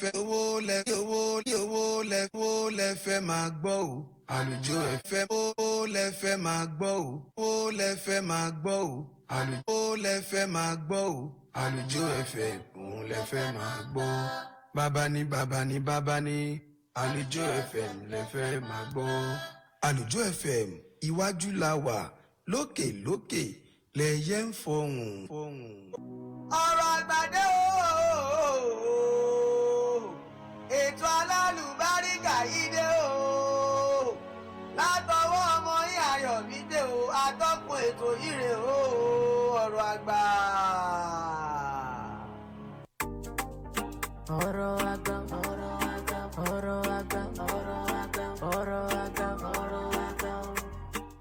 Fẹ́ owó lẹ owó owó lẹ owó lẹ fẹ́ máa gbọ́ o. Àlùjọ ẹ̀fẹ́ owó lẹ fẹ́ máa gbọ́ o. Owó lẹ fẹ́ máa gbọ́ o. Àlùjọ lẹ fẹ́ máa gbọ́ o. Àlùjọ ẹ̀fẹ́ òun lẹ fẹ́ máa gbọ́. Bàbá ni bàbá ni bàbá ni Àlùjọ FM lẹ fẹ́ máa gbọ́. Àlùjọ FM, iwájú la wà, lókè lókè lẹyẹ ń fọhùn. Ọ̀rọ̀ àgbàdé o, ètò alálùbáríkà yìí dé o látọwọ́ ọmọ yín Ayọ̀mídé o, atọ́kùn ètò yìí rè o, ọ̀rọ̀ àgbà. Ọ̀rọ̀ àgbà, ọ̀rọ̀ àgbà, ọ̀rọ̀ àgbà, ọ̀rọ̀ àgbà, ọ̀rọ̀ àgbà, ọ̀rọ̀ àgbà.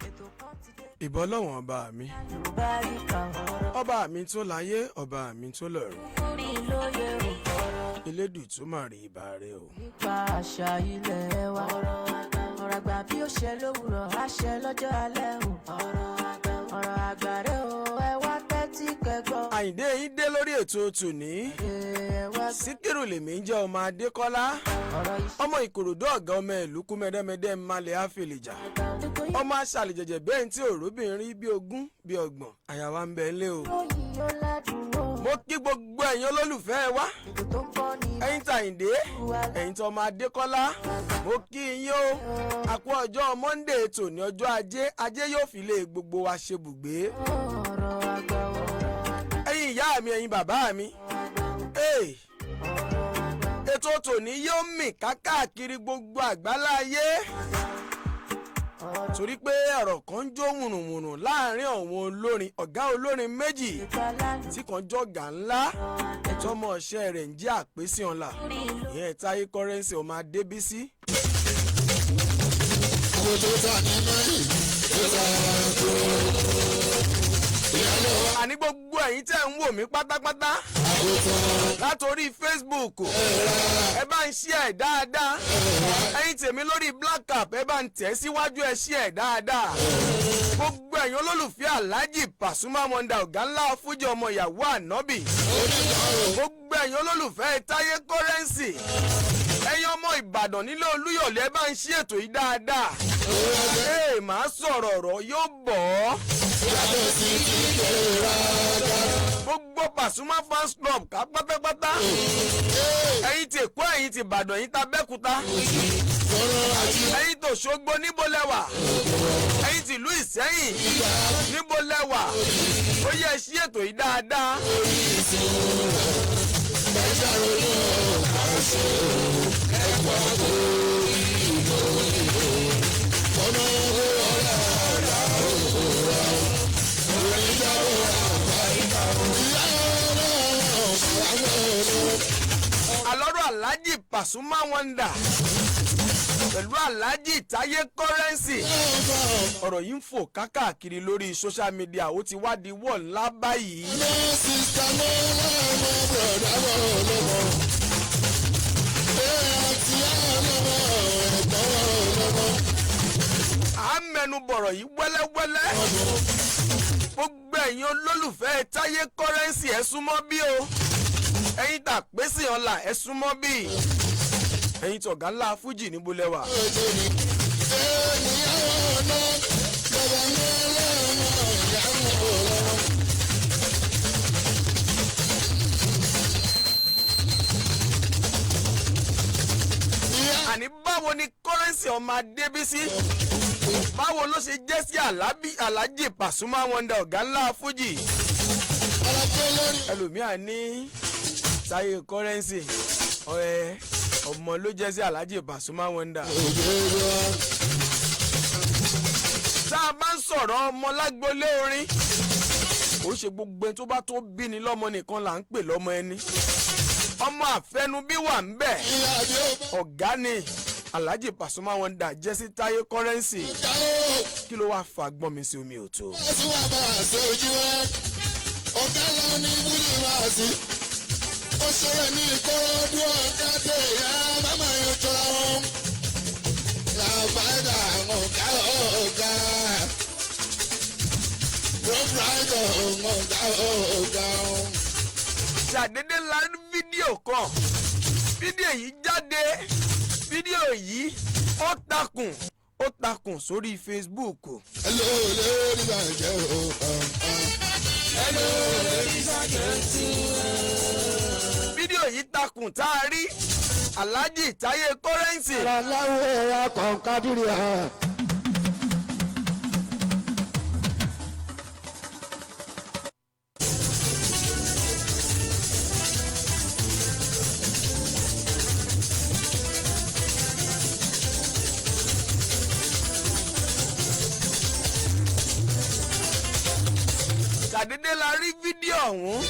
Ètò kan ti dé. Ìbọn lọ́wọ́n ọba mi. Lùbáríkà ọ̀rọ̀. Ọba mi tó láyé, ọba mi tó lọ́run. Fúnni lóye ọ̀rọ̀. Elédùn tó máa rí ibà rẹ o. Nípa àṣà ilẹ̀ wa. Ọ̀rọ̀ àgbà, ọ̀rọ̀ àgbà bí ó ṣe lówùrọ̀, á ṣe lọ́jọ́ alẹ́ o. Ọ̀rọ̀ àgbà, ọ̀rọ̀ àgbà rẹ o, ẹ wá tẹ́tí kẹ́gbọ́. Àyìndé yín dé lórí ètò tòní. Ẹ wá. Síkírù lèmi ń jẹ́, ọmọ Adékọ́lá. Ọ̀rọ̀ iṣẹ́. Ọmọ Ìkòròdú, ọ̀gá ọmọ ìlú kú mẹ́dẹ́mẹ́dẹ́ mmalẹ̀ àfẹlẹ̀jà. Ètò yìí. Ọmọ aṣàlẹ̀jẹ̀jẹ̀ bẹ́ẹ̀ tí òróbìnrin bí 20 bí 30 àyàwó ń bẹ ńlé o. Lóyìn ó ládùn ó. Mo kí gbogbo ẹ̀yin olólùfẹ́ wa. Ètò tó ń kọ́ ni. Ẹ̀yin tàyìndé, ẹ̀yin tí ọmọ Adékọ́lá, mo kí yín o. Àkú ọjọ́ Monday tòní, ọjọ́ ajé, ajé yóò fi lé gbogbo wa ṣe bùgbé. Ọ̀rọ̀ àgbà, ọ̀rọ̀ àgbà. Ẹ̀yin ìyá mi, ẹ̀yin bàbá mi. Hey, ètò tòní yóò mì kákàkiri gbogbo àgbáláyé torí pé ọ̀rọ̀ kan ń jó wùrùnwùrùn láàrin àwọn olórin, ọ̀gá olórin méjì tí kan jọ̀gà ńlá, tọmọ ọ̀ṣẹ́ rẹ̀ ń jẹ́ àpèsè ọ̀la, ìyẹn Táyé Currency, ọmọ Adébísí. Àwọn tó ta ní mẹ́rin tó ta kú. Ìyálò wa. Àní gbogbo ẹ̀yin tẹ́ ń wò mí pátápátá Àgùntàn. látòrí Facebook, ẹ bá ń share ẹ̀ dáadáa. Ẹ̀yin tèmi lórí Black Cap, ẹ bá ń tẹ̀ síwájú, ẹ share ẹ̀ dáadáa. Gbogbo ẹ̀yin olólùfẹ́ Alhaji Pasuma Wonder, ọ̀gá ńlá fújì, ọmọ ìyàwó ànábì, gbogbo ẹ̀yin olólùfẹ́ Táyé Currency, ẹ̀yin ọmọ Ìbàdàn nílé Olúyọ̀lé, ẹ bá ń ṣí ètò yìí dáadáa. Ee, màá sọ̀rọ̀, ọ̀rọ̀ yóò bọ̀ ọ́. Yàtọ̀ sí ti ìgbéraga. Gbogbo Pasuma fans club ká pátápátá, ẹ̀yin ti Èkó, ẹ̀yin ti Ìbàdàn, ẹ̀yin t'Abẹ́òkúta, Tọrọ àti ẹ̀yin tó Ṣógbó, níbo lẹ́wà? Ẹ̀yin tìlú Ìsẹ́yìn, níbo lẹ́wà? Ó yẹ ṣí ètò yìí dáadáa. Ẹja ronú àṣẹ ẹ̀kọ́ tó ìlú ọ̀nà owó ọ̀la ọ̀la òwúrọ̀ onídàbọ̀ àbáyíká ìyá ọlọ́run àwọn ọlọ́run. Alọ́rọ̀ Alhaji Pasuma Wonder pẹ̀lú Alhaji Táyé Currency, ọ̀rọ̀ yìí ń fò kákàkiri lórí social media, ó ti wá di wọ̀ ńlá báyìí. No sister, no lọ́mọ, brother, no lọ́mọ. Ẹ àti ọlọ́mọ, ẹ̀gbọ́n ọlọ́mọ. À ń mẹ́nu bọ̀rọ̀ yìí wẹ́lẹ́wẹ́lẹ́. Gbogbo ẹ̀yin olólùfẹ́ Táyé Currency, ẹ súnmọ́ bí o. Ẹ̀yin tà pèsè ọ̀la, ẹ súnmọ́ bí. Ẹ̀yin tọ̀gá ńlá fújì, níbo lẹ́wà? Ojú ni. Ènìyàn ọ̀nà bàbá mi lọ́mọ, ìyá mi ọlọ́mọ. Ìyá. Àní báwo ni Currency, ọmọ Adébísí, báwo ló ṣe jẹ́ sí Alhaji Pasuma Wonder, ọ̀gá ńlá fújì? Alájọ lórí. Ẹlòmíà ní Táyé Currency ọ̀ẹ́ ọmọ ló jẹ́ sí Alhaji Pasuma Wonder. Òjòjò. Tá a bá ń sọ̀rọ̀ ọmọ lágbolé orin, kò ṣe gbogbo ẹni tó bá tó bí ni lọ́mọ nìkan là ń pè lọ́mọ ẹni. Ọmọ àfẹnubí wà ń bẹ̀. Ìyá àbí ó bá Ọ̀gá ni Alhaji Pasuma Wonder jẹ́ sí Táyé Currency. ká ó. Kí ló wáá fa gbọ́n mi sí omi ò tó? Tí wàá bá a ṣe ojú ẹ ọ̀gá lọ ní wúlì wá sí ó ṣeré ní Ìkòròdú, ọ̀gá dé ìyá màmá yóò jọra wọn làbáyà ọ̀gá ọ̀gá proprietor ọ̀gá ọ̀gá. Ṣàdédé la rí fídíò kan. Fídíò yìí jáde, fídíò yìí ó takùn sórí Facebook. Hello ladies and gentlemen. Fídíò yìí takùn tá a rí Alhaji Táyé Currency. Aláwọ̀ ẹ̀yà kọ̀ǹkadìrì hàn. Ṣàdédé la rí fídíò ọ̀hún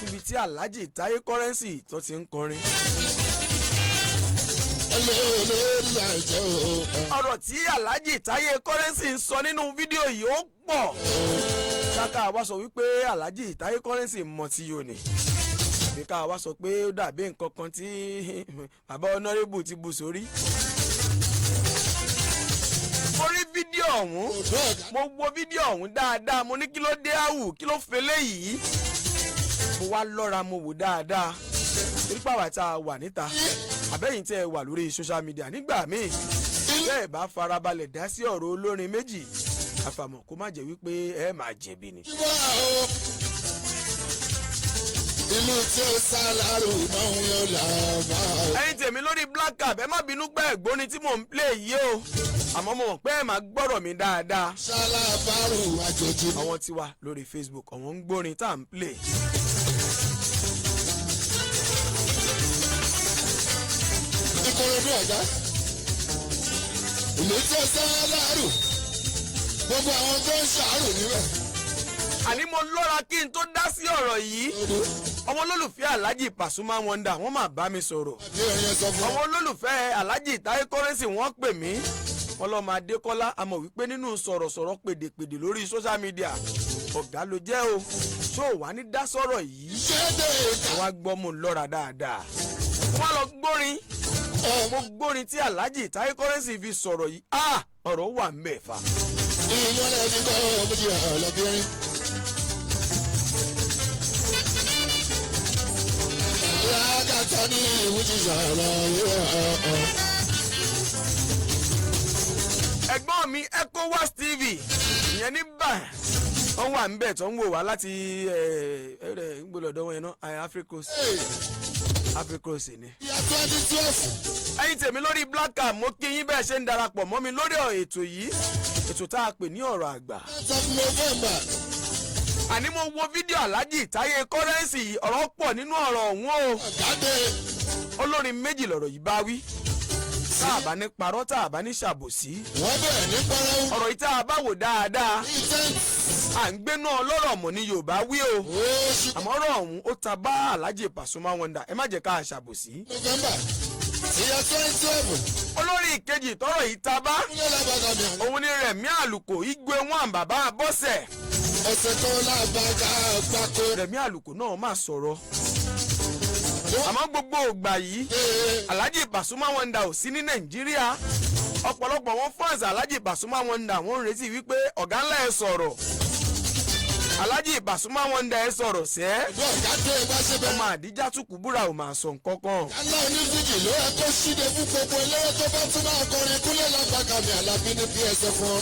níbi tí Alhaji Táyé Currency tó ti ń kọrin. Hello ladies and gentlemen. Ọ̀rọ̀ tí Alhaji Táyé Currency ń sọ nínú fídíò yìí ó pọ̀. Káká wa sọ wípé Alhaji Táyé Currency mọ tí yóò ní, àbí ká wa sọ pé ó dàbí nǹkan kan tí bàbá honourable ti bu sórí. Mo rí fídíò ọ̀hún, mo wo fídíò ọ̀hún dáadáa. Mo ní kí ló dé àwù, kí ló fẹlẹ́ yìí? Mo wá lọ́ra, mo wò dáadáa, torí pàwọ́ tá a wà níta, àbẹ́yìn tẹ́ ẹ wà lórí social media nígbà míì, bẹ́ẹ̀ bá farabalẹ̀ dá sí ọ̀rọ̀ olórin méjì, àfàmọ̀ kó má jẹ́ wípé ẹ máa jẹ̀bi ni. Ìlú tí ó sálárù náà ń yọ làbá. Ẹ̀yin tèmi lórí Black Cap, ẹ má bínú pé ẹ̀gbóni tí mò ń play yìí o, àmọ́ mo mọ̀ pé ẹ máa gbọ́rọ̀ mi dáadáa. Ṣálábàrù àjòjì. Àwọn tiwa lórí Facebook, àwọn ń gbórin tá à ń play. Ìkòròdú ọ̀gá. Ìlú tí ó sálárù. Gbogbo àwọn tó ń ṣàárò níbẹ̀. Àní mo lọ́ra kí n tó dá sí ọ̀rọ̀ yìí. Ọmọ olólùfẹ́ Alhaji Pasuma Wonder, wọ́n máa bá mi sọ̀rọ̀. Bí ẹ̀yin sọ fún. Àwọn olólùfẹ́ Alhaji Táyé Currency, wọ́n pè mí. Wọ́n lọ́ọ́ máa Dékọ́lá, àmọ́ wípé nínú sọ̀rọ̀sọ̀rọ̀, pèdèpèdè lórí social media, ọ̀gá ló jẹ́ o. Ṣó o wà ní dá sọ̀rọ̀ yìí? Ṣéde ìka. Wọ́n á gbọ́ mú un lọ́ra dáadáa. Wọ́n lọ gbórin, mo gbórin tí Alhaji Táyé Currency fi sọ̀rọ̀ yìí. Ah, ọ̀rọ̀ wà ń bẹ̀ fa. Ìmọ̀lẹ̀ ti gbọ́ méjì ọ̀lọ́bìnrin. Lágàtà ní ìwújì sọ̀rọ̀ yóò. Ẹ̀gbọ́n mi ECOWAS TV, ìyẹn ní bá wọ́n wà ń bẹ̀ tó ń wò wá láti ẹ̀ ẹ̀ gbọ́dọ̀ wọn yẹn náà, Africos, Africos ni. Ìyá 2012. Ẹ̀yin tèmi lórí Black Cam, mo kí yín bẹ́ẹ̀ ṣe ń darapọ̀ mọ́ mi lórí ètò yìí, ètò tá a pè ní Ọ̀rọ̀ Àgbà. Of November. Àní mo wo fídíò Alhaji Táyé Currency yìí, ọ̀rọ̀ pọ̀ nínú ọ̀rọ̀ ọ̀hún o. Jáde. Olórin méjì lọ̀rọ̀ yìí bá wí, tá a bá ní parọ́, tá a bá ní ṣàbòsí. Wọ́n bẹ̀rẹ̀ ní pẹ́rẹ́wù. Ọ̀rọ̀ yìí, tá a bá wò dáadáa, Ní 10th. à ń gbéná ọlọ́rọ̀ mọ̀ ní Yorùbá wí o. Oṣù Àmọ́ ọ̀rọ̀ ọ̀hún ó ta bá Alhaji Pasuma Wonder, ẹ má jẹ́ ká a ṣàbòsí. November. Ìyá 2012. Olórin ìkejì tọ́rọ̀ yìí ta bá, Kúnlẹ̀ lábàgà mi àná. òun ni Rẹ̀mí Àlùkò, Igwe Wọn, bàbá Bọ́sẹ̀. Ọ̀sẹ̀ kan lábàgà gbáko. Rẹ̀mí Àlùkò náà máa sọ̀rọ̀, àmọ́ gbogbo ògbà yìí Alhaji Pasuma Wonder ò sí ní Nàìjíríà. Ọ̀pọ̀lọpọ̀ wọn fans Alhaji Pasuma Wonder, wọ́n ń retí wípé ọ̀gá ńlá, ẹ sọ̀rọ̀. Alhaji Pasuma Wonder, ẹ sọ̀rọ̀ sẹ́. Ìlú ọ̀gá tó ẹ bá ṣe bẹ́ẹ̀. Ọmọ àdíjà tún kúbúrà ò máa sọ nǹkan kan. Kálá onífújì ló yẹ kó ṣíde fún gbogbo eléré tó bá tún máa kọrin. Kúnlẹ̀ lábàgà mi àlàbí ní bí ẹsẹ̀ fún ọ.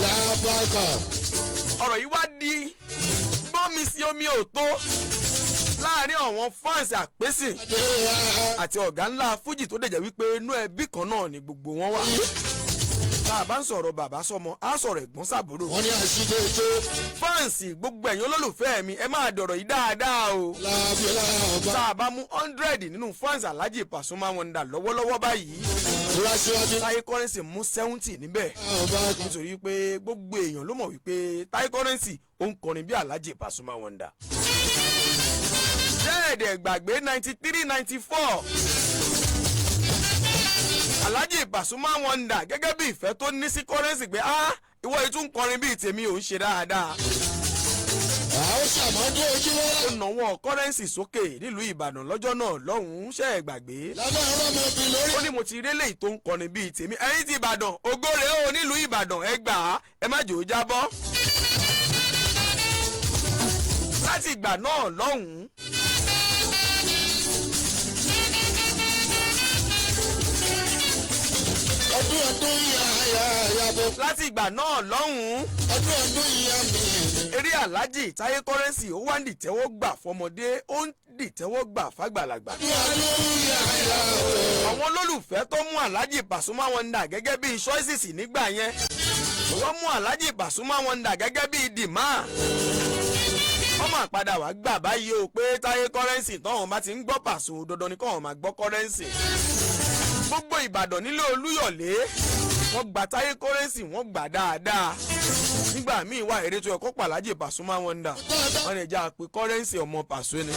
Lábàgà. Ọ̀rọ̀ yìí wá di gbọ́n mi sí omi ò tó láàrin àwọn fans àpèsè àti ọ̀gá ńlá fújì, tó dẹ̀jẹ̀ wípé inú ẹbí kan náà ni gbogbo wọn wà. Tá a bá ń sọ̀rọ̀ bàbá sọmọ, á sọ̀rọ̀ ẹ̀gbọ́n sàbúrò. Wọ́n ní àṣìṣe tó. Fans, gbogbo ẹ̀yin olólùfẹ́ mi, ẹ máa dọ̀rọ̀ yìí dáadáa o. Lábí lábá. Tá a bá mú 100 nínú fans Alhaji Pasuma Wonder lọ́wọ́lọ́wọ́ báyìí, Láṣíwájú. Táyé Currency mú 70 níbẹ̀, Ọba. nítorí pé gbogbo èèyàn ló mọ̀ wípé Táyé Currency ó ń kọrin bí Alhaji Pasuma Wonder. Jẹ́ẹ̀dẹ̀ gbàgbé 93, 94, Alhaji Pasuma Wonder, gẹ́gẹ́ bí ìfẹ́ tó ní sí Currency pé, ah, ìwọ yìí tún kọrin bíi tèmi, ò ń ṣe dáadáa. Àwọn ṣàmọ́dún ojúmọ́. Ó nàwọ́ Currency sókè nílùú Ìbàdàn lọ́jọ́ náà lọ́hùn-ún, ṣe é gbàgbé? Lábẹ́ ọlọ́mọbí lórí. Ó ní mo ti rélé tó ń kọrin bíi tèmi. Ẹ̀yin ti Ìbàdàn, ògóre ó nílùú Ìbàdàn, ẹ gbà á, ẹ má jò ó jábọ́. Láti ìgbà náà lọ́hùn-ún, Abo Láti ìgbà náà lọ́hùn-ún, ọdún ọdún ìyá mi. eré Alhaji Táyé Currency, ó wá ń dìtẹ́wọ́ gbà fọmọdé, ó ń dìtẹ́wọ́ gbà fàgbàlagbà. Ọdún ọdún ìyá ìyá o. Àwọn olólùfẹ́ tó mú Alhaji Pasuma Wonder gẹ́gẹ́ bíi choices nígbà yẹn, wọ́n mú Alhaji Pasuma Wonder gẹ́gẹ́ bíi dìmá. Wọ́n máa padà wá gbà báyìí o pé Táyé Currency, tọ́hún bá ti ń gbọ́ Pàṣọ, dandan ni kọ́hún máa gbọ́ Currency. Gbogbo Ìbàdàn nílé Olúyọ̀lé, wọ́n gba Táyé Currency, wọ́n gbà dáadáa. Nígbà míì wà, eré tó yẹ kó pàlájì Pasuma Wonder, wọ́n lè já pé Currency ọmọ Pàṣọ ni.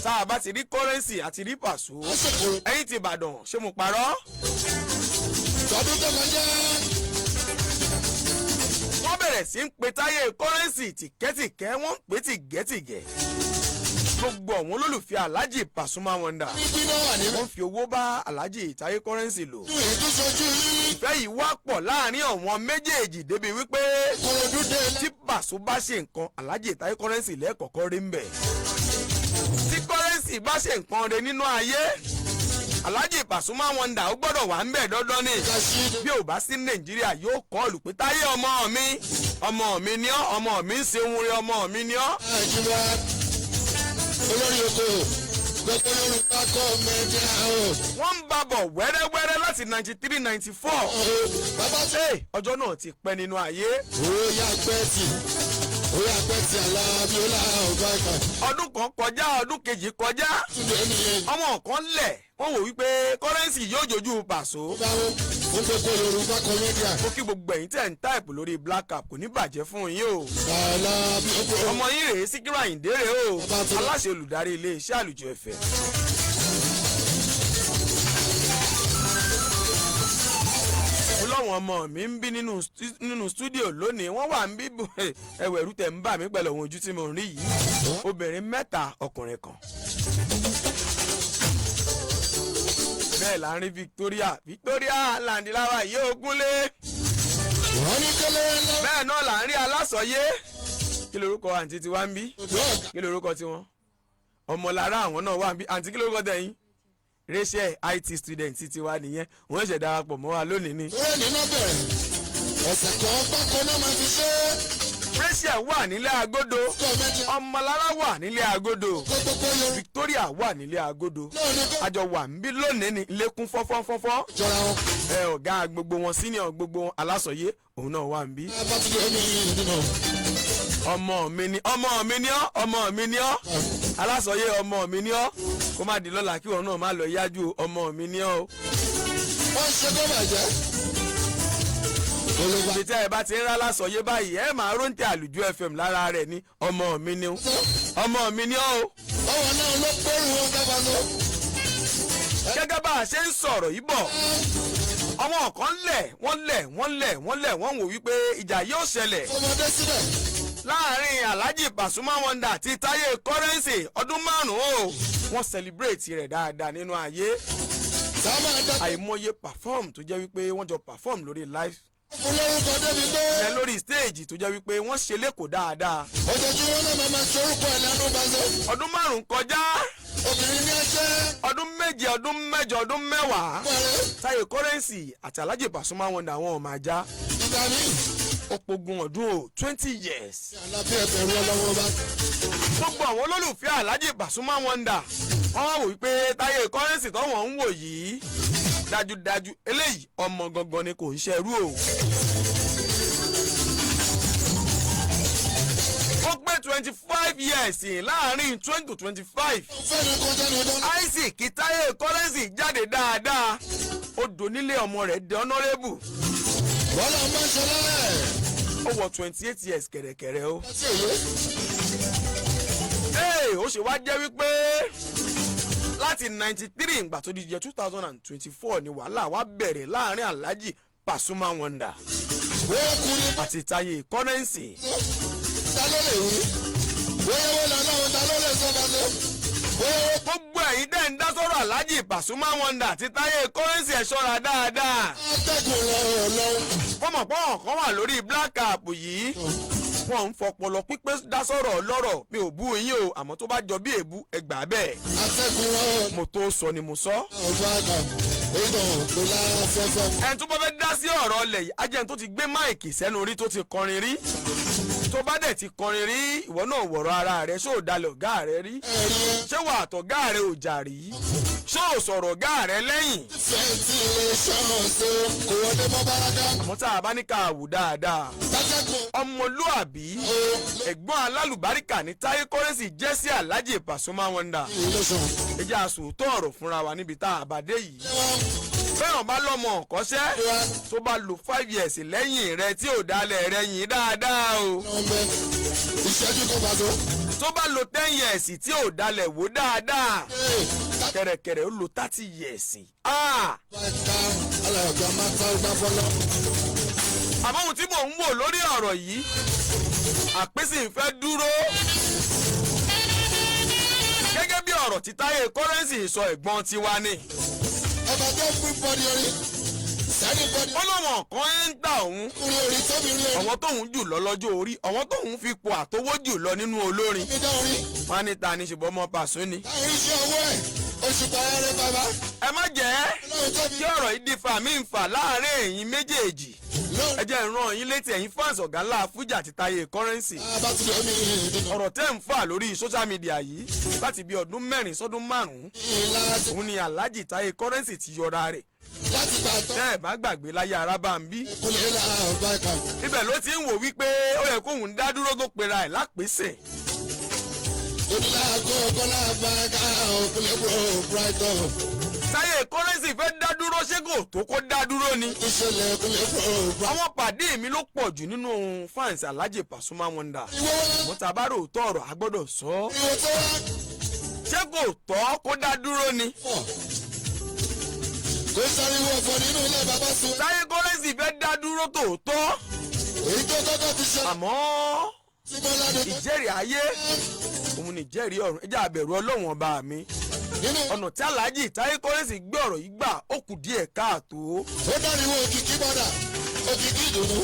Tá a bá ti rí Currency àti rí Pàṣọ. Ẹ̀yin ti Ìbàdàn, ṣé mo parọ́? Tọdún tó kọjá. Wọ́n bẹ̀rẹ̀ sí ń pe Táyé Currency tìkẹ́tìkẹ́, wọ́n ń pè tìgẹ́tìgẹ́. Gbogbo àwọn olólùfẹ́ Alhaji Pasuma Wonder, Níbí náà wà níbẹ̀. wọ́n fi owó bá Alhaji Táyé Currency lò. Ọdún èyí tó ṣojú yín. Ìfẹ́ yìí wá pọ̀ láàrin àwọn méjèèjì débi wípé Kòròdú dé. tí Pàṣọ bá ṣe nǹkan, Alhaji Táyé Currency lẹ́ẹ̀kọ̀kọ́ rí ń bẹ̀. Tí Currency bá ṣe nǹkan rẹ̀ nínú ayé, Alhaji Pasuma Wonder ó gbọ́dọ̀ wà ń bẹ̀ dandan ni. Kàṣí. Bí ò bá sí Nàìjíríà, yóò kọlù pé, "Táyé ọmọ mi, ọmọ mi ni ọ́, ọmọ mi ń ṣe ohun rẹ̀, ọmọ mi ni ọ́." Àjùmọ̀ olórí oko gbogbo Yorùbá kọ́ mẹ́ta o. Wọ́n ń bá bọ̀ wẹ́rẹ́wẹ́rẹ́ láti 93, 94. Bàbá tó. Ṣé ọjọ́ náà ti pẹ́ nínú ayé? Ó yá pẹ́ẹ́tì, ó yá pẹ́ẹ́tì alábíọ́lá ọ̀gá ìkà. Ọdún kan kọjá, ọdún kejì kọjá. Túnde nìyẹn. Ọmọ kan lẹ̀, wọ́n wò wípé Currency yóò jojú Pàṣọ. Báwo fún gbogbo Yorùbá comedian. Mo kí gbogbo ẹ̀yin tẹ̀ ń type lórí Black Cap, kò ní bàjẹ́ fún yín o. Alábíọ́lá. Ọmọ yín rèé, Síkírù Àyìndé rèé o, aláṣẹ olùdarí iléeṣẹ́ Àlùjọ Ẹ̀fẹ̀. Mo lọ́wọ́n ọmọ mi ń bí nínú studio lónìí, wọ́n wà ń bí ẹwẹ̀rú tẹ̀ ń bà mí pẹ̀lú ohun ojú tí mo ń rí yìí: obìnrin mẹ́ta, ọkùnrin kan. Bẹ́ẹ̀ là ń rí Victoria, Victoria landilawa yóò gúnlé. Wọ́n ní kélé ńlá. Bẹ́ẹ̀ náà là ń rí alásọyé. Kí lorúkọ àǹtí tiwa ń bí? Ọ̀gá. Kí lorúkọ tiwọn? Ọmọlára àwọn náà wà ń bí. Àǹtí, kí lorúkọ tẹ̀yìn? Rachel, IT student tiwa nìyẹn, wọ́n ṣẹ̀ darapọ̀ mọ́ wa lónìí ni. Lórí nínú bẹ̀rẹ̀ ọ̀sẹ̀ kan gbáko náà máa fi ṣe é. Rachel wà nílé agodo. Comedian. Ọmọlára wà nílé agodo. Kó gbogbo Yorùbá. Victoria wà nílé agodo. Náà ní kó. Àjọ wà ń bí lónìí ní ilẹ̀kùn fọ́fọ́fọ́fọ́. Jọra wọn. Ẹ ọ̀gá gbogbo wọn, senior gbogbo wọn, alásọyé, òun náà wà ń bí. Bátúndé omi nínú. Ọmọ mi ni, ọmọ mi ni ọ́, ọmọ mi ni ọ́, alásọyé, ọmọ mi ni ọ́. Kó má di lọ́la kí wọn náà má lọ yájú o, ọmọ mi ni ọ́ o. Wọ́n ṣe kó bàjẹ́. Olùgbà. Ibi tí ẹ bá ti ń rá lásọyé báyìí, ẹ máa róńtẹ Àlùjọ FM lára rẹ̀ ní ọmọ mi ni ó, ọmọ mi ni ọ́ o. Báwọn náà ló gbóòrò wọn dábàá lọ. Gẹ́gẹ́ bá a ṣe ń sọ̀rọ̀ yìí bọ̀, ọmọ kan lẹ̀, wọ́n lẹ̀, wọ́n lẹ̀, wọ́n lẹ̀, wọ́n wò wípé ìjà yóò ṣẹlẹ̀ Ọmọdé síbẹ̀. láàrin Alhaji Pasuma Wonder àti Táyé Currency. Ọdún 5 o, wọ́n celebrate rẹ̀ dáadáa nínú ayé. Sábà dá. Àìmọye perform tó jẹ́ wípé wọ́n jọ perform lórí live Fún lórúkọ débi pé. ẹ lórí stage tó jẹ́ wípé wọ́n ṣe lẹ́kọ̀ọ́ dáadáa. Ojoojúmọ́ náà máa máa ṣe orúkọ ẹ̀ lẹ́nu bá ṣe. Ọdún 5 kọjá. Obìnrin ní ẹṣẹ́. Ọdún 7, ọdún 8, ọdún 10. Pẹ̀lẹ́. Táyé Currency àti Alhaji Pasuma Wonder, àwọn ọmọ ajá. Ìgbà mi. Ọ̀pọ̀gun ọdún o, 20 years. Àlàáfíà ẹ̀bẹ̀rù ọlọ́wọ́ bá. Gbogbo àwọn olólùfẹ́ Alhaji Pasuma Wonder, wọ́n wá wò wípé Táyé Currency tọ́wọ́n ń wò yìí, dájúdájú eléyìí ọmọ gangan ni, kò ń ṣerú o. Ó pé 25 years, láàrin 20 to 25. Fẹ́ni kọjá ní ọdún. Isaac Táyé Currency jáde dáadáa, ó donílé, ọmọ rẹ̀ di honourable. Bọ́lá ń bá ṣe lọ́rẹ̀. Ó wọ 28 years kẹ̀rẹ̀kẹ̀rẹ̀ o. Ṣé òye? Ee, ó ṣe wá jẹ́ wípé láti 93 ìgbà tó di jẹ́ 2024 ni wàhálà wá bẹ̀rẹ̀ láàrin Alhaji Pasuma Wonder Bóyá kú ní. àti Táyé Currency. Ta ló lè wí? Bóyá wọ́n lọ náà, ta ló lè sọ bá sọ? Bóyá wọ́n. Gbogbo ẹ̀yin dẹ́ ń dá sọ́rọ̀ Alhaji Pasuma Wonder àti Táyé Currency, ẹ̀ ṣọ́ra dáadáa. Atẹ́gùn lọ lọ. Wọ́n mọ̀ pé ọ̀kan wà lórí Black Cap yìí. Wọ́n ń fọpọlọ pípé dá sọ̀rọ̀ lọ́rọ̀. Mi ò bú yín o, àmọ́ tó bá jọ bí èébú, ẹ gbà bẹ́ẹ̀. Atẹ́gùn rọ̀. Mo tó sọ ni mo sọ. Ọ̀fọ̀ àgbà ètò kò láfẹ́fẹ́. Ẹni tó bá fẹ́ dá sí ọ̀rọ̀ ọlẹ̀ yìí, ajẹ́ni tó ti gbé mic sẹ́nu rí, tó ti kọrin rí. Tó bá dẹ̀ ti kọrin rí, ìwọ náà wọ̀rọ̀ ara rẹ. Ṣó ò dalẹ̀ ọ̀gá rẹ rí? Ẹ̀rí ẹ̀. Ṣé wà àtọ̀gá rẹ ò jà rí? Ṣó ò sọ̀rọ̀ ọ̀gá rẹ lẹ́yìn? Ventilation kò wọlé mọ́ báraká. Àmọ́ tá a bá ní ká wò dáadáa, Tátẹ́gùn ọmọlúàbí, ó ẹ̀gbọ́n alálùbáríkà ní Táyé Currency jẹ́ sí Alhaji Pasuma Wonder. ventilation. Ẹ jẹ́ àsòótọ́ ọ̀rọ̀ fúnra wa níbi tá a bá dé yìí. Fẹ́ràn bá lọ́mọ ọ̀kọ́ṣẹ́ tó bá lo 5 years lẹ́yìn rẹ tí ò dalẹ̀ rẹ yìn dáadáa o, Ìṣẹ́jú kan pàtó. tó bá lo 10 years tí ò dalẹ̀ wò dáadáa, kẹ̀rẹ̀kẹ̀rẹ̀ ó lo 30 years. Ah! Bàtà alàgbà máa ta ọgbà fọlọ́. Àmọ́ ohun tí mò ń wò lórí ọ̀rọ̀ yìí, àpèsè ń fẹ́ dúró gẹ́gẹ́ bí ọ̀rọ̀ tí Táyé Currency sọ, ẹ̀gbọ́n tiwa ni. Ọba tó fún bọ́dí orí sẹ́ni bọ́dí. Ó lóun kan ń gbà òun, orí orí tóbi rí orí. àwọn tóun jù lọ lọ́jọ́ orí, àwọn tóun fi po àtowó jù lọ nínú olórin. Mi dá orí. Wọn ní ta ni, ṣùgbọ́n ọmọ Pàṣẹ ni. Táwọn iṣẹ́ ọwọ́ ẹ̀ oṣù pàrọ̀ bàbá. Ẹ má jẹ́ Ọlọ́run tóbi. kí ọ̀rọ̀ yìí di fàmí ń fà láàrin ẹ̀yin méjèèjì. Lórí. Ẹ jẹ́ ń rán yín létí, ẹ̀yin fans ọ̀gá ńlá fújà àti Táyé Currency, Bàbá ti lómi ìdùnnú. ọ̀rọ̀ tẹ́ ń fà lórí social media yìí láti bí ọdún 4 sọ́dún 5, Láti òun ni Alhaji Táyé Currency ti yọra rẹ̀. Láti gbà tán. Tẹ́ ẹ̀ bá gbàgbé láyé Arábàmbí, Kúlẹ̀ làbàkà. ibẹ̀ ló ti ń wò wípé ó yẹ kóun dá dúró, tó pera ẹ̀ lápèsè. Onílàgọ́ kọ́lá bàkà òkúlẹ̀ bro Brighton. Táyé Currency fẹ́ dá dúró, ṣé kò tó kó dá dúró ni? Ìṣẹ̀lẹ̀ kúlẹ̀ bro Brighton. Àwọn pàdé mi ló pọ̀ jù nínú fans Alhaji Pasuma Wonder. Ìwọ wá. Mo ta bá rò tọ́ ọ̀rọ̀, a gbọ́dọ̀ sọ ọ́. Ìwọ tó wá. Ṣé kò tọ́ kó dá dúró ni? Pọ̀. Kò sáriwo ọ̀fọ̀ nínú ilé bàbá sun. Táyé Currency fẹ́ dá dúró tòótọ́, Èyí tó kọ́kọ́ ti ṣe. àmọ́ Tí Bọ́lá dé. ìjẹ́rìí ayé òun ni ìjẹ́rìí ọ̀run. Ẹ jẹ́ àbẹ̀rù Ọlọ́run ọba mi. Nínú. Ọ̀nà tí Alhaji Táyé Currency gbé ọ̀rọ̀ yìí gbà, ó kù díẹ̀ káàtó. Ó dáriwo òkìkí bọ́dà. Òkìkí ìdùnnú.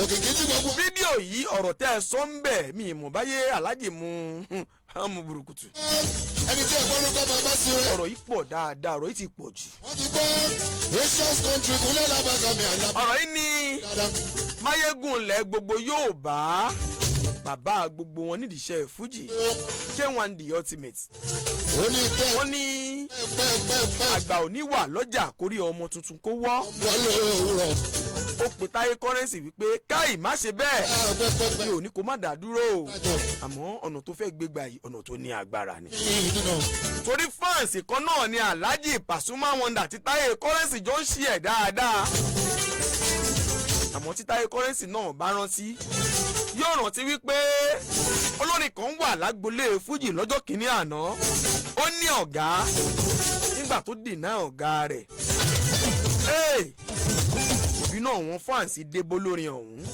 Òkìkí tí gbogbo. Fídíò yìí, ọ̀rọ̀ tẹ́ ẹ sọ ń bẹ̀, mi ìmọ̀ báyé Alhaji mu burúkutu. Ẹni tí ẹ̀gbọ́n ló kọ́ bàbá sun rẹ̀. Ọ̀rọ̀ yìí pọ̀ dáadáa, ọ̀rọ̀ yìí ti pọ̀ jù. Wọ́n ti gbọ́ Asian country kúnlẹ̀ làbàkà mi àlá. Ọ̀rọ̀ yìí ni Dáadáa. Máyégún lẹ gbogbo yóò bá bàbá gbogbo wọn nídìí iṣẹ́ fújì, K1 The Ultimate. Ó ní pẹ́ Wọ́n ní pẹ́ pẹ́ pẹ́. àgbà òní wà lọ́jà kórí ọmọ tuntun kó wọ́. Wọ́n lò òwúrọ̀. Ó pe Táyé Currency wípé káì má ṣe bẹ́ẹ̀, Pẹ́ pẹ́ pẹ́. mi ò ní kó má dá dúró o, àmọ́ ọ̀nà tó fẹ́ gbégbá yìí, ọ̀nà tó ní agbára ni. Ìdùnnú. Torí fans kan náà ni Alhaji Pasuma Wonder tí Táyé Currency jọ ń ṣe ẹ̀ dáadáa. Àmọ́ tí Táyé Currency náà bá rántí, yóò rántí wípé olórin kan wà lágbolé fújì lọ́jọ́ kìíní àná, ó ní ọ̀gá nígbà tó dènà ọ̀gá rẹ̀. Hey! Ìbínú àwọn fans débó lórin ọ̀hún.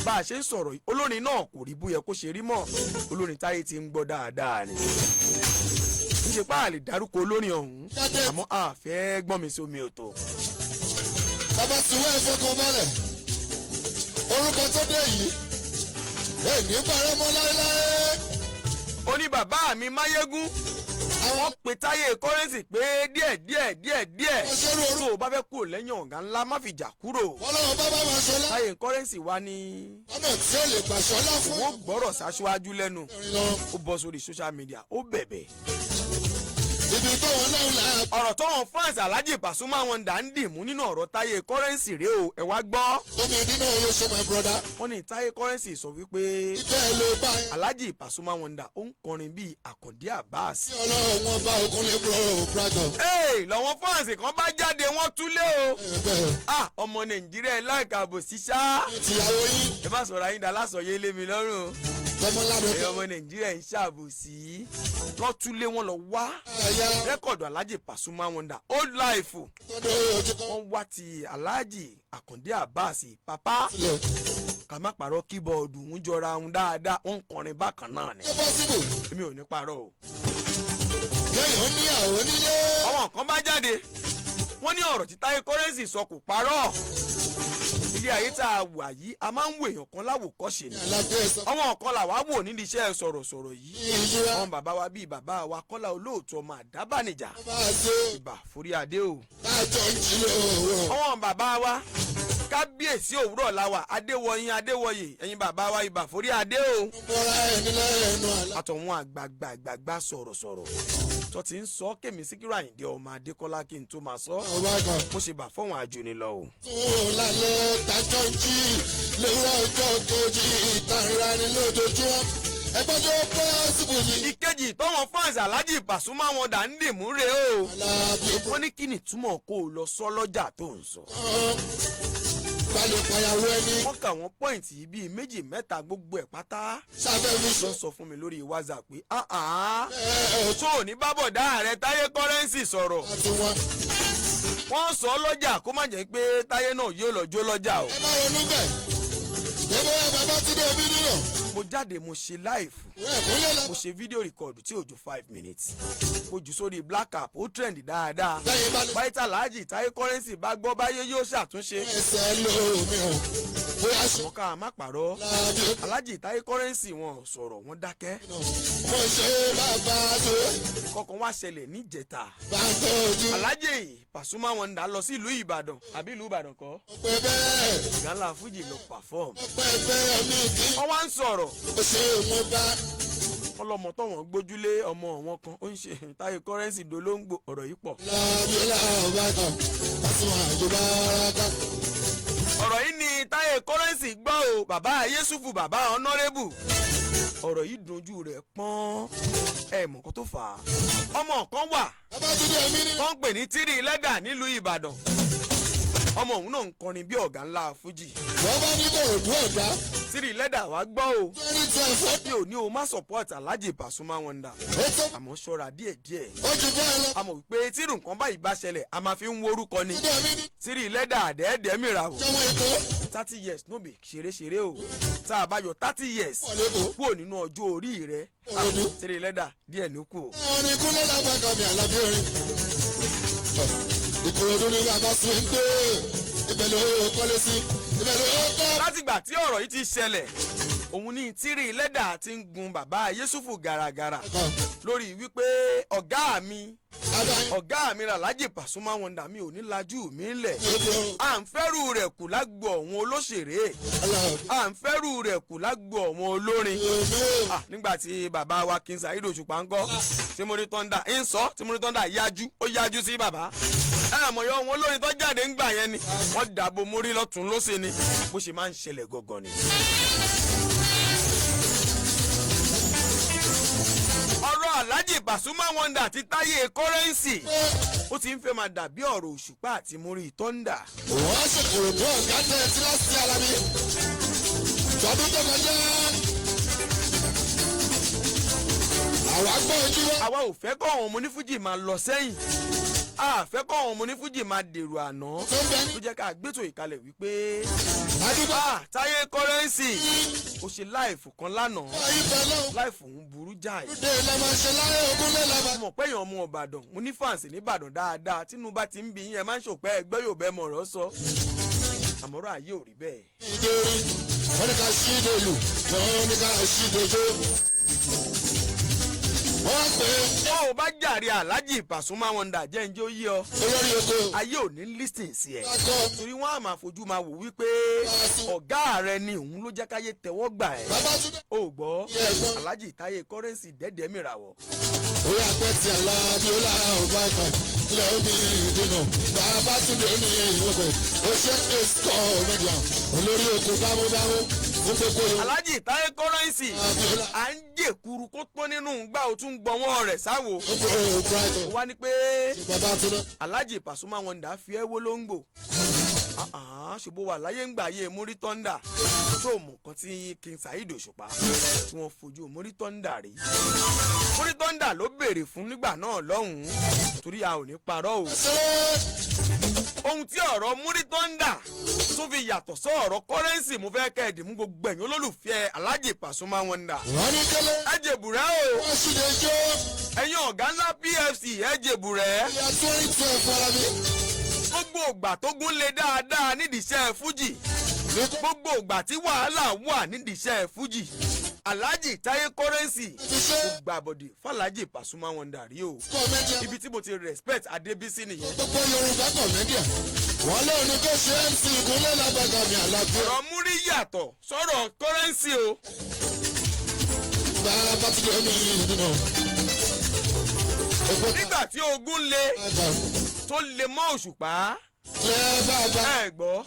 Bá a ṣe ń sọ̀rọ̀ yìí, olórin náà kò rí bóyá kó ṣe rí mọ́. Olórin táyé ti ń gbọ́ dáadáa ni, níṣe pa àlè dárúkọ olórin ọ̀hún, àmọ́ a fẹ́ gbọ́n mi sí omi òtò. Bàbá Suwẹ́, ìfọkàn balẹ̀. Orúkọ tó dé yìí. Èmi parẹ́ mọ́ láéláé. Ó ní bàbá mi Máyégún, wọ́n pe Táyé Currency pé díẹ̀ díẹ̀ díẹ̀ díẹ̀, Òṣèlú orúkọ. tó o bá fẹ́ kúrò lẹ́yìn ọ̀gá ńlá, má fi jà kúrò. Ọlọ́run bá bá máa ṣọlá. Táyé Currency wá ní Ọ̀nà tí ó lè gbàṣọlá fún. wọ́n gbọ́rọ̀ sáṣíwájú lẹ́nu. Lọ. Ó bọ́ sórí social media, ó bẹ̀bẹ̀. Ibi tó wọn náà là. Ọ̀rọ̀ tó wọn fans Alhaji Pasuma Wonder ń dì mú nínú ọ̀rọ̀ Táyé Currency rèé o, ẹ wá gbọ́. Omi nínú oyè ṣe, my brother. Wọ́n ní Táyé Currency sọ wípé Ibẹ̀ ló bá ẹ. Alhaji Pasuma Wonder ó ń kọrin bíi Àkàndé Abbas. Tí Ọlọ́run wọn bá okun lè bro Brighton. Ee, lọ́wọ́n fans kan bá jáde, wọ́n túlé o. Bẹ́ẹ̀. Ah, ọmọ Nàìjíríà, ẹ láìka àbòsí ṣá. Tìyàwó yín. Ẹ má sọ̀rọ̀ ayíǹda lásọ̀yé lé mi lọ́rùn o. Tọmọládé. Ẹ̀yin ọmọ Nàìjíríà ń ṣàbòsí. Wọ́n túlé, wọn lọ wá Ẹ̀yà. record Alhaji Pasuma Wonder old life. Tọ́dọ̀ ojú kan. Wọ́n wá ti Alhaji Àkàndé Abbas papa. Tilẹ̀. Ká má parọ́, keyboard ń jọra ń dáadáa, wọ́n ń kọrin bákan náà ni. Ṣé possible? Èmi ò ní parọ́ o. Kéèyàn níyàwó nílé. Àwọn kan bá jáde, wọ́n ní ọ̀rọ̀ tí Táyé Currency sọ kò parọ́. Ilé ayé tá a wà yìí, a máa ń wo èèyàn kan láwòkọ́ṣe ni. Alábí ẹ̀sán Àwọn kan làwa wò nídìí iṣẹ́ sọ̀rọ̀sọ̀rọ̀ yìí. Ìjìrá Àwọn bàbá wa bíi bàbá wa Kọ́lá Olóòtú ọmọ Àdábánijà, bá a ṣe ìbà forí adé o. tájọ ń jí lówùúrọ̀. Àwọn bàbá wa Kábíyèsí Òwúrọ̀ làwà, Adéwọyìn Adéwọyè, ẹ̀yin bàbá wa, ìbà forí adé o. Bọ́ra ẹni lẹ́nu àlá. Àtọ̀wọn àgbààgbà àgbààgbà sọ̀rọ̀sọ̀rọ̀ tó ti ń sọ kèmí Síkírù Àyìndé ọmọ Adékọ́lá kí n tó máa sọ, Ọba kan mo ṣe bà fọ́wọn àjòní lọ o. tún lálẹ́ tájọ ń jí lówùúrọ̀ ọjọ́ kejì ìtara ni lójoojúmọ́. Ẹgbẹ́ tó pọ́sibù ni. Ìkejì tọ́wọ́n fans Alhaji Pasuma wọn dà ń dìmú re o. Alábí Wọ́n ní kí ni túmọ̀ kó o lọ sọ lọ́jà tó ń sọ? balẹ̀ payàwó ẹni. Wọ́n kà wọ́n pọ́ìntì yìí bíi méjì mẹ́ta, gbogbo ẹ̀ pátá sábẹ́ mi sọ. lọ sọ fún mi lórí WhatsApp pé ah ah, Ẹ tó ò ní bábọ̀dá rẹ Táyé Currency sọ̀rọ̀, àti wọn. wọ́n sọ lọ́jà kó má jẹ́ pé Táyé náà yóò lọ jó lọ́jà o. Ẹ má ronú bẹ́ẹ̀. Gbogbo ẹ bàbá tí dé omi nínú. Mo jáde, mo ṣe live, Ẹ kúnlẹ̀ lọ. mo ṣe fídíò record tí ò ju 5 minutes, mo jù sórí Black App, ó trend dáadáa. Lẹ́yìn bá lè. Báyìí Alhaji Táyé Currency bá gbọ́ báyé, yóò ṣàtúnṣe. Ẹsẹ̀ lómi o. Bóyá ṣe Àmọ́ ká má pàrọ̀, lábí Alhaji Táyé Currency wọn ò sọ̀rọ̀, wọn dákẹ́. Mo ṣe bàbá tó Kọ̀ọ̀kan wá ṣẹlẹ̀ níjẹta. bá tọ́jú. Alhaji Pasuma wọn dà lọ sí ìlú Ìbàdàn, àbí ìlú Ìbàdàn kọ́? Pé bẹ́ẹ̀. Gánlá Fújì lọ perform. Pé bẹ́ẹ̀ mi kí. Wọ́n wá ń sọ̀rọ̀. Ó ṣe mo bá. Ọlọ́mọ tọ̀wọ́n gbójúlé, ọmọ wọn kan ó ń ṣe Táyé Currency dolóńgbò. Ọ̀rọ̀ yìí pọ̀. Lábí ọlá kan. Pasuma àjọba ara Ọ̀rọ̀ yìí ni Táyé Currency gbọ́ o. Bàbá Yéṣùfù, bàbá Honourable, ọ̀rọ̀ yìí dojú rẹ̀ pọ́n. Ẹ mọ̀ kó tó fà á, ọmọ kan wà Bàbá tó dé omi nínú. tó ń pè ní Tírì Lẹ́dà nílùú Ìbàdàn. Ọmọ òun náà ń kọrin bí ọ̀gá ńlá Fújì. Wọ́n bá ní kò dúró ọ̀dá. Tírì Lẹ́dà wá gbọ́ o. 2012. Mi ò ní o má support Alhaji Pasuma Wonder, Ó tó. àmọ́ ṣọ́ra díẹ̀díẹ̀. Ó ju bẹ́ẹ̀ lọ. A mọ̀ wípé tírù nǹkan báyìí bá ṣẹlẹ̀, a máa fi ń worúkọ ni. Tó dé omi nínú. Tírì Lẹ́dà àdẹ́ẹ̀dẹ́ mìíràn o. Jọ̀wọ́ èkó. 30 years no be ṣeréṣeré o. Tá a bá yọ 30 years Pọ̀ lẹ́kọ̀ọ́. kúrò nínú ọjọ́ orí rẹ, Òròdú. Tírì Lẹ́dà díẹ̀ ló kù o. Orin kúnlẹ̀ lágbàgà mi àlàbí orin. Ìkòròdú ni bàbá sí ń gbé. Ibẹ̀ ló kọ́lé sí. Ibẹ̀ ló kọ́. Látìgbà tí ọ̀rọ̀ yìí ti ṣẹlẹ̀, òun ní Tírì Lẹ́dà ti ń gun bàbá Yéṣùfù gàràgàrà lórí wípé ọ̀gá mi, ọ̀gá mi Alhaji Pasuma Wonder, mi ò ní lajú mi lẹ̀, à ń fẹ́rù rẹ̀ kù lágbo ọ̀hún olóṣèré, à ń fẹ́rù rẹ̀ kù lágbo ọ̀hún olórin. Ah, nígbà tí bàbá wa King Saheed Òṣùpá ń kọ́ tí mo ní Thunder ń sọ, tí mo ní Thunder yájú, ó yájú sí bàbá ẹ. Àmọ́ yọ wọn olórin tó jáde ń gbà yẹn ni wọ́n dàbò mórí lọ́tún lọ́sẹ̀ ni. Bó ṣe máa ń ṣẹlẹ̀ gangan ni. Ọ̀rọ̀ Alhaji Pasuma Wonder ti Táyé Currency, ó ti ń fẹ́ máa dàbí ọ̀rọ̀ Òṣùpá àti Múrí Thunder. Wọ́n ṣe kòròdú ọ̀gá tẹ̀ tí láti alábí. Tọdún tó kọjá. Àwa gbọ́ ojú wa. Àwa ò fẹ́ kọ́ àwọn ọmọ onífújì máa lọ sẹ́yìn, a fẹ́ kọ́ àwọn ọmọ onífújì máa dèrò àná, Tó ń bẹ ní. tó jẹ́ ká gbẹ́tò ìkalẹ̀ wípé Adúgbò. ah, Táyé Currency, ó ṣe live kan lánàá. Ibẹ̀ lọ́wọ́. Live òun burú jáì. Dé lọ́mọ ṣe láyé ogún lé lọ́mọ. Mo mọ̀ pé èèyàn ọmọ Ìbàdàn, mo ní fans nìbàdàn dáadáa. Tínú bá ti ń bí yín, ẹ máa ń ṣòpẹ́ ẹgbẹ́ yóò bẹ́ẹ̀ mọ̀ ọ̀rọ̀ sọ, àmọ́rọ̀ ayé ò rí bẹ́ẹ̀. Ìdérí. Wọ́n ní ká ṣí ìdèlù. Wọ́n ní ká ṣí ìdèjó. Wọ́n pè é Ó bá jàre Alhaji Pasuma Wonder, jẹ́ njẹ́ ó yí ọ, olórí oko. ayé ò ní listen sí ẹ, Akọ. torí wọ́n á máa fojú máa wò wípé ọ̀gá rẹ ni òun ló jẹ́ káyé tẹ́wọ́ gbà ẹ́. Bàbá Túndé. Ó gbọ́, Ẹ̀gbọ́n. Alhaji Táyé Currency dẹ́dẹ́ mìràwọ̀. Orí apẹ́tì alábíọ́lá ọba kan ilẹ̀ omi ìdènà. Bàbá Túndé ní ìwọ̀pẹ̀. Ó ṣe èsìkọ̀ mẹ́jà. Olórí oko bámúbámú fún gbogbo yòó. Alhaji Táyé Currency, Abíọ́lá. à ń jèkuru kó tán nínú gbà, ó tún gbọ́wọ́ rẹ̀ sáwo. Gbogbo Brighton. Ó wá ní pé Bàbá Túndé. Alhaji Pasuma Wonder fi ẹ́ wó ló ń gbò, ṣùgbọ́n wà láyé ń gbà yé Múrí Thunder tó mọ̀ kan tí King Saheed Òṣùpá tí wọ́n fojú Múrí Thunder rí. Múrí Thunder ló béèrè fún nígbà náà lọ́hùn-ún, torí a ò ní parọ́ o. Ṣé Ohun tí ọ̀rọ̀ Múrí Thunder tó fi yàtọ̀ sọ ọ̀rọ̀ Currency, mo fẹ́ kẹ́ ẹ̀dì mú gbogbo ẹ̀yin olólùfẹ́ Alhaji Pasuma Wonder. Wọ́n ní kẹ́lẹ́. Ẹ jèbùrẹ́ o. Wọ́n sì lè jó. Ẹ̀yin ọ̀gá ńlá PFC, ẹ jèbùrẹ́. Ìyá 2012 fara mi. Gbogbo Ìgbà tó gún lé dáadáa nídìí iṣẹ́ fújì, gbogbo ìgbà tí wàhálà wà nídìí iṣẹ́ fújì, Alhaji Taye Currency kò gbàbọ̀dè fàlájì Pasuma Wonder rí o. Comedian. Ibi tí mo ti respect Adébísí nìyẹn. Gbogbo Yorùbá comedian. Wọ́n lóun ní kó ṣe MC ìkúnlẹ̀ lábàgàmì àlàbí. Ọ̀rọ̀ múrí yàtọ̀ sọ̀rọ̀ Currency o. Bàbá ti dé omi ìdùnnú. Nígbà tí ogun le tó le mọ́ Òṣùpá, Lẹ́ bàbá. ẹ gbọ́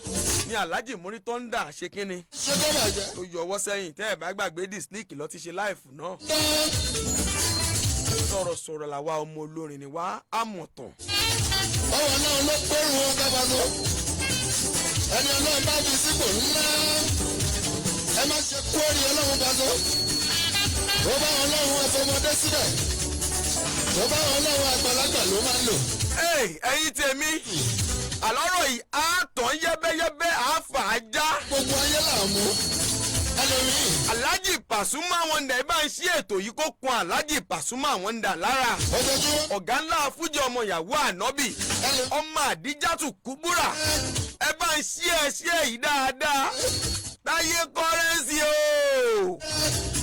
ní Alhaji Muri Thunder ṣe kínni Ṣé kó bàjẹ́? tó yọ ọwọ́ sẹ́yìn. Tẹ́ ẹ̀ bá gbàgbé, disnik lọ ti ṣe live náà. Sọ̀rọ̀sọ̀rọ̀ làwa ọmọ olórin ni wá, àmọ̀tàn. Ọwọ́ náà ló gbóòórùn wọn kábàánú. Ẹni Ọlọ́run bá fi sípò ńlá. Ẹ má ṣe kórè Ọlọ́run bá tó. Tó bá Ọlọ́run ẹ̀fọ́mọdé síbẹ̀. Tó bá Ọlọ́run àgbàlagbà ló máa ń lò. Hey, ẹ̀yin tèmi, àlọ́rọ̀ yìí á tàn yẹ́bẹ́yẹ́bẹ́, á fà á já. Gbogbo ayé là ń mú. Ẹlòmíì. Alhaji Pasuma Wonder, bá ń ṣí ètò yìí kó kun Alhaji Pasuma Wonder lára. Ojoojúmọ́. Ọ̀gá ńlá fújì, ọmọ ìyàwó ànábì, ọmọ Àdíjàtù Kúbúrà, ẹ bá ń ṣí ẹ ṣí ẹ yìí dáadáa. Táyé Currency o,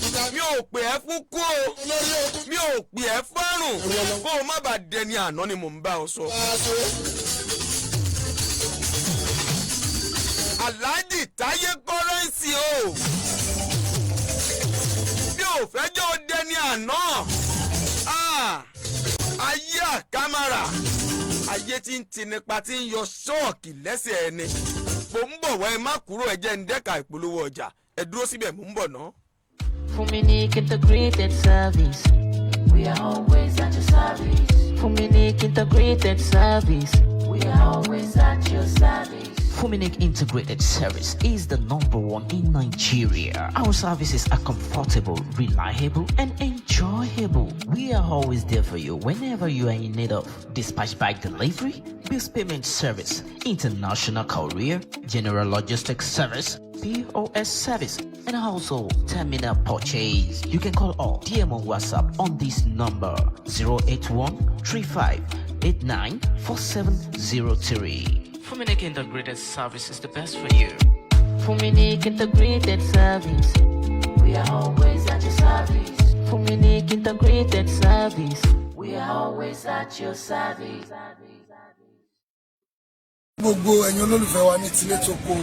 Ìgbà mi ò pè ẹ́ fún kú o, olórí ogun. Mi ò pè ẹ́ fárùn, kó o má bàa dẹni àná ni mò ń bá ọ sọ. Pàṣẹ. Alhaji Táyé Currency o, mi ò fẹ́ jẹ́ o dẹni àná. Ah, ayé àkámàrà, ayé tí ń tinipa, tí ń yọ ṣọ́ọ̀kì lẹ́sẹ̀ ẹni. Mo ń bọ̀ wá, ẹ má kúrò, ẹ jẹ́ ń dẹ́ka ìpolówó ọjà. Ẹ dúró síbẹ̀, mo ń bọ̀ ná. Fuminic Integrated Service. We are always at your service. Fuminic Integrated Service. We are always at your service. Fuminic Integrated Service is the number one in Nigeria. Our services are comfortable, reliable, and enjoyable. We are always there for you whenever you are in need of dispatch bike delivery, bills payment service, international courier, general logistics service, POS service, and also terminal purchase. You can call or DM on WhatsApp on this number 081 35 89 4703. Fuminic Integrated Service is the best for you. Fuminic Integrated Service. We are always at your service. Fuminic Integrated Service. We are always at your service. Gbogbo ẹ̀yin olólùfẹ́ wa ní tilé tó kó,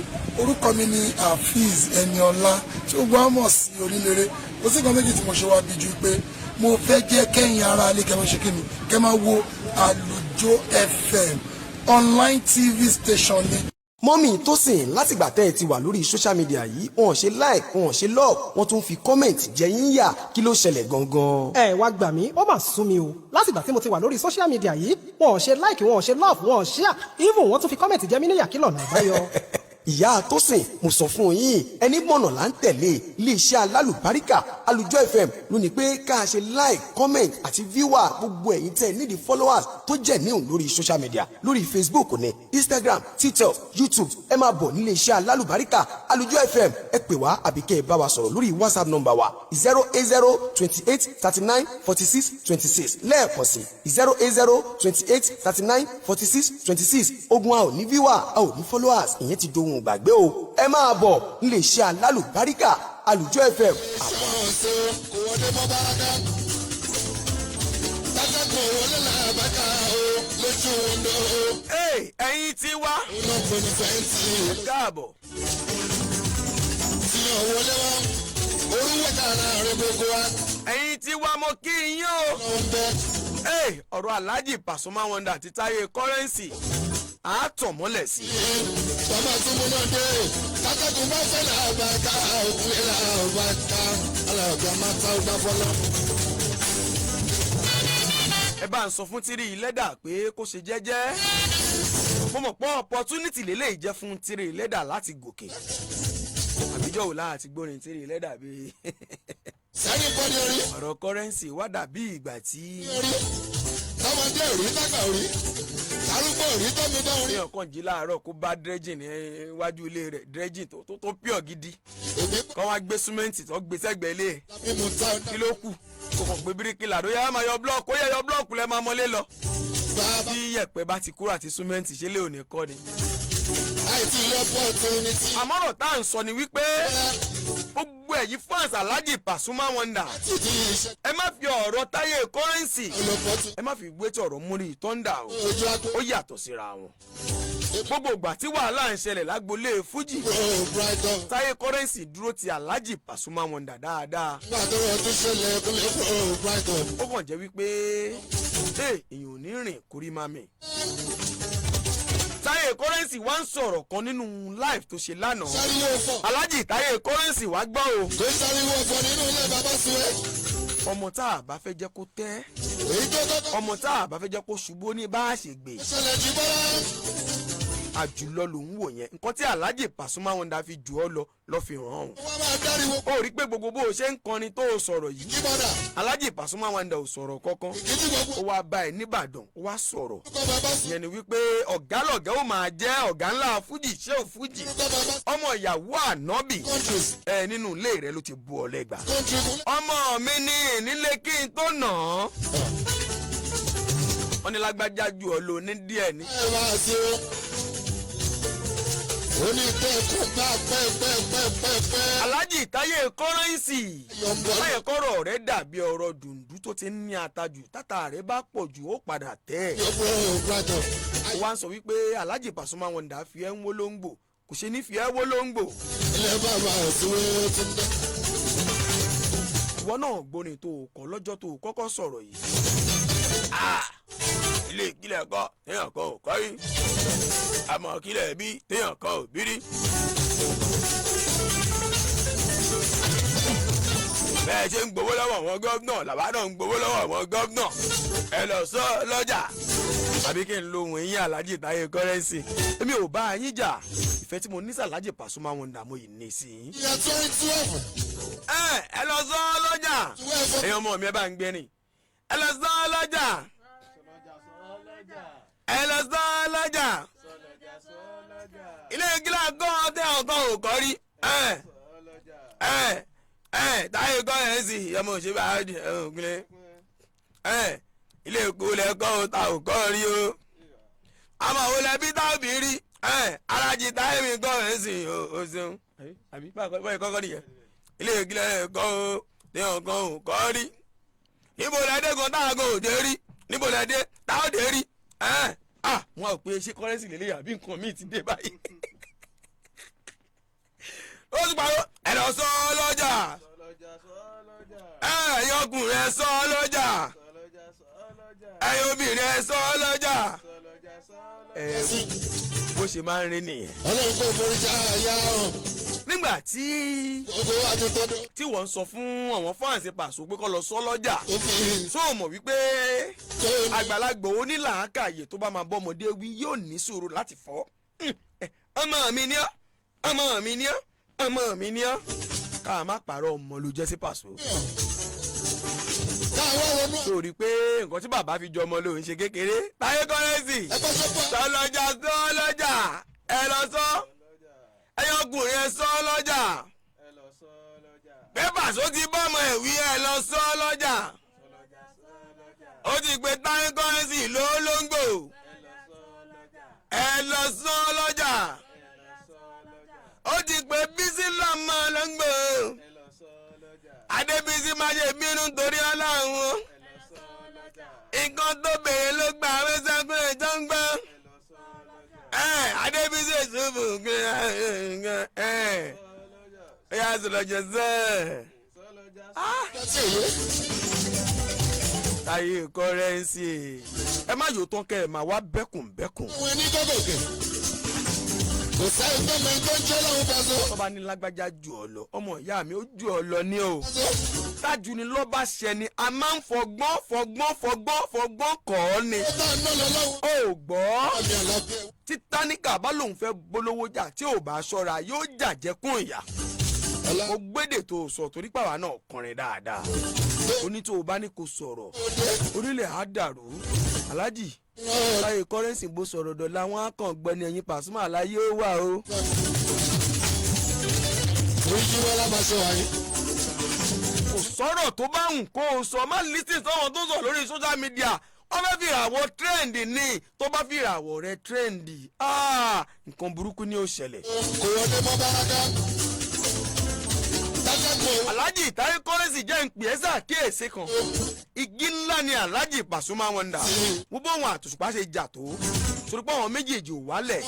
orúkọ mi ní Afeez Ẹniọlá tí ó gbọ́ mọ̀ sí Oníléré. Kò sí nǹkan méjì tí mo ṣe wá bí ju pé mo fẹ́ jẹ́ kẹ́yìn ara alẹ́ kẹ́ máa ṣe kí ni, kẹ́ máa wo Àlùjọ FM online TV station ni. Mummy Tósìn, látìgbà tẹ́ ẹ ti wà lórí social media yìí, wọn ò ṣe like, wọn ò ṣe love, wọ́n tún fi comment jẹ yín yà. Kí ló ṣẹlẹ̀ gangan? Ẹ wá gbà mí, ó mà sún mi o. Látìgbà tí mo ti wà lórí social media yìí, wọn ò ṣe like, wọn ò ṣe love, wọn ò share, even wọ́n tún fi comment jẹ mí níyà. Kí lọ̀nà àbáyọ? Ìyá Tósìn, mo sọ fún yín, ẹni mọ̀nà là ń tẹ̀lé. Iléeṣẹ́ alálùbáríkà Alùjọ FM ló ní pé ká ṣe like, comment àti viewer. Gbogbo ẹ̀yin tẹ́ nídìí followers tó jẹ́ níhùn lórí social media, lórí Facebook ní Instagram, TikTok, YouTube, ẹ máa bọ̀ nílé iṣẹ́ alálùbáríkà Alùjọ FM. Ẹ pè wá àbí kẹ́ ẹ bá wa sọ̀rọ̀ lórí WhatsApp number wa 08028394626. Lẹ́ẹ̀kan sí, 08028394626. Ogun a ò ní viewer, a ò ní followers, ìyẹn ti dohun ìgbàgbé o. Ẹ máa bọ̀ nílé iṣẹ́ alálùbáríkà Alùjọ FM. Ṣé kò wọlé mọ́ báraka? Tákàkùn wọlé làbákà o lójú wíńdò o. Hey, ẹ̀yin tí wá, Iná pẹ̀lú fẹ́ǹsì káàbọ̀. tí ò wọlé wọn. Orúwẹ̀ ká láàrin gbogbo wa. Ẹ̀yin tí wá, mo kí yín o. Ló ń bẹ. Hey, ọ̀rọ̀ Alhaji Pasuma Wonder àti Táyé Currency, àátọ̀ mọ́lẹ̀ sí i. Bàbá tún múná dé. Tákàkùn bá fẹ́ làbákà òkúlé làbákà. Alàgbà máa ta ọgbà fọlọ́. Ẹ bá ń sọ fún Tírí Lẹ́dà pé kó ṣe jẹ́jẹ́. Mo mọ̀ pé opportunity lélẹ́yìí jẹ́ fún Tírí Lẹ́dà láti gòkè. Àbíjọ́ wò láti gbórin Tírí Lẹ́dà bíi Sẹ́ni bọ́dí orí. ọ̀rọ̀ Currency wá dàbí ìgbà tí Orí. Tọmọdé orí, tágbà orí. Arúgbó orí, tómi dán orí. èèyàn kan jí láàárọ̀ kó bá dredging níwájú ilé rẹ̀, dredging tó pure gidi, Èmi kọ́ wá gbé súnmẹ́ǹtì tó gbé sẹ́gbẹ̀ẹ́ ilé ẹ̀. bí mo ta Kí ló kù? Kò kàn gbé bíríkìlà ló yẹ máa yọ block, ó yẹ yọ block lẹ́ máa mọ́lé lọ. Bàbá Bí yẹ̀pẹ̀ bá ti kúrò àti súnmẹ́ǹtì, ṣe lé òní kọ́ ni. Àìtí ilé opportunity. Àmọ́rọ̀ tá à ń sọ ni wípé gbogbo ẹ̀yin fans Alhaji Pasuma Wonder, Títí iṣẹ́ ẹ má fi ọ̀rọ̀ Táyé Currency, olùpọ̀tù. ẹ má fi gbé tí ọ̀rọ̀ Múrí Thunder o. Ojú agbó. Ó yàtọ̀ síra wọn. Gbogbo ìgbà tí wàhálà ń ṣẹlẹ̀ lágbolé fújì, Pro Brighton. Táyé Currency dúró ti Alhaji Pasuma Wonder dáadáa. Nígbà tó rọ̀ tó ṣẹlẹ̀ kúnlẹ̀ Pro Brighton. Ó kàn jẹ́ wípé ee, èèyàn ò ní rìn kórí má mi. Táyé Currency wá ń sọ̀rọ̀ kan nínú live tó ṣe lánàá. Sáríwó fọ̀. Alhaji Táyé Currency wá gbọ́ o. Kò sáríwó fọ̀ nínú ilé bàbá Suwé. Ọmọ tá a bá fẹ́ jẹ́ kó tẹ́, Èyí tó kọ́kọ́ ọmọ tá a bá fẹ́ jẹ́ kó ṣubú ní bá a ṣe gbé. ṣẹlẹ̀ jù bọ́lá. Àjùlọ ló ń wò yẹn. Nǹkan tí Alhaji Pasuma Wonder fi jù ọ́ lọ lọ́ fi hàn án. Wọ́n máa dáríwó. Ó rí i pé gbogbo bó o ṣe ń kọrin tó o sọ̀rọ̀ yìí, Kíbọ̀dà. Alhaji Pasuma Wonder ò sọ̀rọ̀ kankan. Ìdí gbogbo Ó wá bá ẹ nìbàdàn, ó wá sọ̀rọ̀. orúkọ bàbá Suwé. Ìyẹn ni wípé ọ̀gá lọ̀gá ó máa jẹ́ ọ̀gá ńlá fújì, ṣé ò fújì, Orúkọ bàbá ọmọ ìyàwó ànábì countries. ẹ nínú ilé rẹ ló ti bu ọ lẹ́gbàá. Country kúnlẹ̀. Ọmọ mi ní ìnílé kí n tó nà án. Wọ́n ní lágbájá ju ọ lò ní díẹ̀ ní. Ẹ máa ṣe o. Ó ní pẹ́ kó bá pẹ́ pẹ́ pẹ́ pẹ́ pẹ́. Alhaji Táyé Currency, Yọ̀ǹbọ̀. báyẹn kọ́rọ̀ rẹ̀ dàbí ọ̀rọ̀ dùndú tó ti ń ní atajù, tátà rẹ̀ bá pọ̀ jù, ó padà tẹ̀ ẹ́. Yọ Pro Brighton. Ó wá ń sọ wípé Alhaji Pasuma Wonder fi ẹ́ ń wó lóńgbò, kò ṣe ní fi ẹ́ wó lóńgbò. Ilé bàbá Suwé ti ń dẹ́. Ìwọ náà gbórin tó o kọ lọ́jọ́ tó o kọ́kọ́ sọ̀rọ̀ yìí. Ah! Ilé ìkílẹ̀ kọ́ téèyàn kan ò kọ́ rí, àmọ́ kílẹ̀ bí téèyàn kan ò bí rí. Bẹ́ẹ̀ ṣe ń gbowó lọ́wọ́ àwọn gómìnà làwa náà ń gbowó lọ́wọ́ àwọn gómìnà, ẹ lọ sọ lọ́jà. Àbí kí n lo ohun eyín Alhaji Táyé Currency? Èmi ò bá yín jà. Ìfẹ́ tí mo ní sí Alhaji Pasuma Wonder, mo yìí ní sí i. Ìyá 2012. Ẹ lọ sọ lọ́jà. Ẹ̀yin ọmọ mi, ẹ bá ń gbé rìn. Ẹ lọ sọ lọ́jà, ẹ lọ sọ lọ́jà. Ilé ìgílà gan tẹ ọ̀kan ò kọ́ rí. Ẹ ẹ ẹ, Táyé Currency, ọmọ òṣèlú àádì ẹ ògùnlé ẹ, ilé èkó lẹ́kọ́ ò ta ò kọ́ rí o, àmọ́ òun lẹ́bí tá ò bí rí. Ẹ Alhaji Táyé mi Currency o ṣeun. Àbí báyìí kọ́kọ́ nìyẹn, ilé ìgílẹ̀ ẹ̀kọ́ o tẹ ọ̀kan ò kọ́ rí. Níbo lẹ dé gan táwọn gan ò dé rí? Níbo lẹ dé táwọn dé rí? Ẹ ah, wọn ò pé ṣé Currency lélẹ́yà àbí nǹkan míì ti dé báyìí. Ó ti pariwo, ẹ lọ sọ ọ lọ́jà. Ẹ̀yin ọkùnrin, ẹ sọ ọ lọ́jà. Ẹ̀yin obìnrin, ẹ sọ ọ lọ́jà. Ẹ bó ṣe máa ń rí nìyẹn. Ọlọ́run kò forí já àyà o. Nígbà tí Gbogbo wa ti tọ́jú. tí wọ́n ń sọ fún àwọn fans Paso pé kó lọ sọ lọ́jà, Ó fi tó o mọ̀ wípé tó ní. àgbàlagbà onílàákàyè tó bá máa bọ́mọdé wí yóò ní sùúrù láti fọ́. Ọmọ mi ní ọ́, ọmọ mi ní ọ́, ọmọ mi ní ọ́. Ká má pààrọ̀, ọmọ ló jẹ́ sí Paso. Káwọn ronú. Sórí pé nǹkan tí bàbá fi jọ ọmọ ló ń ṣe kékeré. Táyé Currency, Ẹgbẹ́ sọ́pọ̀. sọlọ́jà, sọlọ́jà, ẹ lọ sọ. Ẹyọ ọkùnrin, ẹ sọ lọ́jà. Pé Paso ti bọ́mọ ẹ̀ wí, ẹ lọ sọ lọ́jà. Ó ti pe Táyé Currency lólóńgbò, ẹ lọ sọ lọ́jà. Ó ti pe Bísí lọ́mọ lóńgbò. Adébísí, má ṣe bínú torí Ọlọ́run o. Nǹkan tó béèrè ló gbà wẹ́sẹ̀kùn tó ń gbọ́. Ẹ Adébísí èsùfù ẹ ẹ yà sọlọ́jọ́ sẹ́ẹ̀. Tí èyí. Táyé Currency, ẹ má yóò tán kẹ́ ẹ máa wá bẹ́kùnbẹ́kùn. Àwọn ẹni gọ́gọ̀gẹ̀. Kò sẹ́yìn tó mọ ẹni tó ń jẹ́ lọ́hùn Paso. Tọ́ba ní lágbájá jù ọ lọ, ọmọ ìyá mi, ó jù ọ lọ ní o. Tájú ni lọ́ba ṣẹ ni a máa ń fọgbọ́n fọgbọ́n fọgbọ́n fọgbọ́n kọ́ ọ ni. Ó bá ń ná lọ lọ́hùn. Ó gbọ́. Àmì àlàáfíà. Tí táníkà bá lòun fẹ́ bólówó jà, tí ò bá ṣọ́ra yóò jàjẹkún ìyà. Ọlá. Mo gbédè tó o sọ torí pàwa náà kọrin dáadáa. Oní tó o bá ní kó sọ̀rọ̀, orílẹ̀ á dàrú. Aláàjì Táyé Currency, bó sọ̀rọ̀ dọ̀la, wọn á kàn gbọ́ ní ẹ̀yìn Pasuma láyé ó wà o. Oríṣi wọn lábàṣẹ wáyé. Kò sọ̀rọ̀ tó bá wùn kó o sọ, má listen sọ́wọ́n tó sọ lórí social media. Wọ́n fẹ́ fi ìràwọ̀ trend ní. Tó bá fi ìràwọ̀ rẹ trend, nǹkan burúkú ni ó ṣẹlẹ̀. Kò wọlé mọ́ báraká. Alhaji Taye Currency jẹ́ ń pè é sàkíyèsí kan. Igi ńlá ni Alhaji Pasuma Wonder. Wọ́n bọ́ wọn àtòṣùpá ṣe jà tó, torí pé àwọn méjèèjì ò wálẹ̀,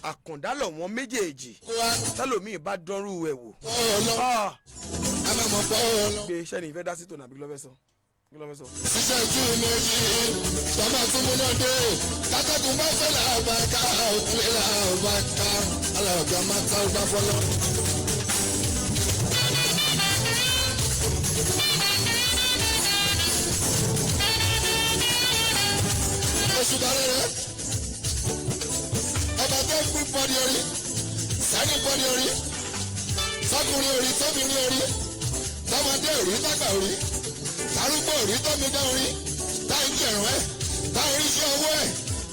àkàndá lọ̀ wọ́n méjèèjì. Tẹ́lòmíì bá dánrú ẹ̀ wò. Gbé iṣẹ́ ni ìfẹ́ dá sí tòun àbí kí ló fẹ́ sọ? Kí ló fẹ́ sọ? Ṣiṣẹ́ ojú méjì, bàbá tún múná dé. Kákẹ́kùn bá fẹ́ làbàkà, òkúlé làbàkà, alàgbà máa ta ọgbà fọlọ́. Oṣù bàrẹ̀ rẹ̀, ọba tó ń pín bọ́dí orí, sẹ́ni bọ́dí orí, sọ́kùnrin orí, tóbìnrin orí, tọmọdé orí, tágbà orí, arúgbó orí, tómidá orí, táyì jẹ̀rùn ẹ̀, táyì ríṣẹ́ owó ẹ̀.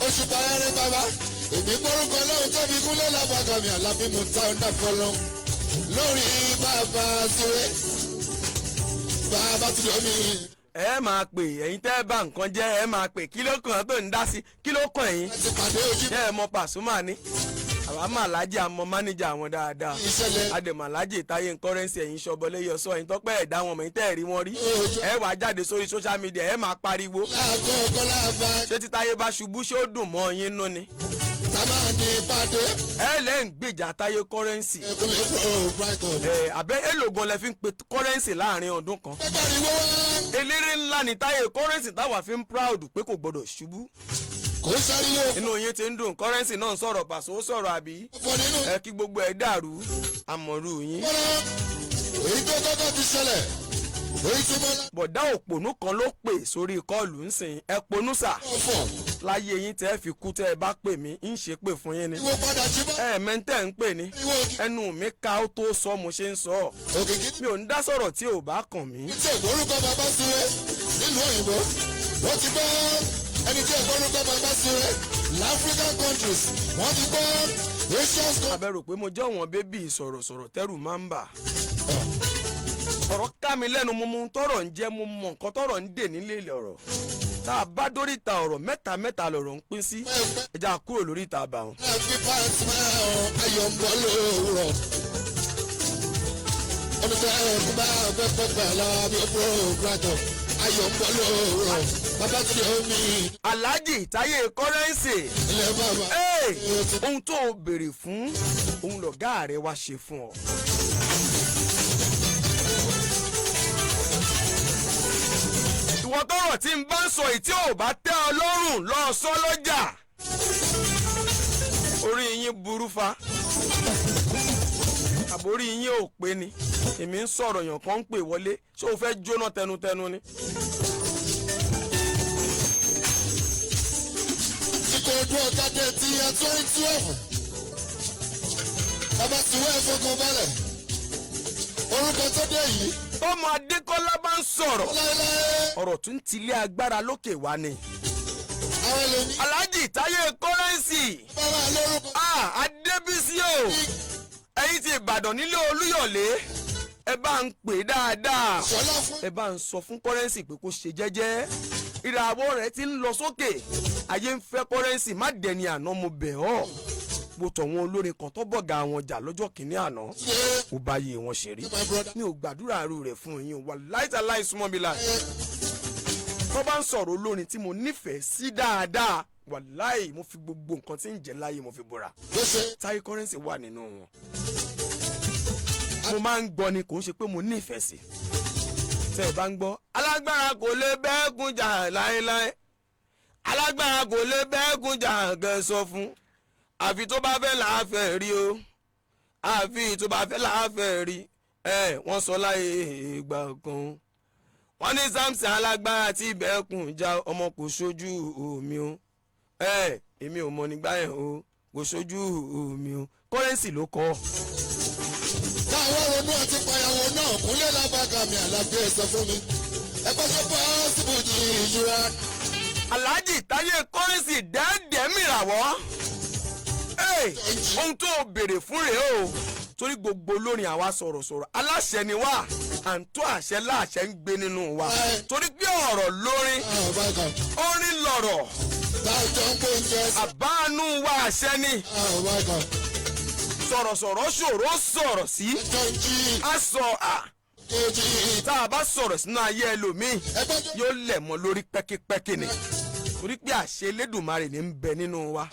Oṣù bàrẹ̀ rẹ̀ bàbá, èmi gbórúkọ lọ́hùn tóbi kúnlẹ̀ lábàgàmì àlàbí mu táwọn dàpọ̀ lọ́hùn lórí bàbá síwé bàbá tí lómi. Ẹ máa pè, ẹ̀yin tẹ́ ẹ bá nǹkan jẹ́, ẹ máa pè. Kí ló kàn án tó ń dá sí? Kí ló kàn yín? Ṣé ẹ mọ Pasuma ni? Àwa máa lájẹ, àmọ́ mánéjà àwọn dáadáa, àdèmọ̀ alájẹ Táyé Currency. Ẹ̀yin ṣọbọlé yọ sọ ẹ̀yin tọ́pẹ́ ẹ̀dá wọn mọ̀, ẹ̀yin tẹ́ ẹ̀ rí wọn rí, ẹ wàá jáde sórí social media, ẹ máa pariwo. Ṣé tí Táyé bá ṣubú, ṣé ó dùn mọ́ yín nú ni? Ẹ lẹ́ ń gbèjà Táyé Currency. Ẹ àbẹ́ èlò gan lẹ fi ń pe Currency láàrin ọdún kan? Eléré ńlá ni Táyé Currency táwa fi ń proud pé kò gbọdọ̀ ṣubú. Kò sáríwó. Inú yín ti ń dùn. Currency náà ń sọ̀rọ̀, Pàṣẹ ó sọ̀rọ̀, àbí ẹ kí gbogbo ẹ̀ dàrú àmọ̀rú yín. Èyí tó kọ́kọ́ ti ṣẹlẹ̀, èyí tí mo lá. Bọ̀dá òpònú kan ló pè sórí call ń sìn. Ẹ ponú sà láyé yín tẹ́ fi kú. Tẹ́ ẹ bá pè mí, ń ṣe pè fún yín ni. Ìwọ padà jí bá. Ẹ mẹ́ńtẹ́ ń pè ní ẹnu mi ká ó tó sọ mo ṣe ń sọ ọ́. Mi ò ń dá sọ̀rọ̀ tí ò bá kàn mí. Tí ògbórúkọ bàbá síwé nílùú òyìnbó, wọ́n ti gbọ́. Ẹni tí ògbórúkọ bàbá síwé l'African countries, wọ́n ti gbọ́ Asian countries. Abẹ́rò pé mo jẹ́ wọn baby sọ̀rọ̀sọ̀rọ̀ tẹ́rù máa ń bà. Ọ̀rọ̀ ká mi lẹ́nu, mo mọ ohun tọ́rọ̀ ń jẹ́, mo mọ nǹkan tọ́rọ̀ ń dè nílé ilẹ̀. Ọ̀rọ̀ tá a bá dóríta, ọ̀rọ̀ mẹ́ta mẹ́ta lọ̀rọ̀ ń pín sí. Ẹ já kúrò lórí ìta àbà wọn. Happy Pasuma, ayọ̀ ń bọ̀ lówùrọ̀. Olùfẹ́ ẹ̀kú bá pẹ́pẹ́ pẹ̀lú àbí ọ̀pọ̀ brighton, ayọ̀ ń bọ̀ lówùrọ̀. Bàbá tí ó mi. Alhaji Táyé Currency. Ilẹ̀ bàbá. Ohun tó o béèrè fún, òun lọ̀gá rẹ wá ṣe fún ọ. Ìwọ tọrọ tí n bá ń sọ yìí tí ò bá tẹ́ ọ lọ́rùn, lọ sọ lọ́jà. Orí yín burú fa, àbórí yín ò pé ni. Èmi ń sọ̀rọ̀, yàn kan ń pè wọlé. Ṣé o fẹ́ jóná tẹnutẹnu ni? Ìkòròdú ọ̀gádẹ ti yẹ 2012. Bàbá tí wọ́n fọkàn balẹ̀. Orúkọ tó dé yìí. Tọ́mọ Adékọ́lá bá ń sọ̀rọ̀, ọ̀rọ̀ tún ti lé agbára lókè wá ni. Alhaji Táyé Currency, Adébísí o, ẹ̀yin ti Ìbàdàn nílé Olúyọ̀lé, ẹ bá ń pè dáadáa, ẹ bá ń sọ fún Currency pé kó ṣe jẹ́jẹ́. Ìràwọ̀ rẹ̀ ti ń lọ sókè, ayé ń fẹ́ Currency. Má dẹni àná, mo bẹ̀ ọ́. Mo tọ̀ wọn olórin kan tó bọ̀gà wọn jà lọ́jọ́ kìíní àná, ó bá yé wọn ṣe rí. Mi ò gbàdúrà àrò rẹ̀ fún yín wà láìta láì súnmọ́ mi láì. Tó bá ń sọ̀rọ̀ olórin tí mo nífẹ̀ẹ́ sí dáadáa, wàláì, mo fi gbogbo nǹkan tí ń jẹ́ láyé mo fi búra, Táyé Currency wà nínú wọn. Mo máa ń gbọ́ ni, kò ń ṣe pé mo nífẹ̀ẹ́ sí. Tẹ́ ẹ bá ń gbọ́, alágbára kò lè bẹ́ẹ̀kún jà láéláé, alágbára kò lè bẹ́ẹ̀kún jà gẹ̀ sọ fún, àfi tó bá fẹ́ làáfẹ́ rí o, àfi tó bá fẹ́ làáfẹ́ rí. Ẹ wọ́n sọ láyé ìgbà kan, wọ́n ní Samson alágbára tí bẹ́ẹ̀kún já ọmọ kò ṣojú omi o. Ẹ èmi ò mọ̀ nígbà yẹn o, kò ṣojú omi o. Currency ló kọ́. Táwọn ronú àti payàwó náà kúnlẹ̀ lábàgàmì àlàbí ẹ̀ sọ fún mi. Ẹ bá ṣe pọ́sibú jì ìṣúra. Alhaji Táyé Currency dẹ́ẹ̀dẹ́ mìràwọ́. Ohun tó o béèrè fún rèé o, torí gbogbo olórin àwa sọ̀rọ̀sọ̀rọ̀ aláṣẹ ni wá. À ń tó àṣẹ láàṣẹ ń gbé nínú wa, torí pé ọ̀rọ̀ lórin, orin lọ̀rọ̀, àbáànú wa àṣẹ ni. Sọ̀rọ̀sọ̀rọ̀ ṣòro sọ̀rọ̀ sí, a sọ à tá a bá sọ̀rọ̀ sínú ayé ẹlòmíì, yóò lẹ̀ mọ́ lórí pẹ́kípẹ́kí ni, torí pé àṣẹ Elédùmarè ní ń bẹ nínú wa.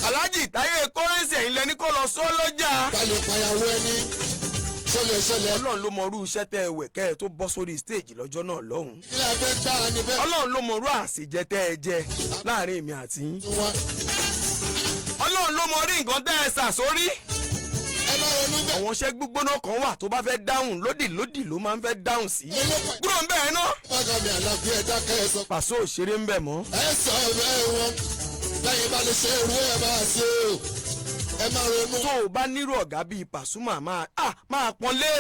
Alhaji Táyé Currency, ẹ̀yin lẹni kó lọ sọ lọ́jà. Ọlọ́run ló mọ irú iṣẹ́ tẹ́ ẹ wẹ̀ kẹ́ ẹ tó bọ́ sórí stage lọ́jọ́ náà lọ́hùn. Ọlọ́run ló mọ irú àṣejẹ tẹ́ ẹ jẹ láàrin èmi àti yín. Ọlọ́run ló mọ orí nǹkan tẹ́ ẹ sà sórí. Àwọn iṣẹ́ gbígbóná kan wà tó bá fẹ́ dáhùn, lódì lódì ló máa ń fẹ́ dáhùn sí. Kúrò ń bẹ̀ ná. Pàṣẹ òṣèré ń bẹ̀ mọ́. Ẹ sọ bẹ́ẹ̀ wọn lẹ́yìn bá lè ṣe irú ẹ̀ máa ṣe o, ẹ má ronú. Tó o bá nírú ọ̀gá bíi Pasuma, máa pọ́nlé.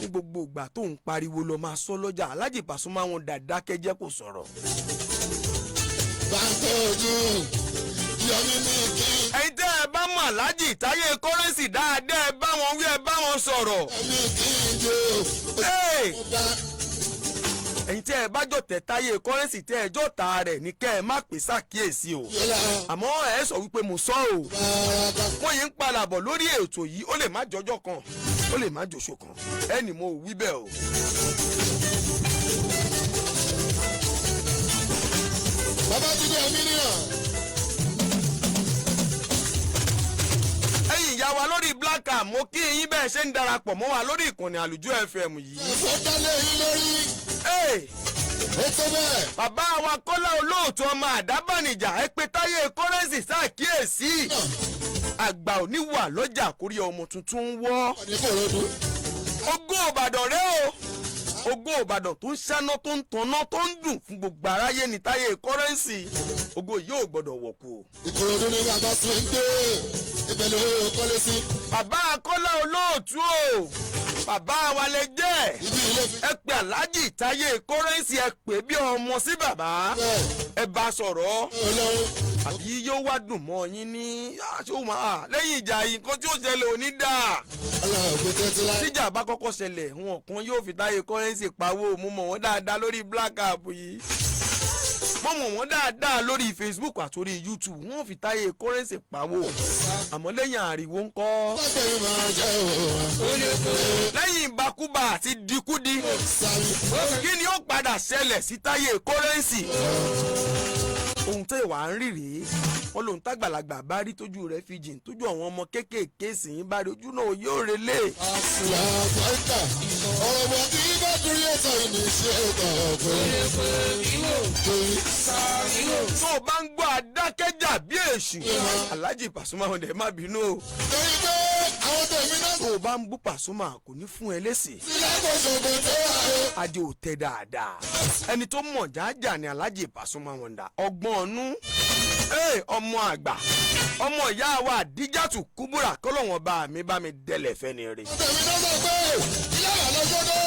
Ní gbogbo ìgbà tó ń pariwo lọ máa sọ lọ́jà, Alhaji Pasuma wọn dàdákẹ́jẹ́ kò sọ̀rọ̀. Báńkì ojú yọmí ní kí. Ẹ̀yin tẹ́ ẹ bá mọ̀ Alhaji Táyé Currency dáadáa, ẹ bá wọn wí, ẹ bá wọn sọ̀rọ̀. Yọmí kí n jò. Ẹ̀yin tẹ́ ẹ bá jọ̀tẹ̀ Táyé Currency, tẹ́ ẹ jọ̀tà rẹ̀ ní kẹ́ ẹ má pè ṣàkíyèsí o. Àmọ́ ẹ sọ wípé mo sọ o. Wọ́n yìí ń padà bọ̀ lórí ètò yìí, ó lè má jọjọ́ kan, ó lè má jòṣò kan, ẹnì mo wí bẹ́ẹ̀ o. Bàbá ti dé mílíọ̀nù. Ẹ̀yin ìyá wa lórí Black Cam, mo kí yín bẹ́ẹ̀ ṣe ń darapọ̀ mọ́ wa lórí ìkànnì Àlùjọ FM yìí. Ẹ̀fọ́ dálé yín lórí. Ó tó bẹ́ẹ̀. Bàbá wa Kọ́lá Olóòtú ọmọ Àdábànìjà, ẹ pé Táyé Currency ṣàkíyèsí. Àgbà ò ní wà lọ́jà kórí ọmọ tuntun ń wọ́. Ogún Ìbàdàn rẹ o. Ogún Ìbàdàn tó ń ṣáná, tó ń tanná, tó ń dùn fún gbogbo aráyé ní Táyé Currency. Ògo yóò gbọ́dọ̀ wọ̀kú o. Ìkòròdú ni bàbá sí ń gbé, ibẹ̀ ló kọ́lé sí. Bàbá Kọ́lá Olóòtú o, bàbá wa lè jẹ́. Ẹ pé Alhaji Táyé Currency, ẹ pè bí ọmọ sí bàbá, ẹ bá sọ̀rọ̀. Àbí yóò wá dùn mọ́ yín ní lẹ́yìn ìjà yìí, nǹkan tí ó ṣẹlẹ̀ ò ní dáa. Tíjà bá kọ́kọ́ ṣẹlẹ̀, wọn kan yóò fi Táyé Currency pawó. Mo mọ̀ wọ́n dáadáa lórí Black App yìí, mo mọ̀ wọ́n dáadáa lórí Facebook àtòrí YouTube, wọ́n fi Táyé Currency pawó. Àmọ́ lẹ́yìn àríwó ń kọ́, lẹ́yìn ìbakúba àti dikúdi, kí ni ó padà ṣẹlẹ̀ sí Táyé Currency? Ohun tó ìwà ń rí rèé, wọn lòun tágbàlagbà bá rí tójú rẹ̀ fi jìn, tójú àwọn ọmọ kéékèèké sì ń bá rí, ojú náà yóò relé. Ọ̀rọ̀ bọ̀ kí bá dúró ẹ̀sọ́ ìní ṣe tó o bá ń gbọ́ adákẹ́jà bí èṣù, Alhaji Pasuma ọ̀dẹ̀ má bínú o. Torí pé àwọn tèmi náà. Tó o bá ń bú Pasuma, kò ní fún ẹ lésì. Adé ò tẹ dáadáa. Ẹni tó mọ̀ jájà ni Alhaji Pasuma Wonder, ọgbọ́n ọ̀nú ọmọ àgbà, ọmọ ìyá wa Àdíjàtù Kúbúrà, kọ́lọ́wọ́n bá mi bá mi délẹ̀ fẹ́ ni rè. Tèmi náà sọ pé ilé wà lọ́jọ́ tó.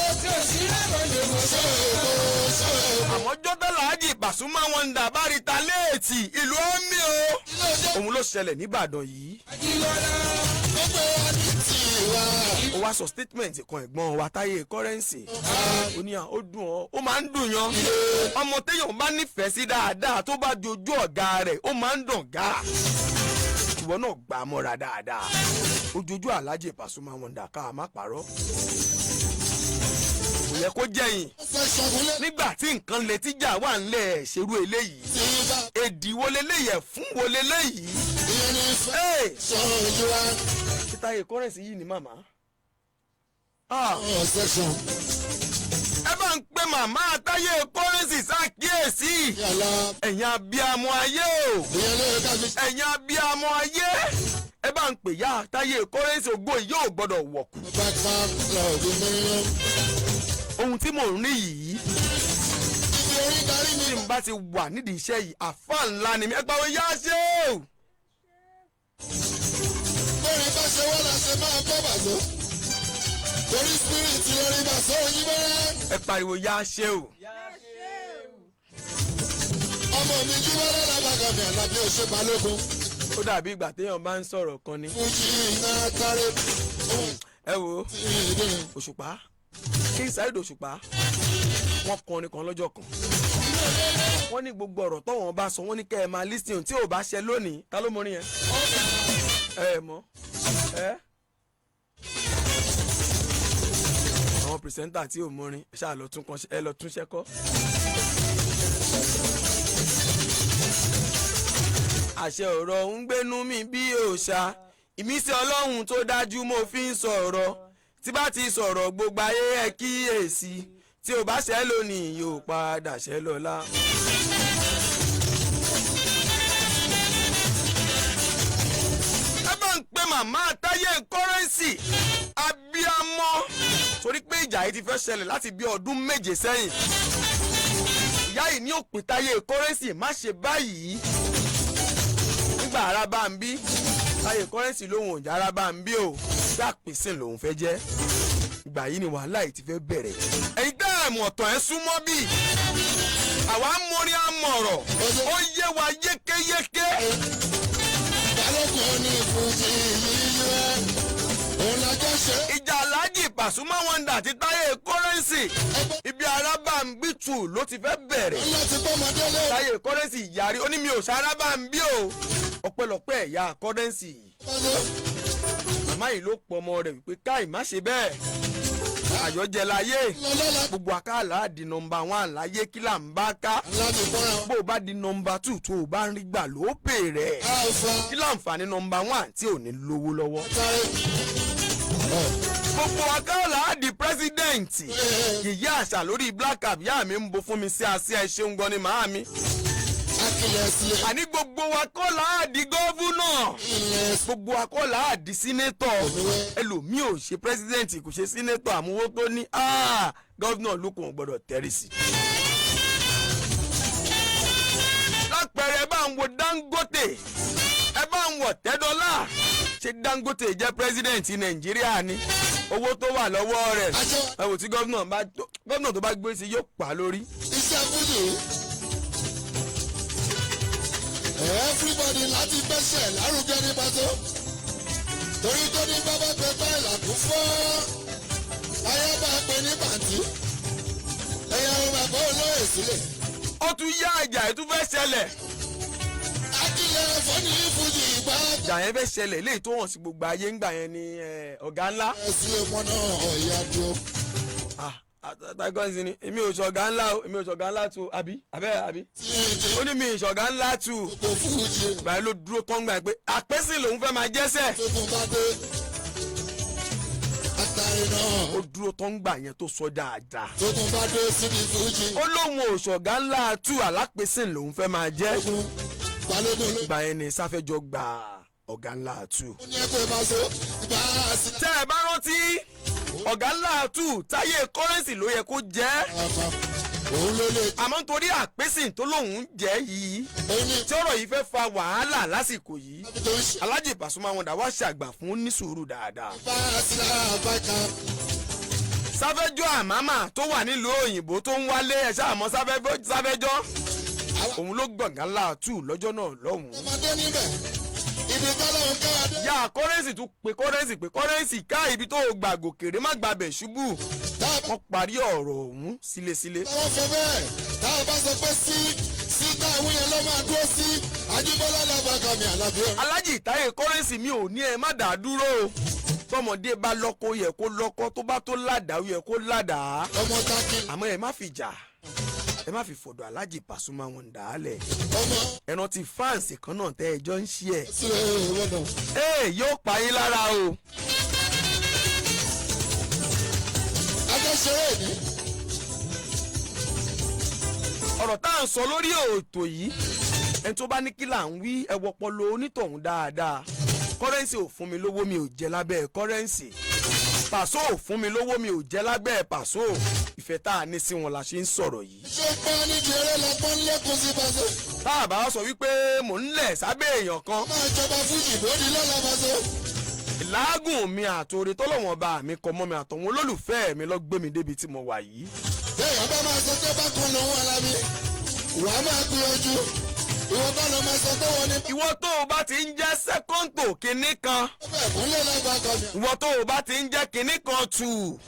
Àmọ́ jọ́tà Alhaji Pasuma Wonder bá rí ta léètì ìlú omi o. Òun ló ṣẹlẹ̀ nìbàdàn yìí. Ó wá sọ statement kan, ẹ̀gbọ́n wa Táyé Currency, ó ní à ó dùn ọ́, ó máa ń dùn yan. Ọmọ téèyàn bá nífẹ̀ẹ́ sí dáadáa, tó bá dojú ọ̀gá rẹ̀, ó máa ń dùn gá. Ìwọ náà gbà á mọ́ra dáadáa. Ojojú Alhaji Pasuma Wonder, ká má parọ́, kò yẹ kó jẹ̀yìn nígbà tí nǹkan lè tíjà wà ńlẹ̀ ṣerú eléyìí. Èdì wo leléyìí, ẹ̀fún wo leléyìí? Táyé Currency yìí ni màmá. Ẹ bá ń pe màmá Táyé Currency ṣàkíyèsí. Ẹ̀yin abiyamọ ayé o, ẹ̀yin abiyamọ ayé, ẹ bá ń pè ya Táyé Currency, ògo yìí ò gbọ́dọ̀ wọ̀kù. Ohun tí mò ń rí yìí, tí n bá ti wà nídìí iṣẹ́ yìí, àfa ńlá ni mi. Ẹ gbàgbọ́ yá ṣe o. Bórí bá ṣe wọ́n la ṣe máa kọ́ bàtó. Torí spirit lórí bàtó yín bẹ́rẹ̀. Ẹ pariwo yá ṣe o. Ọmọ mi jí wọ́n lọ́la bàgà mi àlàbí òṣè balógun. Ó dàbí ìgbà téèyàn bá ń sọ̀rọ̀ kan ni. Fújì iná kárẹ́. Ẹ wo Òṣùpá, King Saheed Òṣùpá, wọ́n kọrin kan lọ́jọ́ kan, wọ́n ní gbogbo ọ̀rọ̀ tọ́wọ́n bá sọ, wọ́n ní kẹ́ ẹ máa listen tí ò bá ṣe lónìí. Ta ló mọ orin yẹn? Ẹ mọ̀ ẹ. Àwọn presenter tí ò mọrin ṣáà lọ tún kan, ẹ lọ túnṣẹ́ kọ́. Àṣẹ ọ̀rọ̀ ń gbénú mi bí òòṣà, ìmísí Ọlọ́run tó dájú mo fi ń sọ̀rọ̀. Tí bá ti sọ̀rọ̀, gbogbo ayé ẹ kíyèsí. Tí ò bá ṣẹ́ lónìí, yóò padà ṣẹ́ lọ́la. Ẹ bá ń pe màmá Táyé Kọ́rẹ́nsì, abiyamọ, torí pé ìjà yìí ti fẹ́ ṣẹlẹ̀ láti bí ọdún 7 sẹ́yìn. Ìyá yìí ní òpin Táyé Kọ́rẹ́nsì má ṣe báyìí nígbà ara bá ń bí. Táyé Kọ́rẹ́nsì lòun ò jára bá ń bí o, gbà pèsè lòun fẹ́ jẹ́. Ìgbà yìí ni wàhálà yìí ti fẹ́ bẹ̀rẹ̀. Ẹ̀yin tẹ́ ẹ̀ mọ̀tàn, ẹ súnmọ́ bí àwa ń mórí àmọ̀rọ̀, ó yé wa yékéyéké. Balógun ní ìfúnjì yìí rẹ̀ òun lájọ́ ṣe. Ìjà Alhaji Pasuma Wonder àti Táyé Kọ́rẹ́nsì, ibi Arábàmbí 2 ló ti fẹ́ bẹ̀rẹ̀. Láti bọ́mọdé lé. Táyé Kọ́rẹ́nsì yarí, ó ní mi ò ṣe Arábàmbí o. Ọpẹ́lọpẹ́ ẹ̀yà Kọ́rẹ́nsì, màmá yìí ló pọ̀ ọmọ rẹ̀ wípé káì má ṣe bẹ́ẹ̀, àyọ̀jẹ̀ láyé, gbogbo àkàlà di number 1 láyé, kí là ń bá ká? Bó o bá di number 2 tó o bá ń rí gbà ló pè rẹ̀, kí láǹfààní number 1 tí ò ní lówó lọ́wọ́? Gbogbo àkàlà di pírẹsidẹ́ǹtì. Yìyí àṣà lórí Black Cap, yá mi ń bo fún mi sí àṣẹ. Ẹ ṣeun gan ni màá mi. Àní gbogbo wa kọ́ là á di governor, gbogbo wa kọ́ là á di senator. Ẹlòmíì ò ṣe pírẹsidẹ́ǹtì, kò ṣe senator, àmúwó tó ní governor lókun gbọ́dọ̀ tẹ́rì sí. Lápẹẹrẹ, ẹ bá ń wo Dangote, ẹ bá ń wọ̀ Tẹ́dọ́lá. Ṣé Dangote jẹ́ pírẹsidẹ́ǹtì Nàìjíríà ni? Owó tó wà lọ́wọ́ rẹ̀, ẹ wò tí gómìnà tó bá gbé sí yóò pa lórí. Iṣẹ́ fújì everybody láti gbẹ́sẹ̀ lárugẹ ní pàtó, torí tó ní bábá pé báyìí kú fọ́ ayé bá pè ní pàǹtí ẹ̀yà ọmọ bàbá olóyè sílẹ̀. Ó tún yá, ìjà yìí tún fẹ́ ṣẹlẹ̀. Akílẹ̀ fọ́nì fújì ìgbà. Ìjà yẹn fẹ́ ṣẹlẹ̀ léyìí tó hàn sí gbogbo ayé ńgbà yẹn ni ọ̀gá ńlá. Ẹ sílẹ̀ mọ́ náà ọ̀yà dúró. Tágọ́nsì ni èmi ò ṣọ̀gá ńlá o, èmi ò ṣọ̀gá ńlá tu àbí abẹ́ àbí. Ó ní mi ìṣọ̀gá ńlá tu. Ìgbà yẹn ló dúró tán gbà pé àpẹ́sìn lòun fẹ́ máa jẹ́sẹ̀. Ó dúró tán gbà yẹn tó sọ dáadáa. Ó lóun ò ṣọ̀gá ńlá tu, alápèsìn lòun fẹ́ máa jẹ́. Ìgbà yẹn ni Sáfẹ́jọ gba ọ̀gá ńlá tu. Tẹ́ ẹ bá rántí, ọ̀gá ńlá tù Táyé Kọ́rẹ́nsì ló yẹ kó jẹ́, àmọ́ nítorí àpèsìn tó lòun ń jẹ́ yìí tí ọ̀rọ̀ yìí fẹ́ fa wàhálà lásìkò yìí, Alhaji Pasuma Wonder wá ṣàgbà fún ní sùúrù dáadáa. Sáfẹ́jọ́ àmàmà tó wà nílùú òyìnbó tó ń wálé ẹ̀ ṣáà mọ́ Sáfẹ́jọ́, òun ló gbọ̀ngàn ńlá tù lọ́jọ́ náà lọ́hùn-ún. Yá Kọ́rẹ́nsì tún pe Kọ́rẹ́nsì pé Kọ́rẹ́nsì ká ibi tó gbà gòkèrè má gbàbẹ̀ ṣubú. Wọ́n parí ọ̀rọ̀ ọ̀hún sílesíle. Táwọn fẹ́ bẹ́ẹ̀, táwọn bá sọ pé sí sí táwọn yẹn lọ́ máa dúró sí Ajíbọ́lá làbàkàmì Àlàbí. Alhaji Táyé Kọ́rẹ́nsì, mi ò ní ẹ má dàá dúró o. Tọmọdé bá lọ́kọ yẹ kó lọ́kọ, tó bá tó ládàá yẹ kó ládàá. Ọmọ tákì. Àmọ́ ẹ má fi jà, ẹ má fi fọ̀dọ̀ Alhaji Pasuma wọn dà á lẹ̀. Ẹ rántí fáǹsì kan náà tẹ́ ẹjọ́ ń ṣí ẹ̀. Ee, yóò pa yín lára o. Ọ̀rọ̀ tá à ń sọ lórí ètò yìí, ẹni tó bá ní kí là ń wí, ẹ wọpọlọ onítọ̀hún dáadáa. Kọ́rẹ́nsì ò fún mi lówó, mi ò jẹ lábẹ́ Kọ́rẹ́nsì. Pàṣọ ò fún mi lówó, mi ò jẹ lábẹ́ Pàṣọ. Ìfẹ́ tá a ní sí wọn la ṣe ń sọ̀rọ̀ yìí. Ṣé pọ́n ní jẹrẹ lọ pọ́n lẹ́kùn sí Pàṣọ. Tá a bá sọ wípé mò ń lẹ̀ sábẹ́ èèyàn kan. Máa jọba fújì lórí lọ́la Pàṣọ. Làágùn mi àtòrè tọ́lọ́wọ̀n bá mi kọ mọ́ mi àtọ̀wọn olólùfẹ́ mi lọ gbé mi débi tí mo wà yìí. Bẹ́ẹ̀ bá máa sọ pé bákan lòun Alábí, wàá máa gbìyànjú, ìwọ bá lọ máa sọ pé pé wọ́n ní Ìwọ tó o bá ti ń jẹ́ second to kinní kan, bẹ́ẹ̀ kúnlẹ̀ lágbàkọ̀ mi. ìwọ tó o bá ti ń jẹ́ kinní kan tù,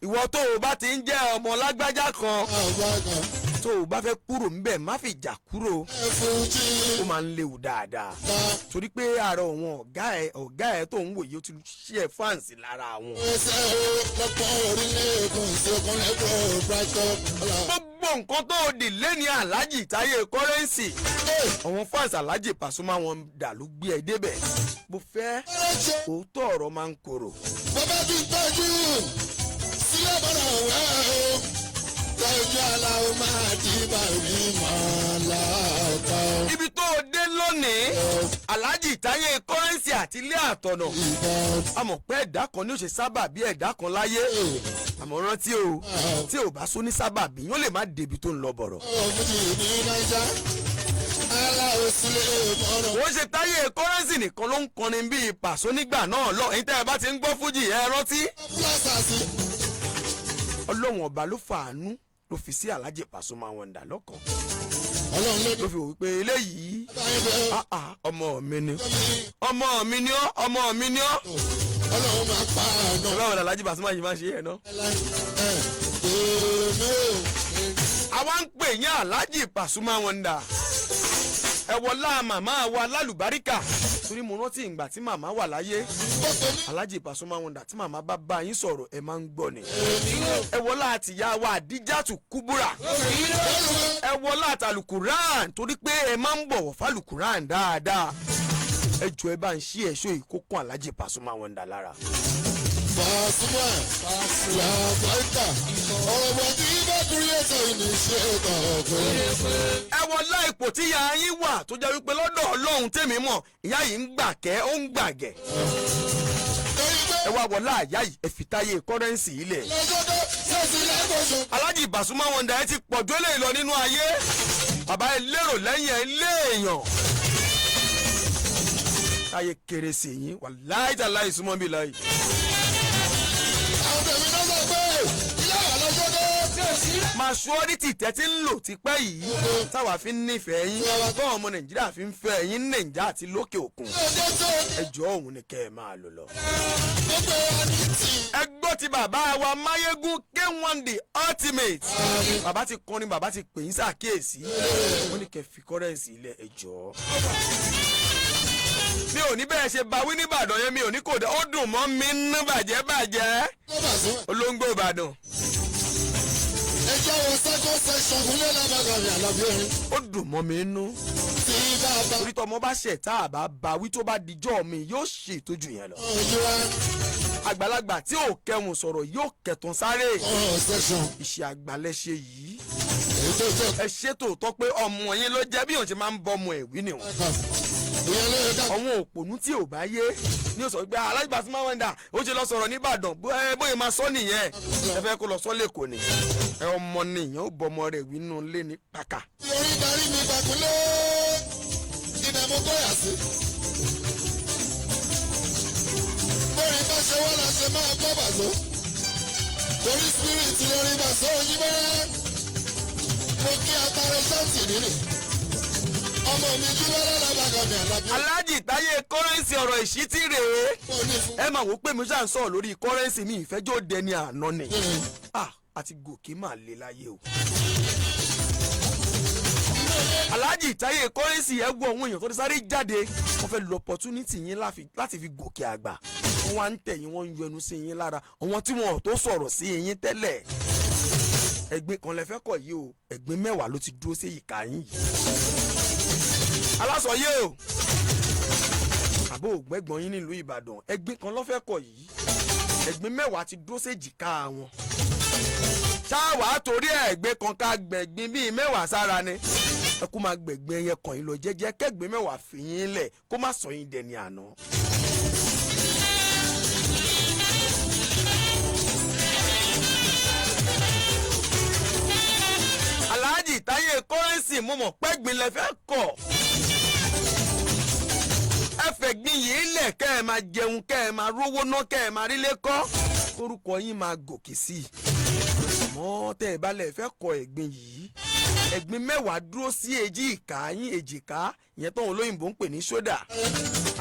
ìwọ tó o bá ti ń jẹ́ ọmọ lágbájá kan, tó o bá fẹ́ kúrò ńbẹ̀, má fi jà kúrò. Ó máa ń léwu dáadáa torí pé ààrẹ òun ọ̀gá ẹ̀ tó ń wòye, ó ti ṣí ẹ̀ fans lára wọn. Gbogbo nǹkan tó o dì lẹ́ni, Aláàjì Táyé Currency, àwọn fans Aláàjì Pasuma wọn dà ló gbé ẹ débẹ̀. Mo fẹ́ òótọ́ ọ̀rọ̀ máa ń korò. Bàbá ti tọ́jú sílẹ̀ bọ́dọ̀ wẹ́ o, tọ́jú aláwọ̀ máa di bàbí mọ́ lọ́tọ̀. Ibi tó o dé lónìí, Aláàjì Táyé Currency, àti ilé àtọ̀nà, a mọ̀ pé ẹ̀dá kan ní ó ṣe sábà bí ẹ̀dá kan láyé. Àmọ́ rántí o, tí ò bá sún ní sábàbí, yóò lè má débi tó ń lọ bọ̀rọ̀. Fújì ní Naija, aláwọ̀ sílẹ̀ bọ́dọ̀. Wọ́n ṣe Táyé Currency nìkan ló ń kọrin bíi Pàṣọ nígbà náà lọ. Èyí tẹ́ ẹ bá ti ń gbọ́ fújì, ẹ rántí. Plásàsì. Ọlọ́run Ọba ló fàánú ló fi sí Aláàjì Pasuma Wonder lọ́kàn. Ọlọ́run ló Ló fi wò wípé eléyìí, báyìí bẹ́ẹ̀. ah ah, ọmọ mi ni, ọmọ mi ni ọ́, ọmọ mi ni ọ́. Ọlọ́run máa pa àná. Báwo ni Aláàjì Pasuma yìí máa ṣe é náà? Èmi ò. Àwa ń pè yín, Aláàjì Pasuma Wonder, ẹ wọlá màmá wa lálùbáríkà, torí mo rántí ìgbà tí màmá wà láyé, Aláàjì Pasuma Wonder, tí màmá bá bá yín sọ̀rọ̀, ẹ máa ń gbọ́ ni. Ẹ wọlá àtìyá wa Àdíjàtù Kúbúrà, ẹ wọlá àtàlùkùrán, torí pé ẹ máa ń bọ̀wọ̀ fálùkùrán dáadáa. Ẹ jọ, ẹ bá ń ṣí ẹ̀ṣọ́ ìkókún Aláàjì Pasuma Wonder lára. Pasuma làbáìkà ọ̀rọ̀ bọ̀ tí bá kúrú ètò ìníṣẹ́ ọ̀gbẹ́. Ẹ wọlá ipò tí ìyá yín wà, tó jẹ́ wípé lọ́dọ̀ Ọlọ́run tèmi mọ̀, ìyá yìí ń gbà kẹ́, ó ń gbàgẹ̀. Torí pé Ẹ wá wọlá àyá yìí, ẹ fi Táyé Currency ilẹ̀. Lọ́jọ́dọ́ sẹ́sì lẹ́gbọ̀sọ̀. Aláàjì Pasuma Wonder, ẹ ti pọ̀ tó lè lọ nínú ayé. Bàbá ẹ lérò lẹ́yìn ẹ léèyàn. Táyé kéré sí yín, wàláhì tàláhì, súnmọ́ bí láyìí. Àwọn tèmi náà sọ pé ilé wà lọ́jọ́dọ́. Maturity tẹ́tí ń lò tipẹ́ yìí táwa fi ń nífẹ̀ẹ́ yín, báwọn ọmọ Nàìjíríà fi ń fẹ́ yín ní Nàìjíríà àti lókè òkun, Ọjọ́ tó ẹ jọ̀ọ́, òun ni kẹ́ ẹ máa lò lọ. Gbogbo wa ní tì. Ẹ gbọ́ ti bàbá wa Máyégún, K1 The Ultimate. Bàbá ti kọrin, bàbá ti pè yín sàkíyèsí, wọ́n ní kẹ́ fi Currency ilẹ̀, ẹ jọ̀ọ́. Mi ò ní bẹ́ẹ̀ ṣe bawí nìbàdàn yẹn, mi ò ní kò dé, ó dùn mọ́ mi ń bàjẹ́ bàjẹ́. Olóńgbò Ìbàdàn. Ẹ jẹ́ wo second section kúnlẹ̀ lábàgàmì àlàbí orin. Ó dùn mọ́ mi nú. Tí bàbá Torí tọmọ bá ṣẹ̀, tá a bá bá wí, tó bá dijọ́ mi, yóò ṣe ìtọ́jú yẹn lọ. Ojú wa. Àgbàlagbà tí ò kẹrùn sọ̀rọ̀ yóò kẹtàn sáré. Ọ̀rọ̀ section. Iṣẹ́ àgbàlẹ̀ ṣe yìí. Èyí tó jẹ́ Ẹ ṣe tòótọ́ pé ọmọ yín ló jẹ́, bí òun ṣe máa ń bọ́ ọmọ ẹ̀ wí nìwọ̀n. Ìyẹn ló yẹ ká. Àwọn òpònú tí ò bá yé ní ó sọ pé Aláàjì Pasuma Wonder ó ṣe lọ sọ̀rọ̀ nìbàdàn. Bóyá máa sọ nìyẹn, ẹ fẹ́ kó lọ sọ lẹ́kọ̀ọ́ ni. Ẹ ọmọ nìyẹn, ó bọ ọmọ rẹ̀ wí nínú ilé ní pàkà. Orí darí mi gbàkúlé ibẹ̀ mo gbọ́yà sí. Bórí bá ṣe wá la ṣe máa gbọ́ bàzó. Torí spirit lórí bàzó oyin bẹ́rẹ́. Mo kí atare ṣáǹtì nínú. Ọmọ mi jí lọ́lá lábàgàmì àlàbí. Aláàjì Táyé Currency, ọ̀rọ̀ ìṣítí rèé. Mo ní fún. Ẹ máa wò pé mi ṣáà ń sọ̀rọ̀ lórí Currency, mi ìfẹ́jọ́ dẹni àná ni. Ah, àti gòkè máa le láyé o. Aláàjì Táyé Currency, ẹ wo àwọn èèyàn tó ti sáré jáde, wọ́n fẹ́ lo opportunity yín láti fi gòkè àgbà. Wọ́n wá ń tẹ̀yìn, wọ́n ń yọnu sí yín lára, àwọn tí wọn ò tó sọ̀rọ̀ sí yín tẹ́lẹ̀. Ẹ̀gbin kan lẹ fẹ́ kọ̀ yìí o, ẹ̀gbin 10 ló ti dúró sí ìka yín yìí. Alásọyé o, àbó ògbẹ́gbọ̀n yín nílùú Ìbàdàn, ẹ̀gbin kan ló fẹ́ kọ̀ yìí, ẹ̀gbin 10 ti dúró sí èjìká wọn. Ṣáwàá torí ẹ̀gbin kan ká gbẹ̀gbin bíi 10 sára ni? Ẹ kó máa gbẹ̀gbin ẹyẹ kan yín lọ jẹ́jẹ́, kẹ́gbin 10 fi yín lẹ̀, kó má sọ yín dẹni àná. Aláàjì Táyé Currency, mo mọ̀ pẹ́gbin lẹ fẹ́ kọ̀, ẹ fẹ̀gbin yìí lẹ̀, kẹ́ ẹ máa jẹun, kẹ́ ẹ máa rówó ná, kẹ́ ẹ máa rílé kọ́, orúkọ yín máa gòkè sí i. Àmọ́ tẹ́ ẹ bá lẹ̀ fẹ́ kọ ẹ̀gbin yìí, ẹ̀gbin 10 dúró sí èjì ìka yín, èjìká ìyẹn tóun olóyìnbó ń pè ní ṣódà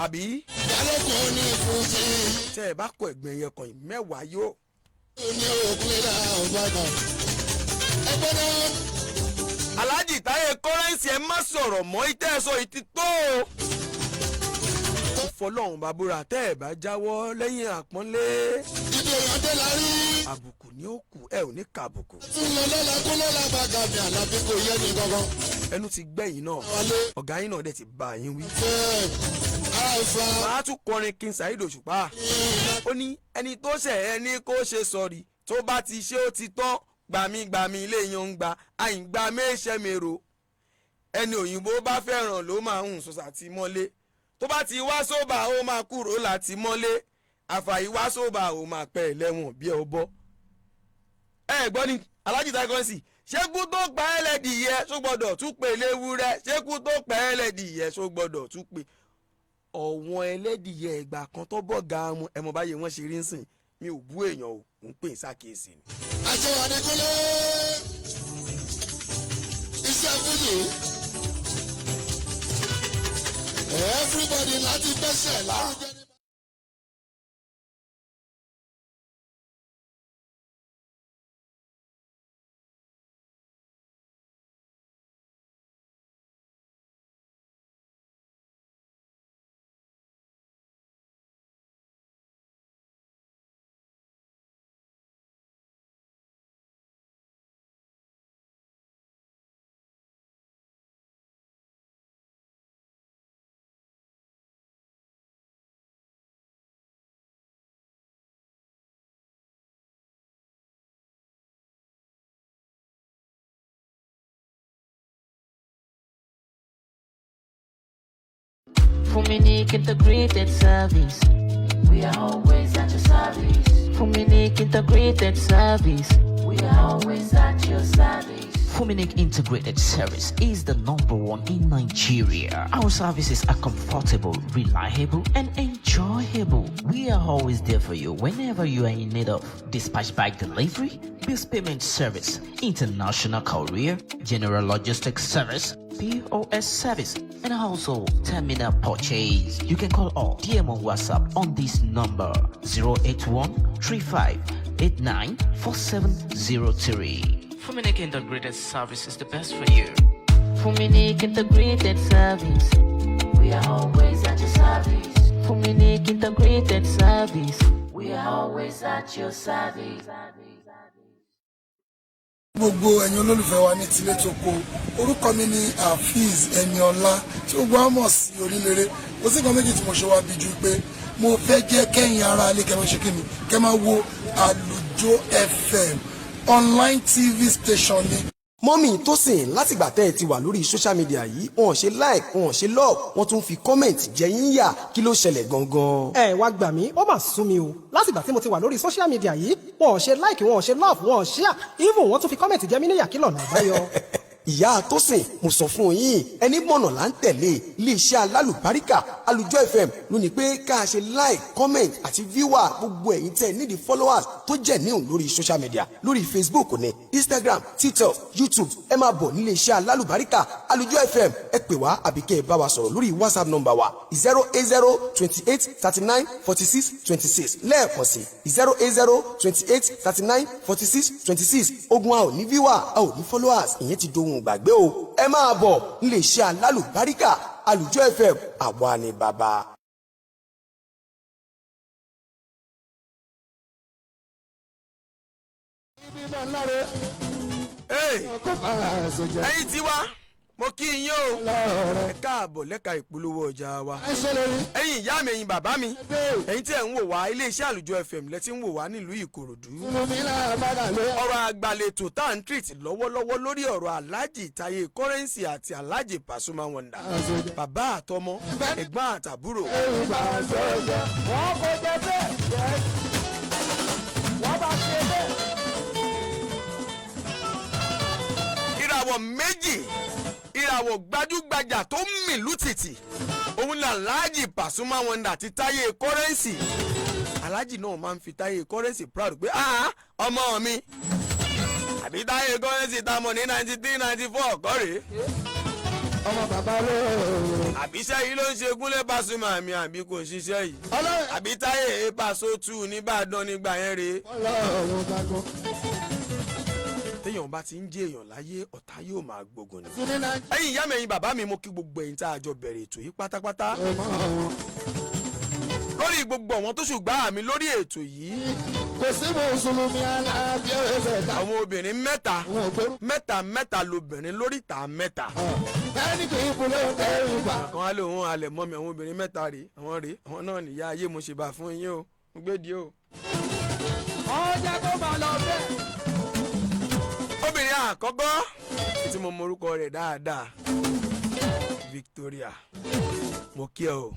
àbí. Balógun ní fújì. Tẹ́ ẹ bá kọ ẹ̀gbin ẹyẹ kan yìí, 10 yóò. Ní òkúlé náà ọ̀gbọ́n. Ẹgbẹ́ náà. Alhaji Táyé Currency, ẹ má sọ̀rọ̀ mọ́, ìtẹ́ ẹ sọ ìtì tó o. Fọlọ́run bàbúrà, tẹ́ ẹ bá jáwọ́ lẹ́yìn àpọ́nlé. Ibi èèyàn dé la rí. Àbùkù ni ó kù, ẹ ò ní ka àbùkù. Tún lọ lọ́la kó lọ́la bá gàmì àlàbí kò yẹ ní gangan. Ẹnu ti gbẹ̀yìn náà, ọ̀gá yín náà dẹ̀ ti bá yín wí. Màá tún kọrin King Saheed Òṣùpá. Ó ní ẹni tó ṣẹ̀ ẹ ní kó ṣe sọ̀rí, tó bá ti ṣe ó ti tán, gbàmígbàmí ilé yan ń gba àyìngbá méṣẹ́ mèrò. Ẹni òyìnbó bá fẹ́ràn ló máa ń sọ sàtìmọ́lé, tó bá ti wá sóbà ó máa kúrò láti mọ́lé, àfàìwá sóbà ó máa pẹ́ lẹ́wọ̀n bí ẹ bọ́. Ẹ gbọ́ ni Alhaji Taye Currency, ṣékú tó pa ẹlẹ́dìyẹ ṣó gbọ́dọ̀ tún pè léwúrẹ́? Ṣékú tó pa ẹlẹ́dìyẹ ṣó gbọ́dọ̀ tún pè ọ̀wọ́n ẹlẹ́dìyẹ? Ìgbà kan tó bọ̀ ga mu, ẹ mọ̀ báyìí wọ́n ṣe rí ń sìn. Mi ò bú èèyàn o, mò ń pè ń ṣàkíyèsí ni. Àjọ Adékúnlé iṣẹ́ fújì, everybody láti gbẹ́sẹ̀ lárugẹ. Fuminique Integrated Service. We are always at your service. Fuminique Integrated Service. We are always at your service. Fuminic Integrated Service is the number one in Nigeria. Our services are comfortable, reliable, and enjoyable. We are always there for you whenever you are in need of dispatch bike delivery, bills payment service, international courier, general logistics service, POS service, and also terminal purchase. You can call or DM on WhatsApp on this number 081 35 89 4703. Fuminic Integrated Service is the best for you. Fuminique Integrated Service. We are always at your service. Fuminique Integrated Service. We are always at your service. Gbogbo ẹ̀yin olólùfẹ́ wa ní tilé tó ko, orúkọ mi ni Afeez Ẹniọlá tí gbogbo wa mọ̀ sí Oníléré. Kò sí nǹkan méjì tí mo ṣe wá bí ju pé mo fẹ́ jẹ́ kẹ́yìn ara ilé kẹ́ máa ṣe kí ni, kẹ́ máa wo Àlùjọ FM online TV station ni. Mummy Tósìn, látìgbà tẹ́ ẹ ti wà lórí social media yìí, wọn ò ṣe like, wọn ò ṣe love, wọ́n tún fi comment jẹ yín yà. Kí ló ṣẹlẹ̀ gangan? Ẹ wá gbà mí, ó mà sún mi o. Látìgbà tí mo ti wà lórí social media yìí, wọn ò ṣe like, wọn ò ṣe love, wọn ò share, even wọ́n tún fi comment jẹ mí níyà. Kí lọ̀nà àbáyọ? Ìyá Tósìn, mo sọ fún yín, ẹni mọ̀nà là ń tẹ̀lé. Iléeṣẹ́ alálùbáríkà Àlùjọ FM ló ní pé ká ṣe like, comment àti viewer. Gbogbo ẹ̀yin tẹ́ nídìí followers tó jẹ́ níhùn lórí social media, lórí Facebook ní Instagram, TikTok, YouTube, ẹ máa bọ̀ nílé iṣẹ́ alálùbáríkà Àlùjọ FM. Ẹ pè wá àbí kẹ́ ẹ bá wa sọ̀rọ̀ lórí WhatsApp number wa 08028394626. Lẹ́ẹ̀kan sí, 08028394626. Ogun a ò ní viewer, a ò ní followers, ìyẹn ti dohun ìgbàgbé o. Ẹ máa bọ̀ nílé iṣẹ́ alálùbáríkà Àlùjọ FM, àwa ni bàbá. Ẹ̀yin tiwa, mo kí yín o, ẹ káàbọ̀ lẹ́ka ìpolówó ọjà wa. Ẹ̀yin ìyá mi, ẹ̀yin bàbá mi, ẹ̀yin tí ẹ̀ ń wò wá, iléeṣẹ́ Àlùjọ FM lẹ ti ń wò wá nílùú Ìkòròdú. Ọ̀rọ̀ àgbàlẹ̀tò tá à ń treat lọ́wọ́lọ́wọ́ lórí ọ̀rọ̀ Alhaji Taye Currency àti Alhaji Pasuma Wonder, bàbá àtọmọ, ẹ̀gbọ́n àtàbúrò. Wọ́n kò jẹ bẹ́ẹ̀, wọ́n bá ṣe bẹ́ẹ̀. Ìràwọ̀ méjì, ìràwọ̀ gbajúgbajà tó ń mìlú tìtì, òun ni Alhaji Pasuma Wonder àti Taye Currency. Alhaji náà máa ń fi Taye Currency proud pé, "Ah, ọmọ mi." Àbí Táyé Currency tá a mọ̀ ní 93 94 kọ́ rèé. Ọmọ bàbá olóòrò. Àbí iṣẹ́ yìí ló ń ṣe Kúnlé Pasuma mi àbí kò ń ṣiṣẹ́ yìí. Ọlọ́run Àbí Táyé Paso 2 nìbàdàn nígbà yẹn rèé. Ọlọ́run gbàgbọ́. Téèyàn bá ti ń jẹ́ èèyàn láyé, ọ̀tá yóò máa gbógun ni. Sí ní Nàìjíríà. Ẹ̀yin ìyá mi, ẹ̀yin bàbá mi, mo kí gbogbo ẹ̀yin tá a jọ bẹ̀rẹ̀ ètò yìí pátápátá. Lórí gbogbo àwọn tó ṣùgbọ́n àmì lórí ètò yìí. Kò sí mùsùlùmí aláàbí ẹsẹ̀ ta. Àwọn obìnrin mẹ́ta Àwọn ògbérú. mẹ́ta mẹ́ta lobìnrin lórí ìta mẹ́ta. Ẹni kì í bulẹ̀ ẹ̀rù bà. Kan á lè òun alẹ̀ mọ́ mi, àwọn obìnrin mẹ́ta rèé, àwọn rèé, àwọn náà nìyá ayé, mo ṣe bá fún yín o, mo gbé di o. Wọ́n jẹ́ kó máa lọ bẹ́ẹ̀. Obìnrin àkọ́kọ́ tí mo mọrúkọ rẹ̀ dáadáa, Victoria, mo kí ẹ o.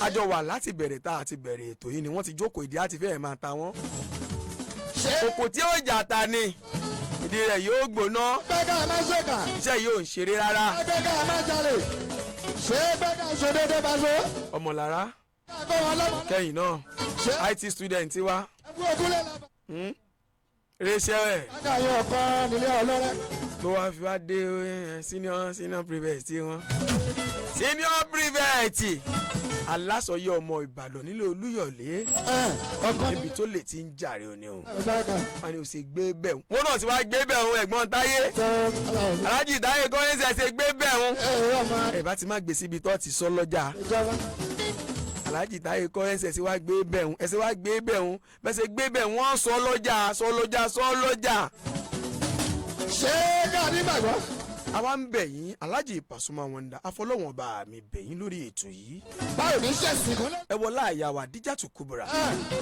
A jọ wà láti bẹ̀rẹ̀ tá a ti bẹ̀rẹ̀ ètò yìí ni wọ́n ti jókòó, ìdí àti fẹ́ẹ̀ máa ta wọ́n. Ṣé Kòkò tí ó jà ta ni ìdí rẹ̀ yóò gbóná. bẹ́ẹ̀ má ṣèkà? Iṣẹ́ yóò ń ṣeré rárá. Bẹ́ẹ̀ má jalè? Ṣé bẹ́ẹ̀ ṣe déédéé bá ṣe? Ọmọlára Kọ́ wọn lọ́mọ. kẹ́yìn náà, Ṣé IT student wa ẹkú ògúnlẹ̀ làbà? rachel ẹ̀ Lákàyè ọ̀kan nílé ọlọ́rẹ́. ló wá fi wá dé senior prefect wọn, senior prefect alásọyé ọmọ Ìbàdàn nílé Olúyọ̀lé, Ọ̀kan níbi tó lè ti ń jàre òní o. Bákan. Wọn ni o ṣe gbé bẹ́ẹ̀, wọn náà ti wá gbé bẹ́ẹ̀ òun ẹ̀gbọ́n Táyé, Alájì Táyé Currency ṣe gbé bẹ́ẹ̀ òun. Ọmọ Ẹ bá ti má gbé síbi tó ti sọ lọ́jà. ìjọba. Alájì Táyé Currency ẹ ṣe wá gbé bẹ́ẹ̀ òun, ẹ ṣe wá gbé bẹ́ẹ̀ òun, bẹ́ẹ̀ ṣe gbé bẹ́ẹ̀ wọ́n sọ lọ́jà, sọ lọ́jà, sọ lọ́jà. Ṣé ká nígbàgbọ́? Àwa ń bẹ̀ yín, Alájì Pasuma Wonder, afọlọ́wọ̀n bá mi bẹ̀ yín lórí ètò yìí. Báwo ní ṣẹ̀sìn kúnlẹ̀? Ẹ wọlá àyà wa Díjàtù Kubra,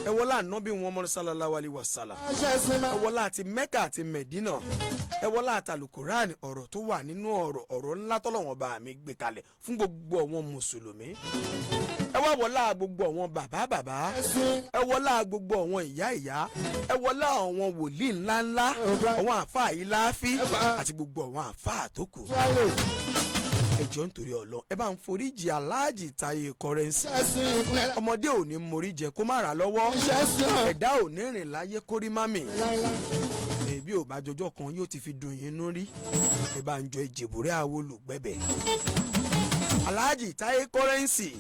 ẹ wọlá ànábì wọn mọ sallallahu alaihi wasallam, Ṣẹ̀sìn máa. ẹ wọlá àti Mẹ́kà àti Mẹ̀dínà, ẹ wọlá àtàlùkùránì, ọ̀rọ̀ tó wà nínú ọ̀rọ̀, ọ̀rọ̀ ńlá tọ́lọ́wọ̀n bá mi gbé kalẹ̀ fún gbogbo àwọn mùsùlùmí. Ẹ wá wọlá gbogbo àwọn bàbá bàbá, ẹ wọlá gbogbo àwọn ìyá ìyá, ẹ wọlá àwọn wòlíì ńláńlá, àwọn àfáà yìí láàfin àti gbogbo àwọn àfáà tó kù. Ẹ jọ̀ọ́, nítorí Ọlọ́run, ẹ bá ń foríjì Aláàjì Táyé Currency. Ṣẹ̀sìn kúnlẹ̀. Ọmọdé ò ní morí jẹ kó má rà lọ́wọ́. Ṣẹ̀sìn ọ̀. Ẹ̀dá ò ní rìn láyé kórí mami. Ẹbí ò bá jọjọ́ kan yóò ti fi dùn yín nú rí. Ẹ bá ń jọ ìjèbúrẹ́ àwolùgbẹ́bẹ̀ Aláàjì Táyé Currency.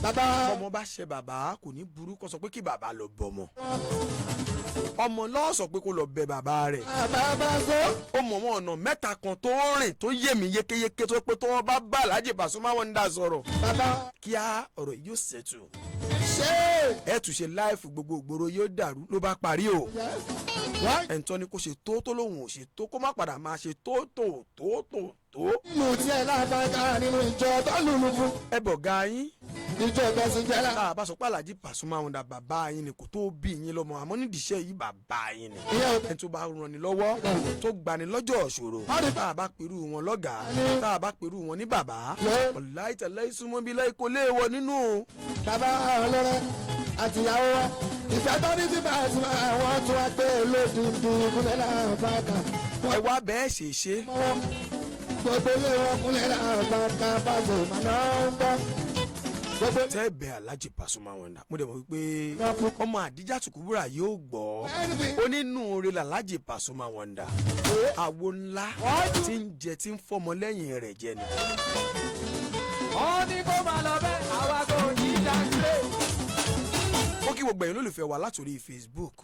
Bàbá. Ọmọ bá ṣe bàbá, kò ní burú kó sọ pé kí bàbá lọ bọmọ, ọmọ lọ́ọ́ sọ pé kó lọ bẹ bàbá rẹ̀. Bàbá bá sọ. Ó mọ̀ wọn ọ̀nà mẹ́ta kan tó rìn tó yé mi yékéyéké, tó pé tó wọ́n bá bá Aláàjì Pasuma Wonder sọ̀rọ̀, Bàbá. kíá ọ̀rọ̀ yìí yóò ṣètò. Ṣé. Ẹ tún ṣe láìfù, gbogbo ìgboro yóò dàrú, ló bá parí o. Wọ́n Ẹni tó ní kó ṣe tó tó lóun ò ṣe tó, kó má padà máa ṣe tó tó tó tó tó. Nínú tiẹ̀ lábàkà nínú ìjọ tó lùlù fún. Ẹ bọ̀ ga yín. Ìjọ ìgbẹ́sìn jẹ́ lá. Tá a bá sọ pé Aláàjì Pasuma Wonder bàbá yín ni, kò tó bí yín lọ́mọ, àmọ́ nídìí iṣẹ́ yìí bàbá yín ni. Ìyẹn ò Ẹni tó bá ràn ní lọ́wọ́, tó gbani lọ́jọ́ ìṣòro, tá a bá perú wọn lọ́gàá, tá a bá perú wọn ní bàbá, ọ̀la ìtẹ̀lẹ́ ìsúnmọ́ bí láì kò léèwọ̀ nínú. Bàbá ọlọ́rẹ́ àtìyàwó wa, ìfẹ́ tó ní ti bá a ti máa wọ́n tún wá gbé lódìdí kúnlẹ̀ lábàkà. Ẹ wá bẹ́ẹ̀ ṣe ṣe. Wọ́n gbogbo ilé wọn kúnlẹ̀ lábàkà bàjẹ́ màná ń bọ́. Gbogbo Tẹ́ bẹ Aláàjì Pasuma Wonder, mo dẹ̀ mọ̀ wípé ọmọ Àdíjà Tùkúbúrà yóò gbọ́. Onínúure làlájì Pasuma Wonder, àwo ńlá tí ń jẹ tí ń fọmọ lẹ́yìn rẹ̀ jẹ ni. Wọ́n ní kó máa lọ bẹ́ẹ̀, àwa kò ní dáńgbé. Ó kí gbogbo ẹ̀yin olólùfẹ́ wa látòrí Facebook.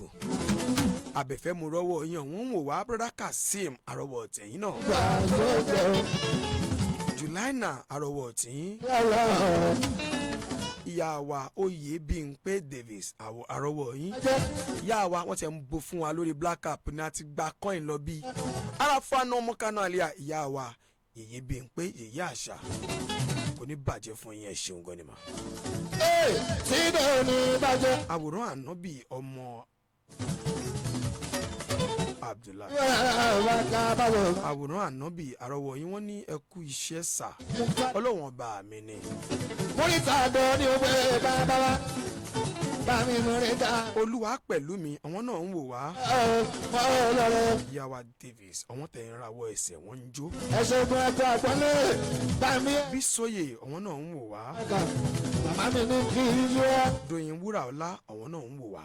Abẹ́fẹ́ mo rọ́wọ́ yín, ọ̀hún ń wò wá. Brother Kazeem, àrọ́wọ́ tẹ̀yìn náà. Julina, àrọ́wọ́ tẹ̀yìn. Ìyá wa oyè Bímpé Davis, àrọ́wọ́ yín. Ìyá wa, wọ́n ti ń bo fún wa lórí black cap ní àti gba coin lọ bí aráfáàná mọ́kánná àlíyà. Ìyá wa yèyé Bímpé, yèyé àṣà, kò ní bàjẹ́ fún yín. Ẹ ṣeun gan ni mà. Tí dẹ̀ ní bàjẹ́. Àwòrán ànábì ọmọ Abdullahi, àwòrán ànábì, àrọwọ yín. Wọ́n ní ẹ kú iṣẹ́ sà, Ọlọ́wọ́n ọba mi ni. Múrítà dán ní owó bàbá wa. Bámi múrí ká. Olúwa pẹ̀lú mi, àwọn náà ń wò wá. Ọlọ́rẹ́. Ìyàwó Davis, àwọn tẹ̀ ń rawọ́ ẹsẹ̀ wọ́n ń jó. Ẹ ṣègùn ẹ̀kọ́ àpọ́nlé. Bámi. Bísóyè, àwọn náà ń wò wá. Màmá mi ní kí n yọ. Dòyìn Wúràọlá, àwọn náà ń wò wá.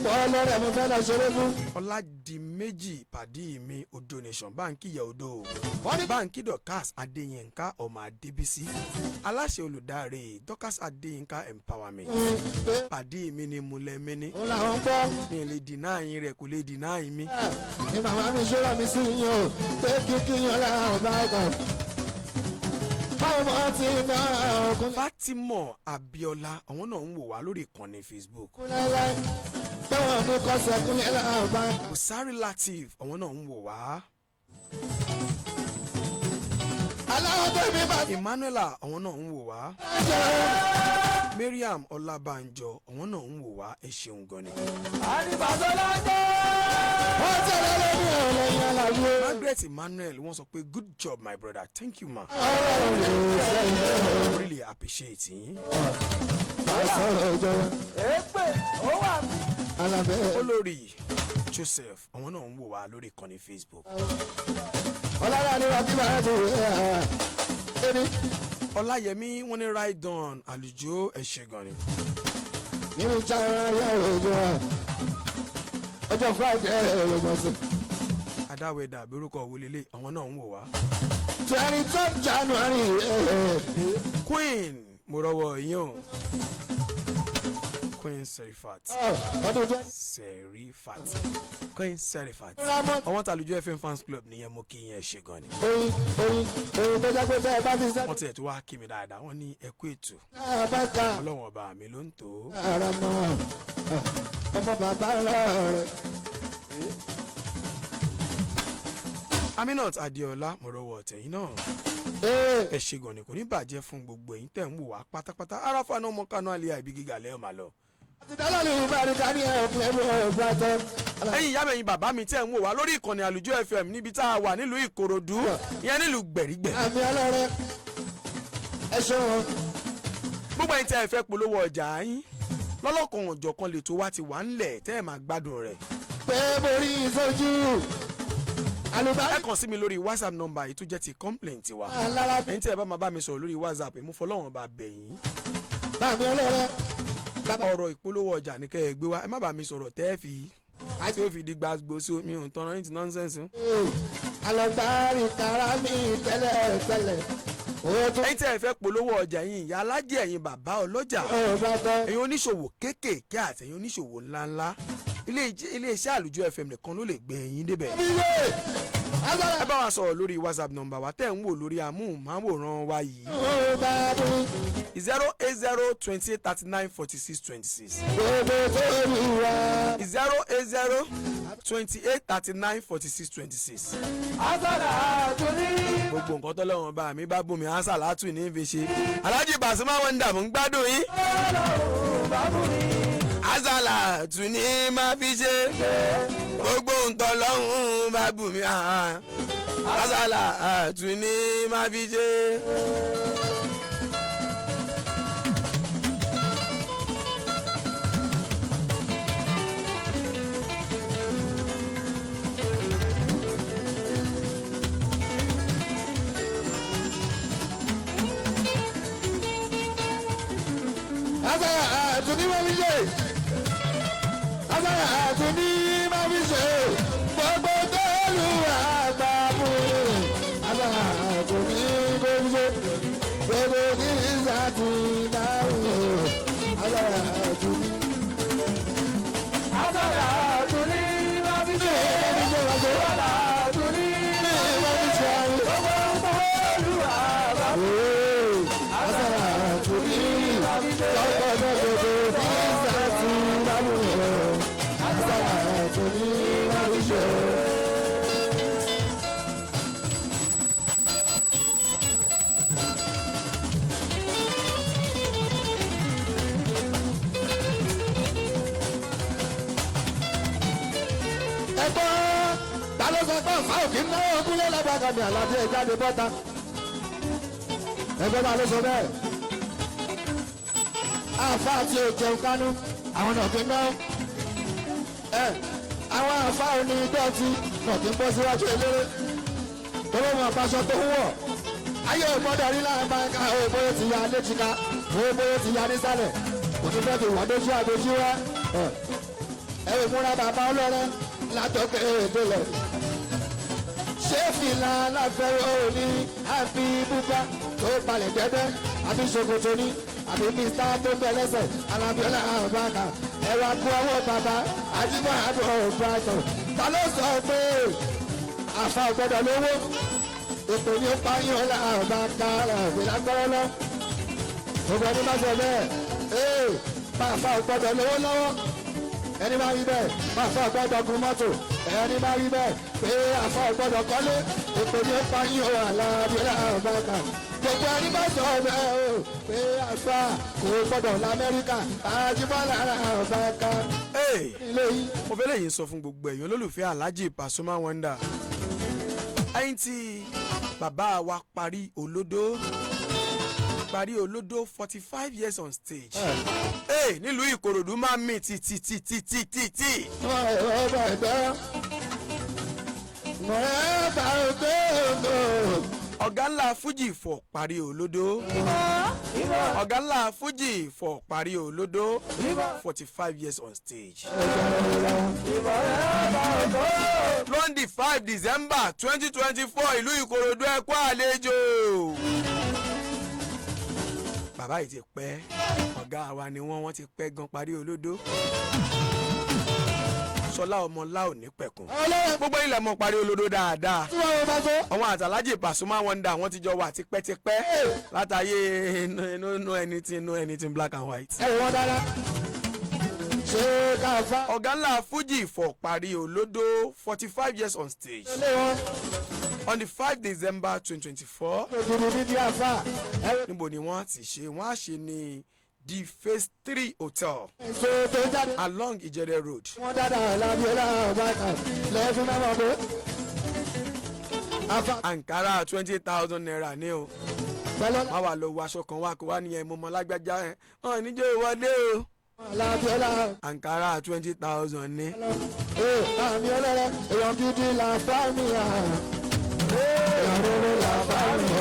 Ọlọ́rẹ́ mo fẹ́ lọ ṣeré fún. Ọládìméjì pàdí mi, Odo Nation, báńkì ìyá Odo. Báńkì Dorcas Adéyínká ọmọ Adébísí. Aláṣẹ olùdarí Dorcas Adéyínká Empowerment. Pàdí mi ni múlẹ̀ mi ní. Òun làwọn gbọ́. Mi lè dìnnà yín rẹ̀ kò lè dìnnà yín mi. Ní màmá mi ṣọ́ra mi sí yín o, pé kíkí yan lára ọ̀bá ọkàn. Báwo mo ti ná ọkùnrin Fatima Abiola, àwọn náà ń wò wá lórí ìkànnì Facebook. láéláé? Báwo ni kọ́sẹ̀ kúnlẹ̀ lára ọ̀bá? Busari Lateef, àwọn náà ń wò wá. Aláwọ̀ tẹ̀mí bá Emmanuela, àwọn náà ń wò wá. jẹ́. Mariam Ọlábànjọ, àwọn náà ń wò wá. Ẹ ṣeun gan ni. Wọ́n tẹ̀lé lórí ọ̀lẹ́yìn aláwọ̀. Margaret Emmanuel, wọ́n sọ pé good job my brother, thank you ma. Really appreciate yín. Sọ̀rọ̀ ìjọba. Èpè ó wà mí. Alábẹ́. Olórí Joseph, àwọn náà ń wò wá lórí ìkànnì Facebook. Ọlára ni wàá kí màá tó rẹ̀ ẹ́. Ọláyẹmí, wọ́n ní right on àlùjọ, ẹ ṣé gan ni. Nínú ìjára yẹ òjò ọjọ́ Friday ẹ̀rọ sí. Adáwẹ̀dà àbórúkọ wọlélé, àwọn náà ń wò wá. 23 January. Queen, mo rọwọ́ yín o. Queen Serifat. Ọdún twenty. Serifat. Queen Serifat. Àwọn tàlùjọ FM fans club nìyẹn, mo kí yín, ẹ ṣé gan ni. Oyin oyin oyin tó jẹ́ pé bẹ́ẹ̀ bá fi sẹ́. Wọ́n tiẹ̀ tó wá kí mi dáadáa, wọ́n ní ẹ kú ètò. Bá ka Ọlọ́run ọba mi ló ń tò ó. ara mọ́ ọmọ bàbá rẹ̀. Aminat Adeola, mo rọwọ́ tẹ̀yìn náà. Ẹ ṣé gan ni, kò ní bàjẹ́ fún gbogbo ẹ̀yin tẹ̀ ń wò wá pátápátá. Aráfà náà mọ kánú àlẹ́ àìbí gíga lẹ́yìn máa lọ. Àti dáná ní ìbáraẹni ní ẹ̀fún ẹ̀fún ẹ̀fún àtẹ. Ẹ̀yin ìyá mi, ẹ̀yin bàbá mi tẹ̀ ń wò wá lórí ìkànnì Àlùjọ FM níbi tá a wà nílùú Ìkòròdú, ìyẹn nílùú Gbẹ̀rígbẹ̀. Àmì ọlọ́rẹ́ ẹ ṣeun. Gbogbo ẹ̀yin tẹ́ ẹ fẹ́ polówó ọjà yín lọ́lọ́kan ọ̀jọ̀kan lè tó wá ti wà ńlẹ̀ tẹ́ ẹ máa gbádùn rẹ̀. Pé borí ìsojú àlùbárí. Ẹ kàn sí mi lórí WhatsApp number yìí tó jẹ́ ti complaint wa. Lára Ẹ̀yin tí ẹ bá máa bá mi sọ̀rọ̀ lórí WhatsApp, èmi fọlọ́run bá bẹ̀ yín. Bàmí ọlọ́rẹ́. Ọ̀rọ̀ ìpolówó ọjà ní kẹ́ ẹ gbé wá, ẹ má bá mi sọ̀rọ̀ tẹ́ ẹ fi tí ó fi di gbàgbó sí omi ò ń tọ́nà ní ti nonsense. Alọ́gbárí kára mi tẹ́lẹ̀ tẹ́lẹ̀. Ó tún Ẹ̀yin tí ẹ fẹ́ polówó ọjà yín, ìyá alájẹ, ẹ̀yin bàbá ọlọ́jà, ọba tán. ẹ̀yin oníṣòwò kéékèèké àti ẹ̀yin oníṣòwò ńláńlá, ilé iṣẹ́ Àlùjọ FM nìkan ló lè gbé ẹ̀yin débẹ̀. Agbára Ẹ bá wa sọ̀rọ̀ lórí WhatsApp number wa tẹ́ ń wò lórí amóhùnmáwòrán wa yìí, ó bá dún. 08028394626. Gbogbo tó rí wa. 08028394626. Gbogbo nǹkan tọ́lọ́run bá mi bá bùnmi ansa látù ní fi ṣe. Alhaji Pasuma Wonder, mò ń gbádùn yín. Azala tún ní má fi ṣe. Gbogbo nǹkan lọ́hùn bá bùnmi azala tún ní má fi ṣe. Agbára àtúní máa fi ṣe. Agbára àtúní máa fi ṣe. Gbogbo tó lù àgbà fún mi. Agbára àtúní máa fi ṣe. Gbogbo ní ìsàtì náà. Agbára àtúní. Agbára àtúní máa fi ṣe. Agbára àtúní Máa fi ṣe. gbogbo tó lù àgbà fún Agbára àtúní. Lọ́pọ̀ gbogbo ní ìsàtì náà. Agbára àtúní máa fi ṣe. Ẹgbọ́n ta ló sọ pé ọ̀fà òkè náà ogúnlé lágbàgàmì àlàbí ẹ̀ jáde bọ́ta? Ẹgbẹ́ ta ló sọ bẹ́ẹ̀? Àfa àti òjẹun kánú. Àwọn náà kí ń náà ẹ àwọn àfa òní dọ́ọ̀tì náà kí ń bọ́ síwájú eléré tọ́lọ́ wọn àbáṣọ tó ń wọ̀ ayé ògbọ́dọ̀ rí láàrín máa ń ka owó bóyá ti ya léjìká owó bóyá ti ya nísàlẹ̀ kò ní fẹ́ fi wọ́n dójú àdójú wá ẹ ò múra bàbá ọlọ́rẹ́ látọ̀kẹ́ èdè lẹ̀ ṣé fìlà aláfẹ́ òní àbí búbá tó balẹ̀ dẹ́dẹ́ àbí ṣòkòtò ní àbí mr tó bẹ lẹ́sẹ̀ alábíọ́lá àbáka ẹ̀rọ akú ọwọ́ bàbá àdìmọ́ àbọ̀ òbátọ̀ ta ló sọ pé àfa ògbọ́dọ̀ lówó èpè ní ó pa yín ọ̀la àbáka àbí lágbọ́rọ́ lọ gbogbo ẹni bá sọ bẹ́ẹ̀ ee bàfà ògbọ́dọ̀ lówó lọ́wọ́ ẹni bá rí bẹ́ẹ̀ bàfà ògbọ́dọ̀ gun mọ́tò ẹni bá rí bẹ́ẹ̀ pé àfa ògbọ́dọ̀ kọ́lé èpè ní ó pa yín ọ̀la àbíọ́lá àbáka gbogbo ẹni bá sọ bẹ́ẹ̀ o pé àfa kò gbọ́dọ̀ lamẹ́ríkà àjùmọ̀lá àbáka ilé yìí. Mo fẹ́ lẹ́yìn sọ fún gbogbo ẹ̀yin olólùfẹ́ Alhaji Pasuma Wonder, ẹ̀yin tí bàbá wa parí olódó, parí olódó, 45 years on stage. Hey, nílùú Ìkòròdú máa ń mì tì tì tì tì tì tì. Ọba ẹ̀dá mọ̀ẹ́bà ògbóògbò. Ọ̀gá ńlá Fújì fọ̀ parí olódó, ọ̀gá ńlá Fújì fọ̀ parí olódó, 45 years on stage. Lọ́ndì 5 December 2024, ìlú Ìkòròdú, ẹ kú àlejò. Bàbá yìí ti pẹ́, ọ̀gá wa ni wọ́n ti pẹ́ gan. Parí olódó, Sọlá ọmọlá ò ní pẹ̀kun. Gbogbo ilẹ̀ mọ̀ parí olódó dáadáa. Àwọn àtàlájì Pasuma Wonder, wọ́n ti jọ wà tipẹ́tipẹ́ látàyè inú anything, inú anything black and white. Ẹ wọ́n dára ṣé ká fa. Ọ̀gá ńlá Fújì fọ̀ parí olódó, 45 years on stage ilé wọn on the 5 December 2024. Ògùrù bíbí àfà. Níbo ni wọ́n ti ṣe? Wọ́n á ṣe ní The Phase 3 Hotel Èso tó jáde. along Ijede Road. Wọ́n dáadáa lábíọ́lá ọ̀bàkà lẹ́ẹ̀fún mẹ́mọ́ pé. Àfà Ankara ₦20,000 ní o. Pẹ̀lú Má wàá lọ wọ aṣọ kan wá kó wá nìyẹn, mo mọ lágbájá ẹ hàn níjó ìwọlé o. lábíọ́lá. Ankara 20,000 ní. Ee àmì ọlọ́rẹ́ èèyàn gidi là fá mi à. Èèyàn rere là fá mi à.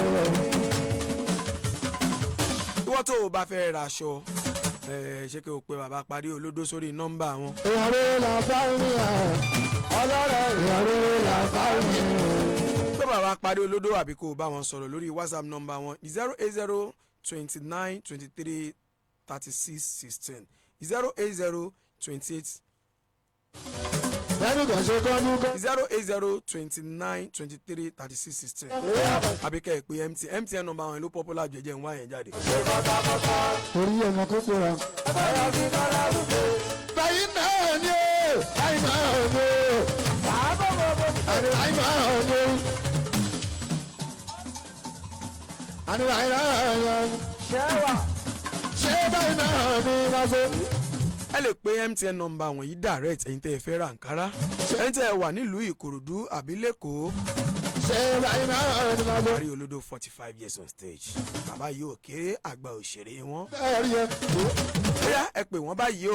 Ìwọ́n tó o bá fẹ́ ra aṣọ ẹ, ṣé kí o pe bàbá parí olódó sórí nọ́mbà wọn. Èèyàn rere là fá mi à. Ọlọ́rẹ́ èèyàn rere là fá mi à. Pé bàbá parí olódó àbí kó o bá wọn sọ̀rọ̀ lórí WhatsApp nọ́mbà wọn, 08029233616, 08028 Lẹ́nu kan ṣe kọ́ ní kọ́. 08029233616, àbí kẹ́ ẹ̀ pé MTN MTN nọ́mbà wọn ló popular jẹjẹ ń wá yẹn jáde. Torí ọmọ kó pera. Báyìí náà ni ó, báyìí náà ni ó, àní báyìí náà ni ó. Àní báyìí náà ni ó. Ṣé báyìí náà ni wọ́n ṣe? Ẹ lè pe MTN nọ́mbà wọ̀nyí direct, ẹ̀yin tẹ́ ẹ fẹ́ ra Ankara, ẹ̀yin tẹ́ ẹ wà nílùú Ìkòròdú àbí lẹ́kọ̀ọ́. Ṣé báyìí náà ni wọ́n ṣe? Parí olódó, 45 years on stage, bàbá yìí ò kéré, àgbà òṣèré wọn. Bẹ́ẹ̀ rí ẹ. Bóyá ẹ pè wọ́n báyìí o,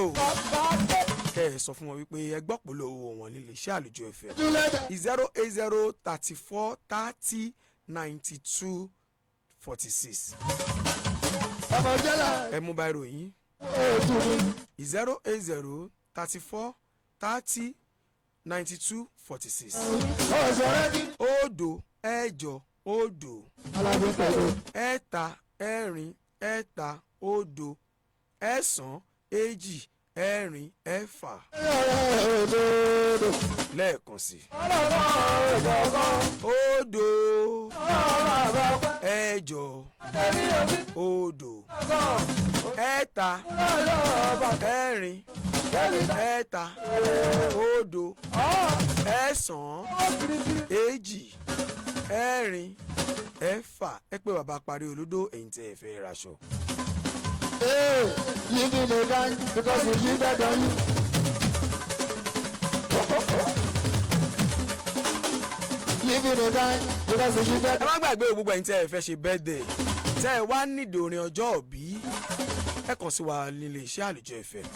kẹ́ ẹ sọ fún wọn wípé ẹ gbọ́ polówó wọn nílé iṣẹ́ Àlùjọ FM, 08034309246. Ọmọ jẹ́lá. Ẹ mú báyìí ròyìn. Òtún mi. 08034309246. Ọ̀sọ̀ rẹ ní. 0 6 0 Alábí pẹ̀lú. 3 4 3 0 9 2 4 6. Ọ̀rẹ́ òdodo. Lẹ́ẹ̀kan sí. 0 6 0 3 4 3 0 9 2 4 6. Ẹ pé bàbá parí olódó, èyí tí ẹ fẹ́ raṣọ. Hey, living a gang because you give that on you. Living a gang because you give that. Ẹ má gbàgbé gbogbo ẹ̀yin tí ẹ fẹ́ ṣe birthday, tẹ́ ẹ wá nídìí orin ọjọ́ òbí. Ẹ kàn sí wa nílé iṣẹ́ Àlùjọ FM.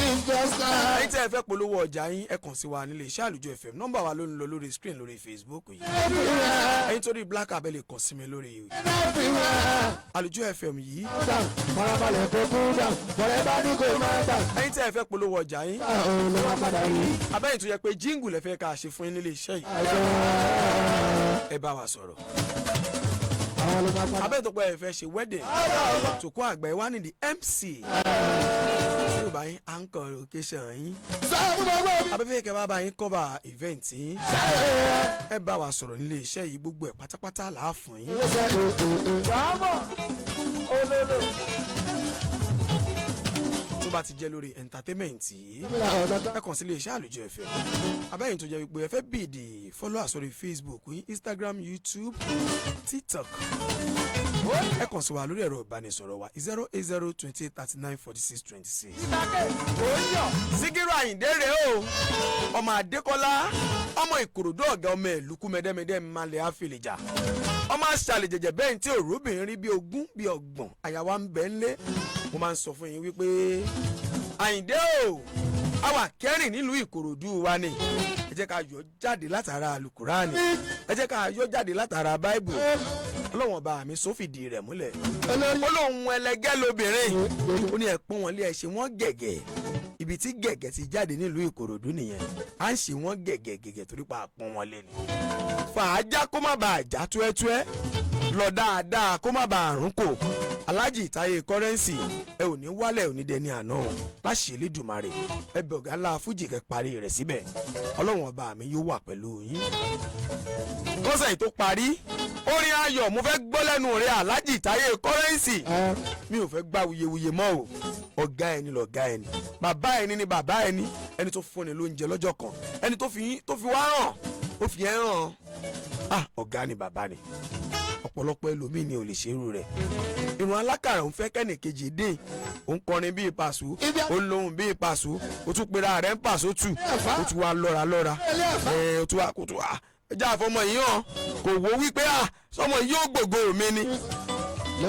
Ìjọsà. Ẹ̀yin tí ẹ fẹ́ polówó ọjà yín, ẹ kàn sí wa nílé iṣẹ́ Àlùjọ FM. Nọ́mbà wa ló ń lọ lórí screen lórí Facebook yìí. Ẹ̀yin torí Black Abel, lè kàn sí mi lórí Àlùjọ FM yìí. Farabalẹ̀ kó kú dà, bọ̀rẹ̀ bá ní kó máa dà. Ẹ̀yin tí ẹ fẹ́ polówó ọjà yín, Òun ló máa padà rí. abẹ́yìn tó yẹ pé jíǹgù lẹ fẹ́ ká ṣe fún yín nílé iṣẹ́ yìí, ẹ bá wa sọ̀rọ̀. Àwọn ló máa padà. Abẹ́yìn tó pẹ́ ẹ fẹ́ ṣe wedding, tòkó àgbà ẹ wá ní the MC tí ò bá yín anchor location yín, Sọ fún gbogbo mi. abẹ́fẹ́ kẹ́ bá bá yín cover event yín, ẹ bá wa sọ̀rọ̀ nílé iṣẹ́ yìí. Gbogbo ẹ̀ pátápátá là á fún yín. Gbàmọ̀ olólo. Tó bá ti jẹ́ lórí entertainment yìí, ẹ kàn sí ilé iṣẹ́ Àlùjọ FM. Abẹ́yìn tó jẹ́ wípé ẹ fẹ́ build followers sórí Facebook yín, Instagram, YouTube, TikTok, ẹ kàn sí wa lórí ẹ̀rọ ìbánisọ̀rọ̀ wa 08028394626. Ìtàkẹ́ òóyọ̀. Síkírù Àyìndé rèé o, ọmọ Adékọ́lá, ọmọ Ìkòròdú, ọ̀gá ọmọ ìlúkú mẹ́dẹ́mẹ́dẹ́ mmalẹ̀ àfẹlẹ̀jà, ọmọ aṣàlẹ̀ jẹ̀jẹ̀ bẹ́ẹ̀ tí òróbìnrin rí bí 20 bí 30 àyàwó ń bẹ́ ńlé. Mo máa ń sọ fún yín wípé Àyìndé o, àwa kẹrin nílùú Ìkòròdú wa ni. Ẹ jẹ́ ká yọ jáde látara Alukurani, ẹ jẹ́ ká yọ jáde látara Báíbù. Ọlọ́wọ́n bá mi sófìdí rẹ̀ múlẹ̀, ó lóun ẹlẹgẹ́ lobìnrin, ó ní ẹ pọ́n wọn lé, ẹ ṣe wọ́n gẹ̀gẹ̀. Ibi tí gẹ̀gẹ̀ ti jáde nílùú Ìkòròdú nìyẹn. À ń ṣe wọ́n gẹ̀gẹ̀ gẹ̀gẹ̀ torí pa àpọ́n wọn lé ni. Fàájà kó má bàa já túẹ́túẹ́ lọ dáadáa, kó má bàa àrùn kò. Alájì Ìtayé Kọ́rẹ́ǹsì, ẹ ò ní wálẹ̀, ò ní dẹni àná o, láṣẹ Elédùmarè. Ẹ bẹ ọ̀gá ńlá fújì kẹ parí rẹ̀ síbẹ̀. Ọlọ́wọ̀n ọba mi yóò wà pẹ̀lú yín. Kọ́sẹ̀ yìí tó parí, orin ayọ̀ mo fẹ́ gbọ́ lẹ́nu rẹ̀, Alájì Ìtayé Kọ́rẹ́ǹsì. Mi ò fẹ́ gbá wuyewuye mọ́ o. Ọ̀gá ẹni lọ̀gá ẹni, bàbá ẹni ni bàbá ẹni, ẹni tó fúnni lóúnjẹ lọ́jọ́ kan, ẹni tó fi wá hàn, ó fi ẹ́ hàn. Ah, ọ̀gá ni, bàbá ni. Ọ̀pọ̀lọpọ̀ ẹlòmíì ni ò lè ṣerú rẹ̀. Ìrùn alákàrà òun fẹ́ kẹ́nìkejì dín, òun kọrin bíi Pàṣọ, òun lóhùn bíi Pàṣọ, ó tún pera rẹ̀ ń Pàṣọ tù, ó tún wá lọ́ra lọ́ra ẹ̀, ó tún wá kó tún wá ẹjọ́ àfọmọ yìí hàn. Kò wó wípé à sọmọ yìí ó gbògo mi ni.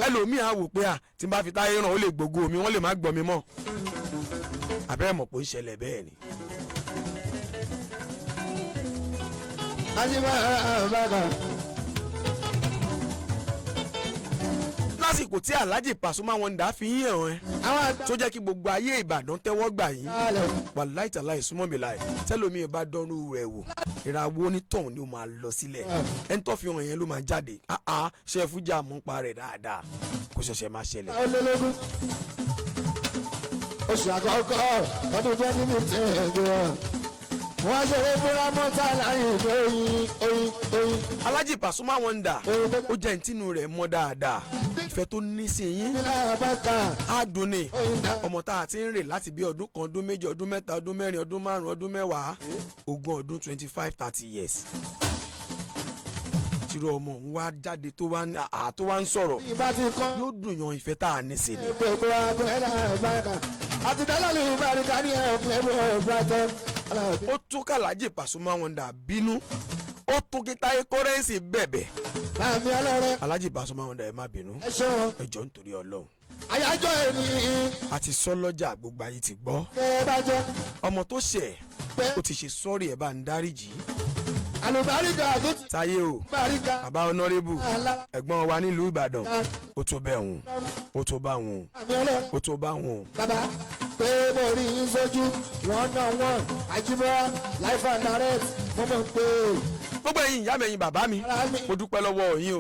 Ẹlòmíì á wò pé à tí n bá fi táyé ràn, ó lè gbògo mi, wọ́n lè má gbọ́ mi mọ́. Àbẹ́rẹ́ mọ̀ pé ó ń ṣẹlẹ̀ bẹ́ẹ̀ ni. Ajímọ̀ bàbá. Lásìkò tí Alhaji Pasuma Wonder fi yín hàn ẹ́, Àwọn àgbà. tó jẹ́ kí gbogbo ayé Ìbàdàn tẹ́wọ́ gbà yín, Alẹ̀. wàláì tàláì súnmọ́ mi láì tẹ́lómi bá dánrú rẹ̀ wò, ìràwọ̀ onítọ̀hún ni ó máa lọ sílẹ̀. Ẹni tó fi hàn yẹn ló máa jáde. Áá, ṣe fújà mú pa rẹ̀ dáadáa, kó ṣẹ̀ṣẹ̀ máa ṣẹlẹ̀. Olólogún. Oṣù àkọ́kọ́ ọdún 2015 ẹ̀gbọ́n. Wọ́n ṣeré fúnra mọ́tà láyé oyin oyin oyin. Alhaji Pasuma Wonder, ó jẹ́ ntínú rẹ̀ mọ́ dáadáa, ìfẹ́ tó ní sí yín Nílẹ̀ àbáta. á dùn ní ọmọ tá a ti ń rè láti bí ọdún 1, ọdún 2, ọdún 3, ọdún 4, ọdún 5, ọdún 10, 20 ọdún, 25, 30 years, tìrọ ọmọ òun wá jáde tó wá ń àá tó wá ń sọ̀rọ̀, Ìbá ti kọ́. yóò dùn yan ìfẹ́ tá a ní sí ni. Gbogbo agbẹ́rẹ́ àbáta. Àti dálọ́lù ìbáríkà ní ẹ̀ẹ́dẹ́gbẹ̀rún ẹ̀ẹ́dẹ́gbẹ̀rún. Ó tún kàlájì Pasuma Wonder bínú, ó tún kí Táyé Kọ́rẹ́ǹsì bẹ̀bẹ̀. Láàmì ọlọ́rẹ́. Alhaji Pasuma Wonder, ẹ má bínú. Ẹ ṣeun. Ẹ jọ̀ọ́, nítorí Ọlọ́run. Àyájọ́ ẹni. Àti sọlọ́jà, gbogbo ayé ti gbọ́. Kẹ́ bá jẹ́. Ọmọ tó ṣẹ̀, ó ti ṣe sọ́ọ̀rì, ẹ̀ bá ń dáríjì. Àlùbáríkà tó ti. Táyé o. Báríkà. Bàbá honourable, ẹ̀gbọ́n wa nílùú Ìbàdàn, ó tó bẹ́ẹ̀ hùn, ó tó bá wọn, Àmì ọlọ́rẹ́. ó tó bá wọn. Bàbá pé mo rí yín sójú one on one, Àjíbọ́lá life and direct, mo mọ̀ pé. Gbogbo ẹ̀yin ìyá mi, ẹ̀yin bàbá mi, mo dúpẹ́ lọ́wọ́ yín o,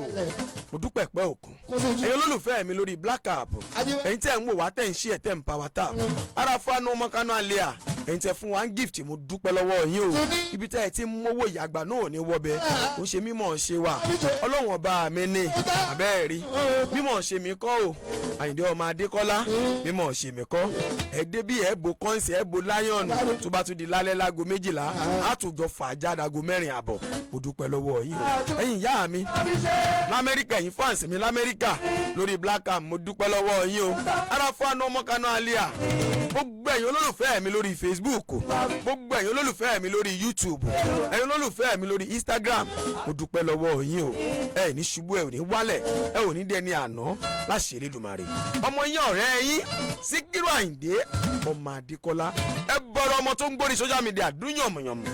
mo dúpẹ́ pẹ́ òkun. Ẹ̀yin olólùfẹ́ mi lórí Black App, ẹ̀yin tẹ́ ń wò wá, tẹ́ ń ṣí ẹ̀, tẹ́ ń power tap ara fanu ọmọ kánú alẹ́ à, ẹ̀yin tẹ́ fún wa ń gift, mo dúpẹ́ lọ́wọ́ yín o. Ibi tẹ́ ẹ ti ń mówó ìyàgbà náà ò ní wọbẹ̀. Ó ṣe mímọ̀ ṣe wà, Ọlọ́run ọba mi ní abẹ́ẹ̀ rí mímọ̀ ṣe mí kọ́ o. Àyìndé ọmọ Adékọ́lá, mímọ̀ ṣe mí kọ́. Ẹ dé bí ẹ bo kọ́ǹsì, ẹ bo láyọ̀nù, tó bá tún di lálẹ́ láago 12, á tún jọ fà á jáde aago 4:30. Mo dúpẹ́ lọ́wọ́ yín o. Ẹ̀yin ìyá mi lamẹ́ríkà, ẹ̀yin fans mi lamẹ́ríkà lórí Black Cam, mo dúpẹ́ lọ́wọ́ yín o. Ara fún àná ọmọ kanú àlíà. Gbogbo ẹ̀yin olólùfẹ́ mi lórí Facebook, gbogbo ẹ̀yin olólùfẹ́ mi lórí YouTube, ẹ̀yin olólùfẹ́ mi lórí Instagram, mo dúpẹ́ lọ́wọ́ yín o. Ẹ ní ṣubú, ẹ ò ní wálẹ̀, ẹ ò ní dẹni àná láṣẹ Elédùmarè. Ọmọ yín, ọ̀rẹ́ yín, Síkírù Àyìndé ọmọ Adékọ́lá, ẹ bọ̀rọ̀ ọmọ tó ń gbórí social media dún yànmùyànmù.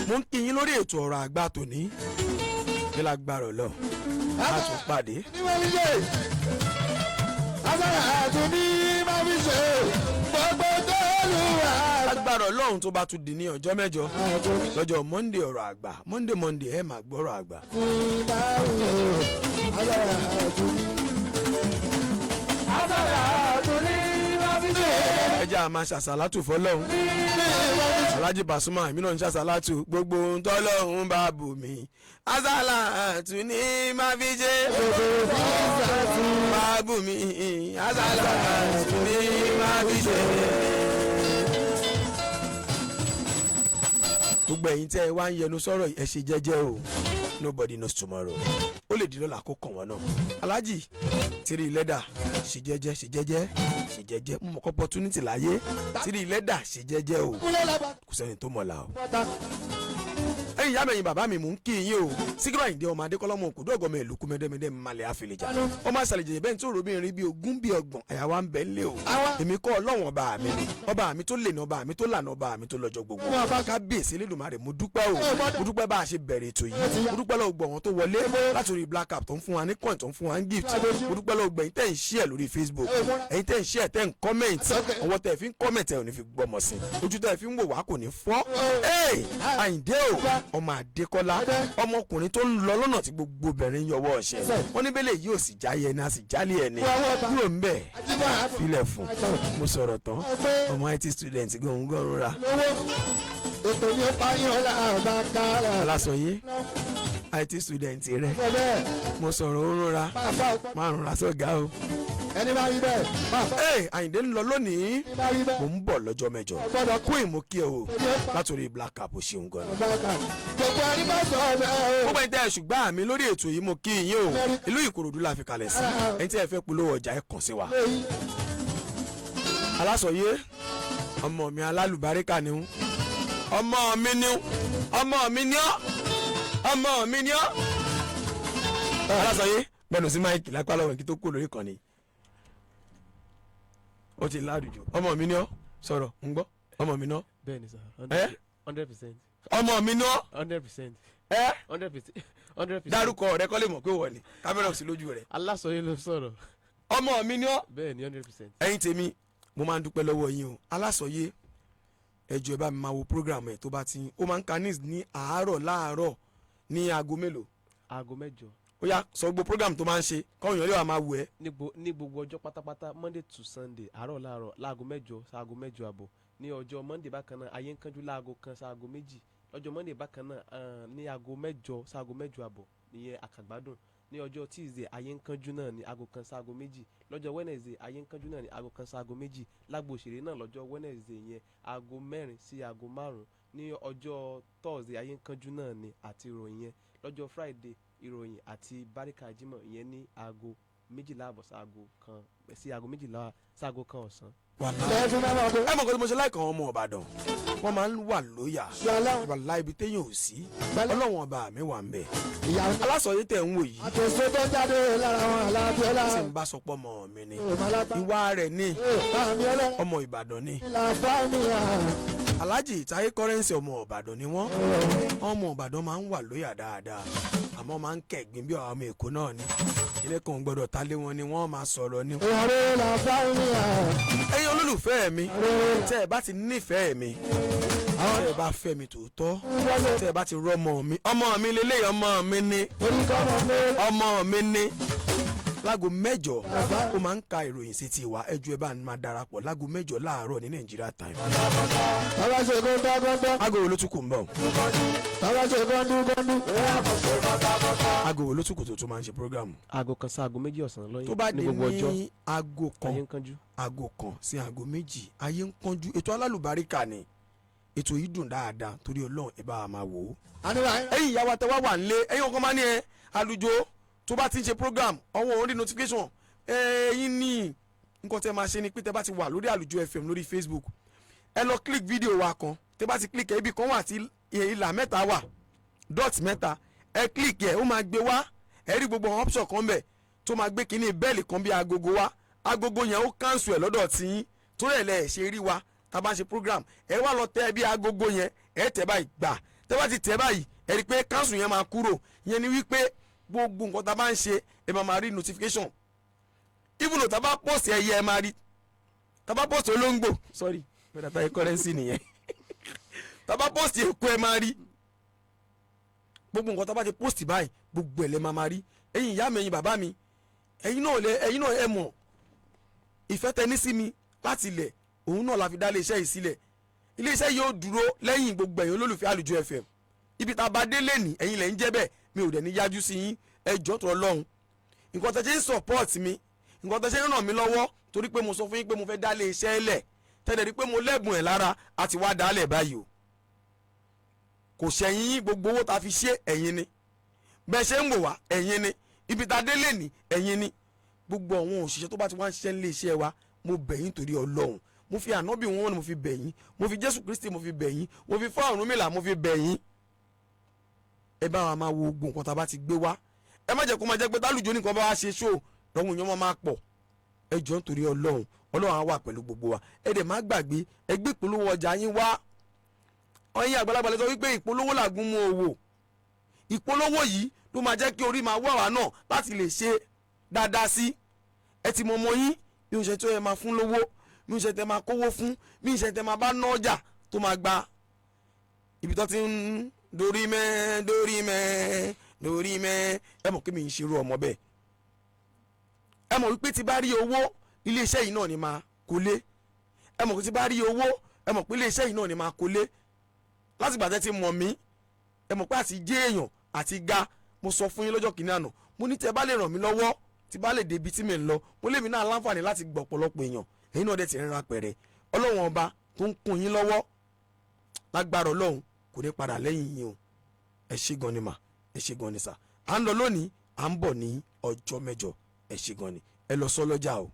Mo ń kí yín lórí ètò ọ̀rọ̀ àgbà tòní ní lágbára lọ a tún pàdé. Ní máa fi ṣe agbára àtúní máa fi ṣe gbogbo tó lù wá. Lágbára Ọlọ́run, tó bá tún di ní ọjọ́ 8 lọ́jọ́ Monday, ọ̀rọ̀ àgbà Monday Monday, ẹ̀ máa gbọ́rọ̀ àgbà. Agbára àtúní. Agbára àtúní máa fi ṣe. Ẹ jẹ́ a máa ṣàṣàlátù fọlọ́run. Alhaji Pasuma, èmi náà ń ṣàṣàlátù. Gbogbo ohun tọ́lọ́run bá bù mí, àṣàlátù ní máa fi ṣe. Bá bù mí, àṣàlátù ní máa fi ṣe. Gbogbo ẹ̀yin tẹ́ ẹ wá ń yẹnu sọ̀rọ̀, ẹ ṣe jẹ́jẹ́ o. Nobody knows tomorrow. Ó lè di lọ́la kó kàn wọ́n náà. Alhaji tìrì lẹ́dà, ṣe jẹ́jẹ́, ṣe jẹ́jẹ́, ṣe jẹ́jẹ́. Mo mọ̀ kọ́ opportunity láyé. Tìrì lẹ́dà, ṣe jẹ́jẹ́ o, kò sẹ́ni tó mọ̀la o. Ẹ̀yin ìyá mi, ẹ̀yin bàbá mi, mò ń kí yín o. Síkírù Àyìndé ọmọ Adékọ́lọ́mọ òkúdó ọgọ́mọ ìlú kú mẹ́dẹ́mẹ́dẹ́ mmalẹ̀ àfẹlẹ́jà ọmọ àṣàlẹ̀jẹ̀ bẹ́ẹ̀ tí ó robìnrin bíi 20 bíi 30 àyà wa ń bẹ́ lé o. Èmi kọ́, Ọlọ́wọ̀n ọba mi ni ọba mi tó lè ní, ọba mi tó lànà, ọba mi tó lọ́jọ́ gbogbo. Kábíyèsí Elédùmarè, mo dúpẹ́ o. Mo dúpẹ́ bá a ṣe bẹ̀rẹ̀ ètò yìí. Mo dúpẹ́ lọ́wọ́ gbọ̀n tó wọlé látòrí Black Cap, tó ń fún wa ní coin, tó ń fún wa ní gift. Mo dúpẹ́ lọ́wọ́ gbẹ̀yìn tẹ̀ ń share lórí Facebook, ẹ̀yin tẹ̀ ń share, tẹ̀ ń comment. Ọwọ́ tẹ̀ fi ń comment, ẹ̀ ò ní fi gbọ́mọ̀ sí. Ojú tẹ̀ fi ń wò wá kò ní fọ́. Àyìndé o, ọmọ Adékọ́lá, ọmọkùnrin tó ń lọ lọ́nà tí gbogbo obìnrin yọwọ́ ọ̀ṣẹ́ wọ́n ní bẹ́lẹ̀ yìí ò sì jáyé ẹni, a sì jálé ẹni kúrò ń bẹ̀ filẹ̀ fún. Mo sọ̀rọ̀ tán, ọmọ IT student gọ̀ǹgọ̀ǹ ra. Ètò ní ó pààyàn ọ̀la àbá kára. Alásọyé IT student rẹ, mo sọ̀rọ̀ ó rọra márùn ra sọ̀gá o. Ẹni bá rí bẹ́ẹ̀ máa fọ́. Ee, Àyìndé ń lọ lónìí, mo ń bọ̀ lọ́jọ́ 8. Kó ìmú kí ẹ o látòrí Black Cap, o ṣeun gan. Gbogbo ẹni bá sọ ọ́ bẹ́ẹ̀ o. Gbogbo ẹni tẹ́ ẹ ṣùgbọ́n àmì lórí ètò yìí, mo kí yín o. Ìlú Ìkòròdú la fi kalẹ̀ sí. Ẹni tí ẹ fẹ́ polówó ọjà, ẹ kàn sí wa. Alásọyé ọmọ mi alálùbáríkà ni ń ọmọ mi ni ọmọ mi ni ọ́, ọmọ mi ni ọ́. Alásọyé, gbẹnu sí máìkì lápá lọ́wọ́ kí tó kú lórí ìkànnì. Ó ti ládùjọ. Ọmọ mi ni ọ́, sọ̀rọ̀ ń gbọ́. Ọmọ mi ni ọ́. Bẹ́ẹ̀ni sir. Ẹ 100%. Ọmọ mi ni ọ́. 100%. Ẹ 100%, 100%. Dárúkọ rẹ kọ́ lè mọ̀ pé wọ̀ ni kámẹ́rà sí lójú rẹ. Alásọyé ló sọ̀rọ̀. Ọmọ mi ni ọ́. Bẹ́ẹ̀ni, 100%. Ẹ̀yin tèmi, mo máa ń dúpẹ́ lọ́wọ́ yín o. Alásọyé, ẹ jọ̀ọ́, ẹ bá mi máa wo program ẹ̀ tó bá ti ó máa ń ka news ní àárọ̀ láàárọ̀ ní aago mélòó? Aago 8. Ó yá, sọ gbogbo program tó máa ń ṣe kọ́hún yẹn lè wà máa wù ẹ́. Ní gbogbo ọjọ́ pátápátá, Monday to Sunday, àárọ̀ láàárọ̀ láago 8 sáago 8:30. Ní ọjọ́ Monday bákan náà, ayé ń kánjú láago 1 sáago 2. Lọ́jọ́ Monday bákan náà, ní aago 8 sáago 8:30 nìyẹn, àkàgbádùn. Ní ọjọ́ Tuesday, ayé ń kánjú náà ní aago 1 sáago 2. Lọ́jọ́ Wednesday, ayé ń kánjú náà ní aago 1 sáago 2. Lágbo òṣèré náà lọ́jọ́ Wednesday yẹn, aago 4 sí aago 5. Ní ọjọ́ Thursday, ayé ń kánjú náà ní àti ìròyìn yẹn. Lọ́jọ́ Friday, ìròyìn àti báríkà jímọ̀ ìyẹn ní aago 12:30 sáago 1 sí aago 12 sáago 1 ọ̀sán. Ẹ mọ̀ nǹkan tí mo ṣe láìka àwọn ọmọ Ìbàdàn, wọ́n máa ń wà lóyà. Wàlá, ibi téèyàn ò sí, Ọlọ́wọ́n ọba mi wà ń bẹ̀. Alásọyé tẹ̀ ń wò yìí, Àtẹ̀sọ́ tó jáde lára wọn alábíọ́lá. tí n bá sọ pé ọmọ mi ni, ìwà rẹ̀ ni ọmọ Ìbàdàn ni. Alhaji Táyé Currency, ọmọ Ìbàdàn ni wọ́n. Ọmọ Ìbàdàn máa ń wà lóyà dáadáa, àmọ́ máa ń kẹ̀gbìn bí àwọn ọmọ Èkó náà ni. Ilé kan ò gbọ́dọ̀ ta lé wọn ni wọ́n máa sọ̀rọ̀ ni. Ẹ̀yin olólùfẹ́ mi, tẹ́ ẹ bá ti nífẹ̀ẹ́ mi, tẹ́ ẹ bá fẹ́ mi tòótọ́, tẹ́ ẹ bá ti rọ́mọ mi, ọmọ mi lélẹ́yìí, ọmọ mi ni, ọmọ mi ni. Láago 8 ó máa ń ka ìròyìn sí ti ìwà ẹjọ́. Ẹ bá máa darapọ̀ láago 8 láàárọ̀ ní Nàìjíríà time. Aago wo ló tún kù ń bọ̀? Aago wo ló tún kù tó tún máa ń ṣe program? Aago 1 sáago 2 ọ̀sán lọ́yìn Tó bá ní di gbogbo ọjọ́. ní aago 1 Ayé ń kánjú. Aago 1 sí aago 2, ayé ń kánjú. Ètò alálùbáríkà ni ètò yìí, dùn dáadáa. Torí Ọlọ́run, ẹ bá wa máa wò ó. Ẹ̀yin ìyá wa tẹ wá wà nílé, ẹ̀yin ọkọ máa ní ẹ àlùjọ. Tó bá ti ń ṣe program, ọwọ́ orí notification ẹ̀yin ní nǹkan tẹ́ máa ṣe ni pé tẹ́ bá ti wà lórí Àlùjọ FM lórí Facebook, ẹ lọ click video wa kan. Tẹ́ bá ti click ẹ, ibi kan wà tí ìlà mẹ́ta wà, dot mẹ́ta, ẹ click ẹ, ó máa gbé wá. Ẹ rí gbogbo àwọn option kan bẹ̀ tó máa gbé kínní bell kan bí agogo wá. Agogo yẹn, ó cancel ẹ̀ lọ́dọ̀ tiyín, torí ẹ̀ lẹ̀ ṣe rí wa tá a bá ń ṣe program. Ẹ wá lọ tẹ bí agogo yẹn, ẹ tẹ báyìí gbà. Tẹ bá ti tẹ báyìí, ẹ rí i pé cancel yẹn máa kúrò. Yẹn ni wípé gbogbo nǹkan tá a bá ń ṣe, ẹ máa máa rí notification. Even though tá a bá post ẹyẹ, ẹ máa rí. Tá a bá post olóńgbò, sorry, bẹ́ẹ̀ tá a currency nìyẹn, tá a bá post èkó, ẹ máa rí. Gbogbo nǹkan tá a bá ti post báyìí, gbogbo ẹ̀ lẹ́ máa máa rí. Ẹ̀yin ìyá mi, ẹ̀yin bàbá mi, ẹ̀yin náà lẹ, ẹ̀yin náà ẹ mọ̀ ìfẹ́ tẹ ní sí mi láti ilẹ̀, òun náà la fi dá iléeṣẹ́ yìí sílẹ̀. Iléeṣẹ́ yìí ó dúró lẹ́yìn gbogbo ẹ̀yin olólùfẹ́ Àlùjọ FM. Ibi tá a bá dé lẹ́nìí, ẹ̀yin lẹ̀ ń jẹ́ bẹ́ẹ̀. Mi ò dẹ̀ ní yájú sí yín. Ẹ jọ̀ọ́ tó Ọlọ́run, nǹkan tẹ́ ṣe ń support mi, nǹkan tẹ́ ṣe ń ràn mí lọ́wọ́, torí pé mo sọ fún yín pé mo fẹ́ dá iléeṣẹ́ lẹ̀, tẹ́lẹ̀ rí pé mo lẹ́bùn ẹ̀ lára, àti wá dálẹ̀ báyìí o. Kò ṣẹ̀yìn yín. Gbogbo owó ta fi ṣe, ẹ̀yin ni. Bẹ́ẹ̀ ṣe ń wò wá, ẹ̀yin ni. Ibi tá a dé lẹ́nìí, ẹ̀yin ni. Gbogbo àwọn òṣìṣẹ́ tó bá ti wá ń ṣiṣẹ́ nílé iṣẹ́ wa, mo bẹ̀ yín torí Ọlọ́run. Mo fi ànábì wọn ni mo fi bẹ̀ yín, mo fi Jésù Kristi mo fi bẹ̀ yín, mo fi fún Ọ̀rúnmìlà mo fi bẹ̀ yín. Ẹ bá wa máa wo gbogbo nǹkan tá a bá ti gbé wá. Ẹ má jẹ́ kó máa jẹ́ pé tálùjọ nìkan bá wá ṣe ṣó lọ́wọ́ èèyàn máa pọ̀. Ẹ jọ̀ọ́ nítorí Ọlọ́run, Ọlọ́run á wà pẹ̀lú gbogbo wa. Ẹ dẹ̀ má gbàgbé, ẹ gbé ìpolówó ọjà yín wá. Ọyìn àgbàlagbà lè sọ wípé ìpolówó làgùn mú owó. Ìpolówó yìí ló máa jẹ́ kí orí máa wà wá náà láti lè ṣe dáadáa sí. Ẹ ti mọ ọmọ yín bí oúnjẹ tó yẹ máa fún lówó, bí oúnjẹ tẹ máa kówó fún, bí oúnjẹ tẹ máa bá ná ọjà tó máa gba ibi tó ti ń dorí mẹ́, dorí mẹ́, dorí mẹ́. Ẹ mọ̀ kí mi ń ṣerú ọmọ bẹ́ẹ̀. Ẹ mọ̀ wípé tí bá rí owó, iléeṣẹ́ yìí náà ni máa kólé. Ẹ mọ̀ pé tí bá rí owó, ẹ mọ̀ pé iléeṣẹ́ yìí náà ni máa kólé. Láti ìgbà tẹ́ ti mọ̀ mí, ẹ mọ̀ pé àti jẹ́ èèyàn àti ga. Mo sọ fún yín lọ́jọ́ kìíní àná, mo ní tẹ́ bá lè ràn mí lọ́wọ́, tí bá lè débi tí mi ń lọ, mo lèmi náà láǹfààní láti gbọ́ ọ̀pọ̀lọpọ̀ èèyàn. Ẹ̀yin náà dẹ̀ ti rìnrìn apẹ̀rẹ̀. Ọlọ́run ọba tó ń kún yín lọ́wọ́, lágbára Ọlọ́run, kò ní padà lẹ́yìn yín o. Ẹ ṣé gan ni mà, ẹ ṣé gan ni sà. À ń lọ lónìí, à ń bọ̀ ní ọjọ́ mẹ́jọ. Ẹ ṣé gan ni, ẹ lọ sọ lọ́jà o.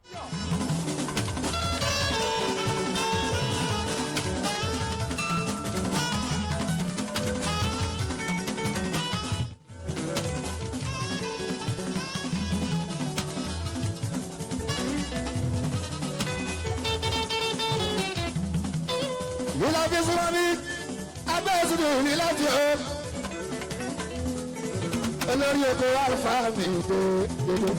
Lílàfi súnmọ́bí abẹ́ ìsúnmí lílàfi o. Olórí oko alfa mi dé dédé.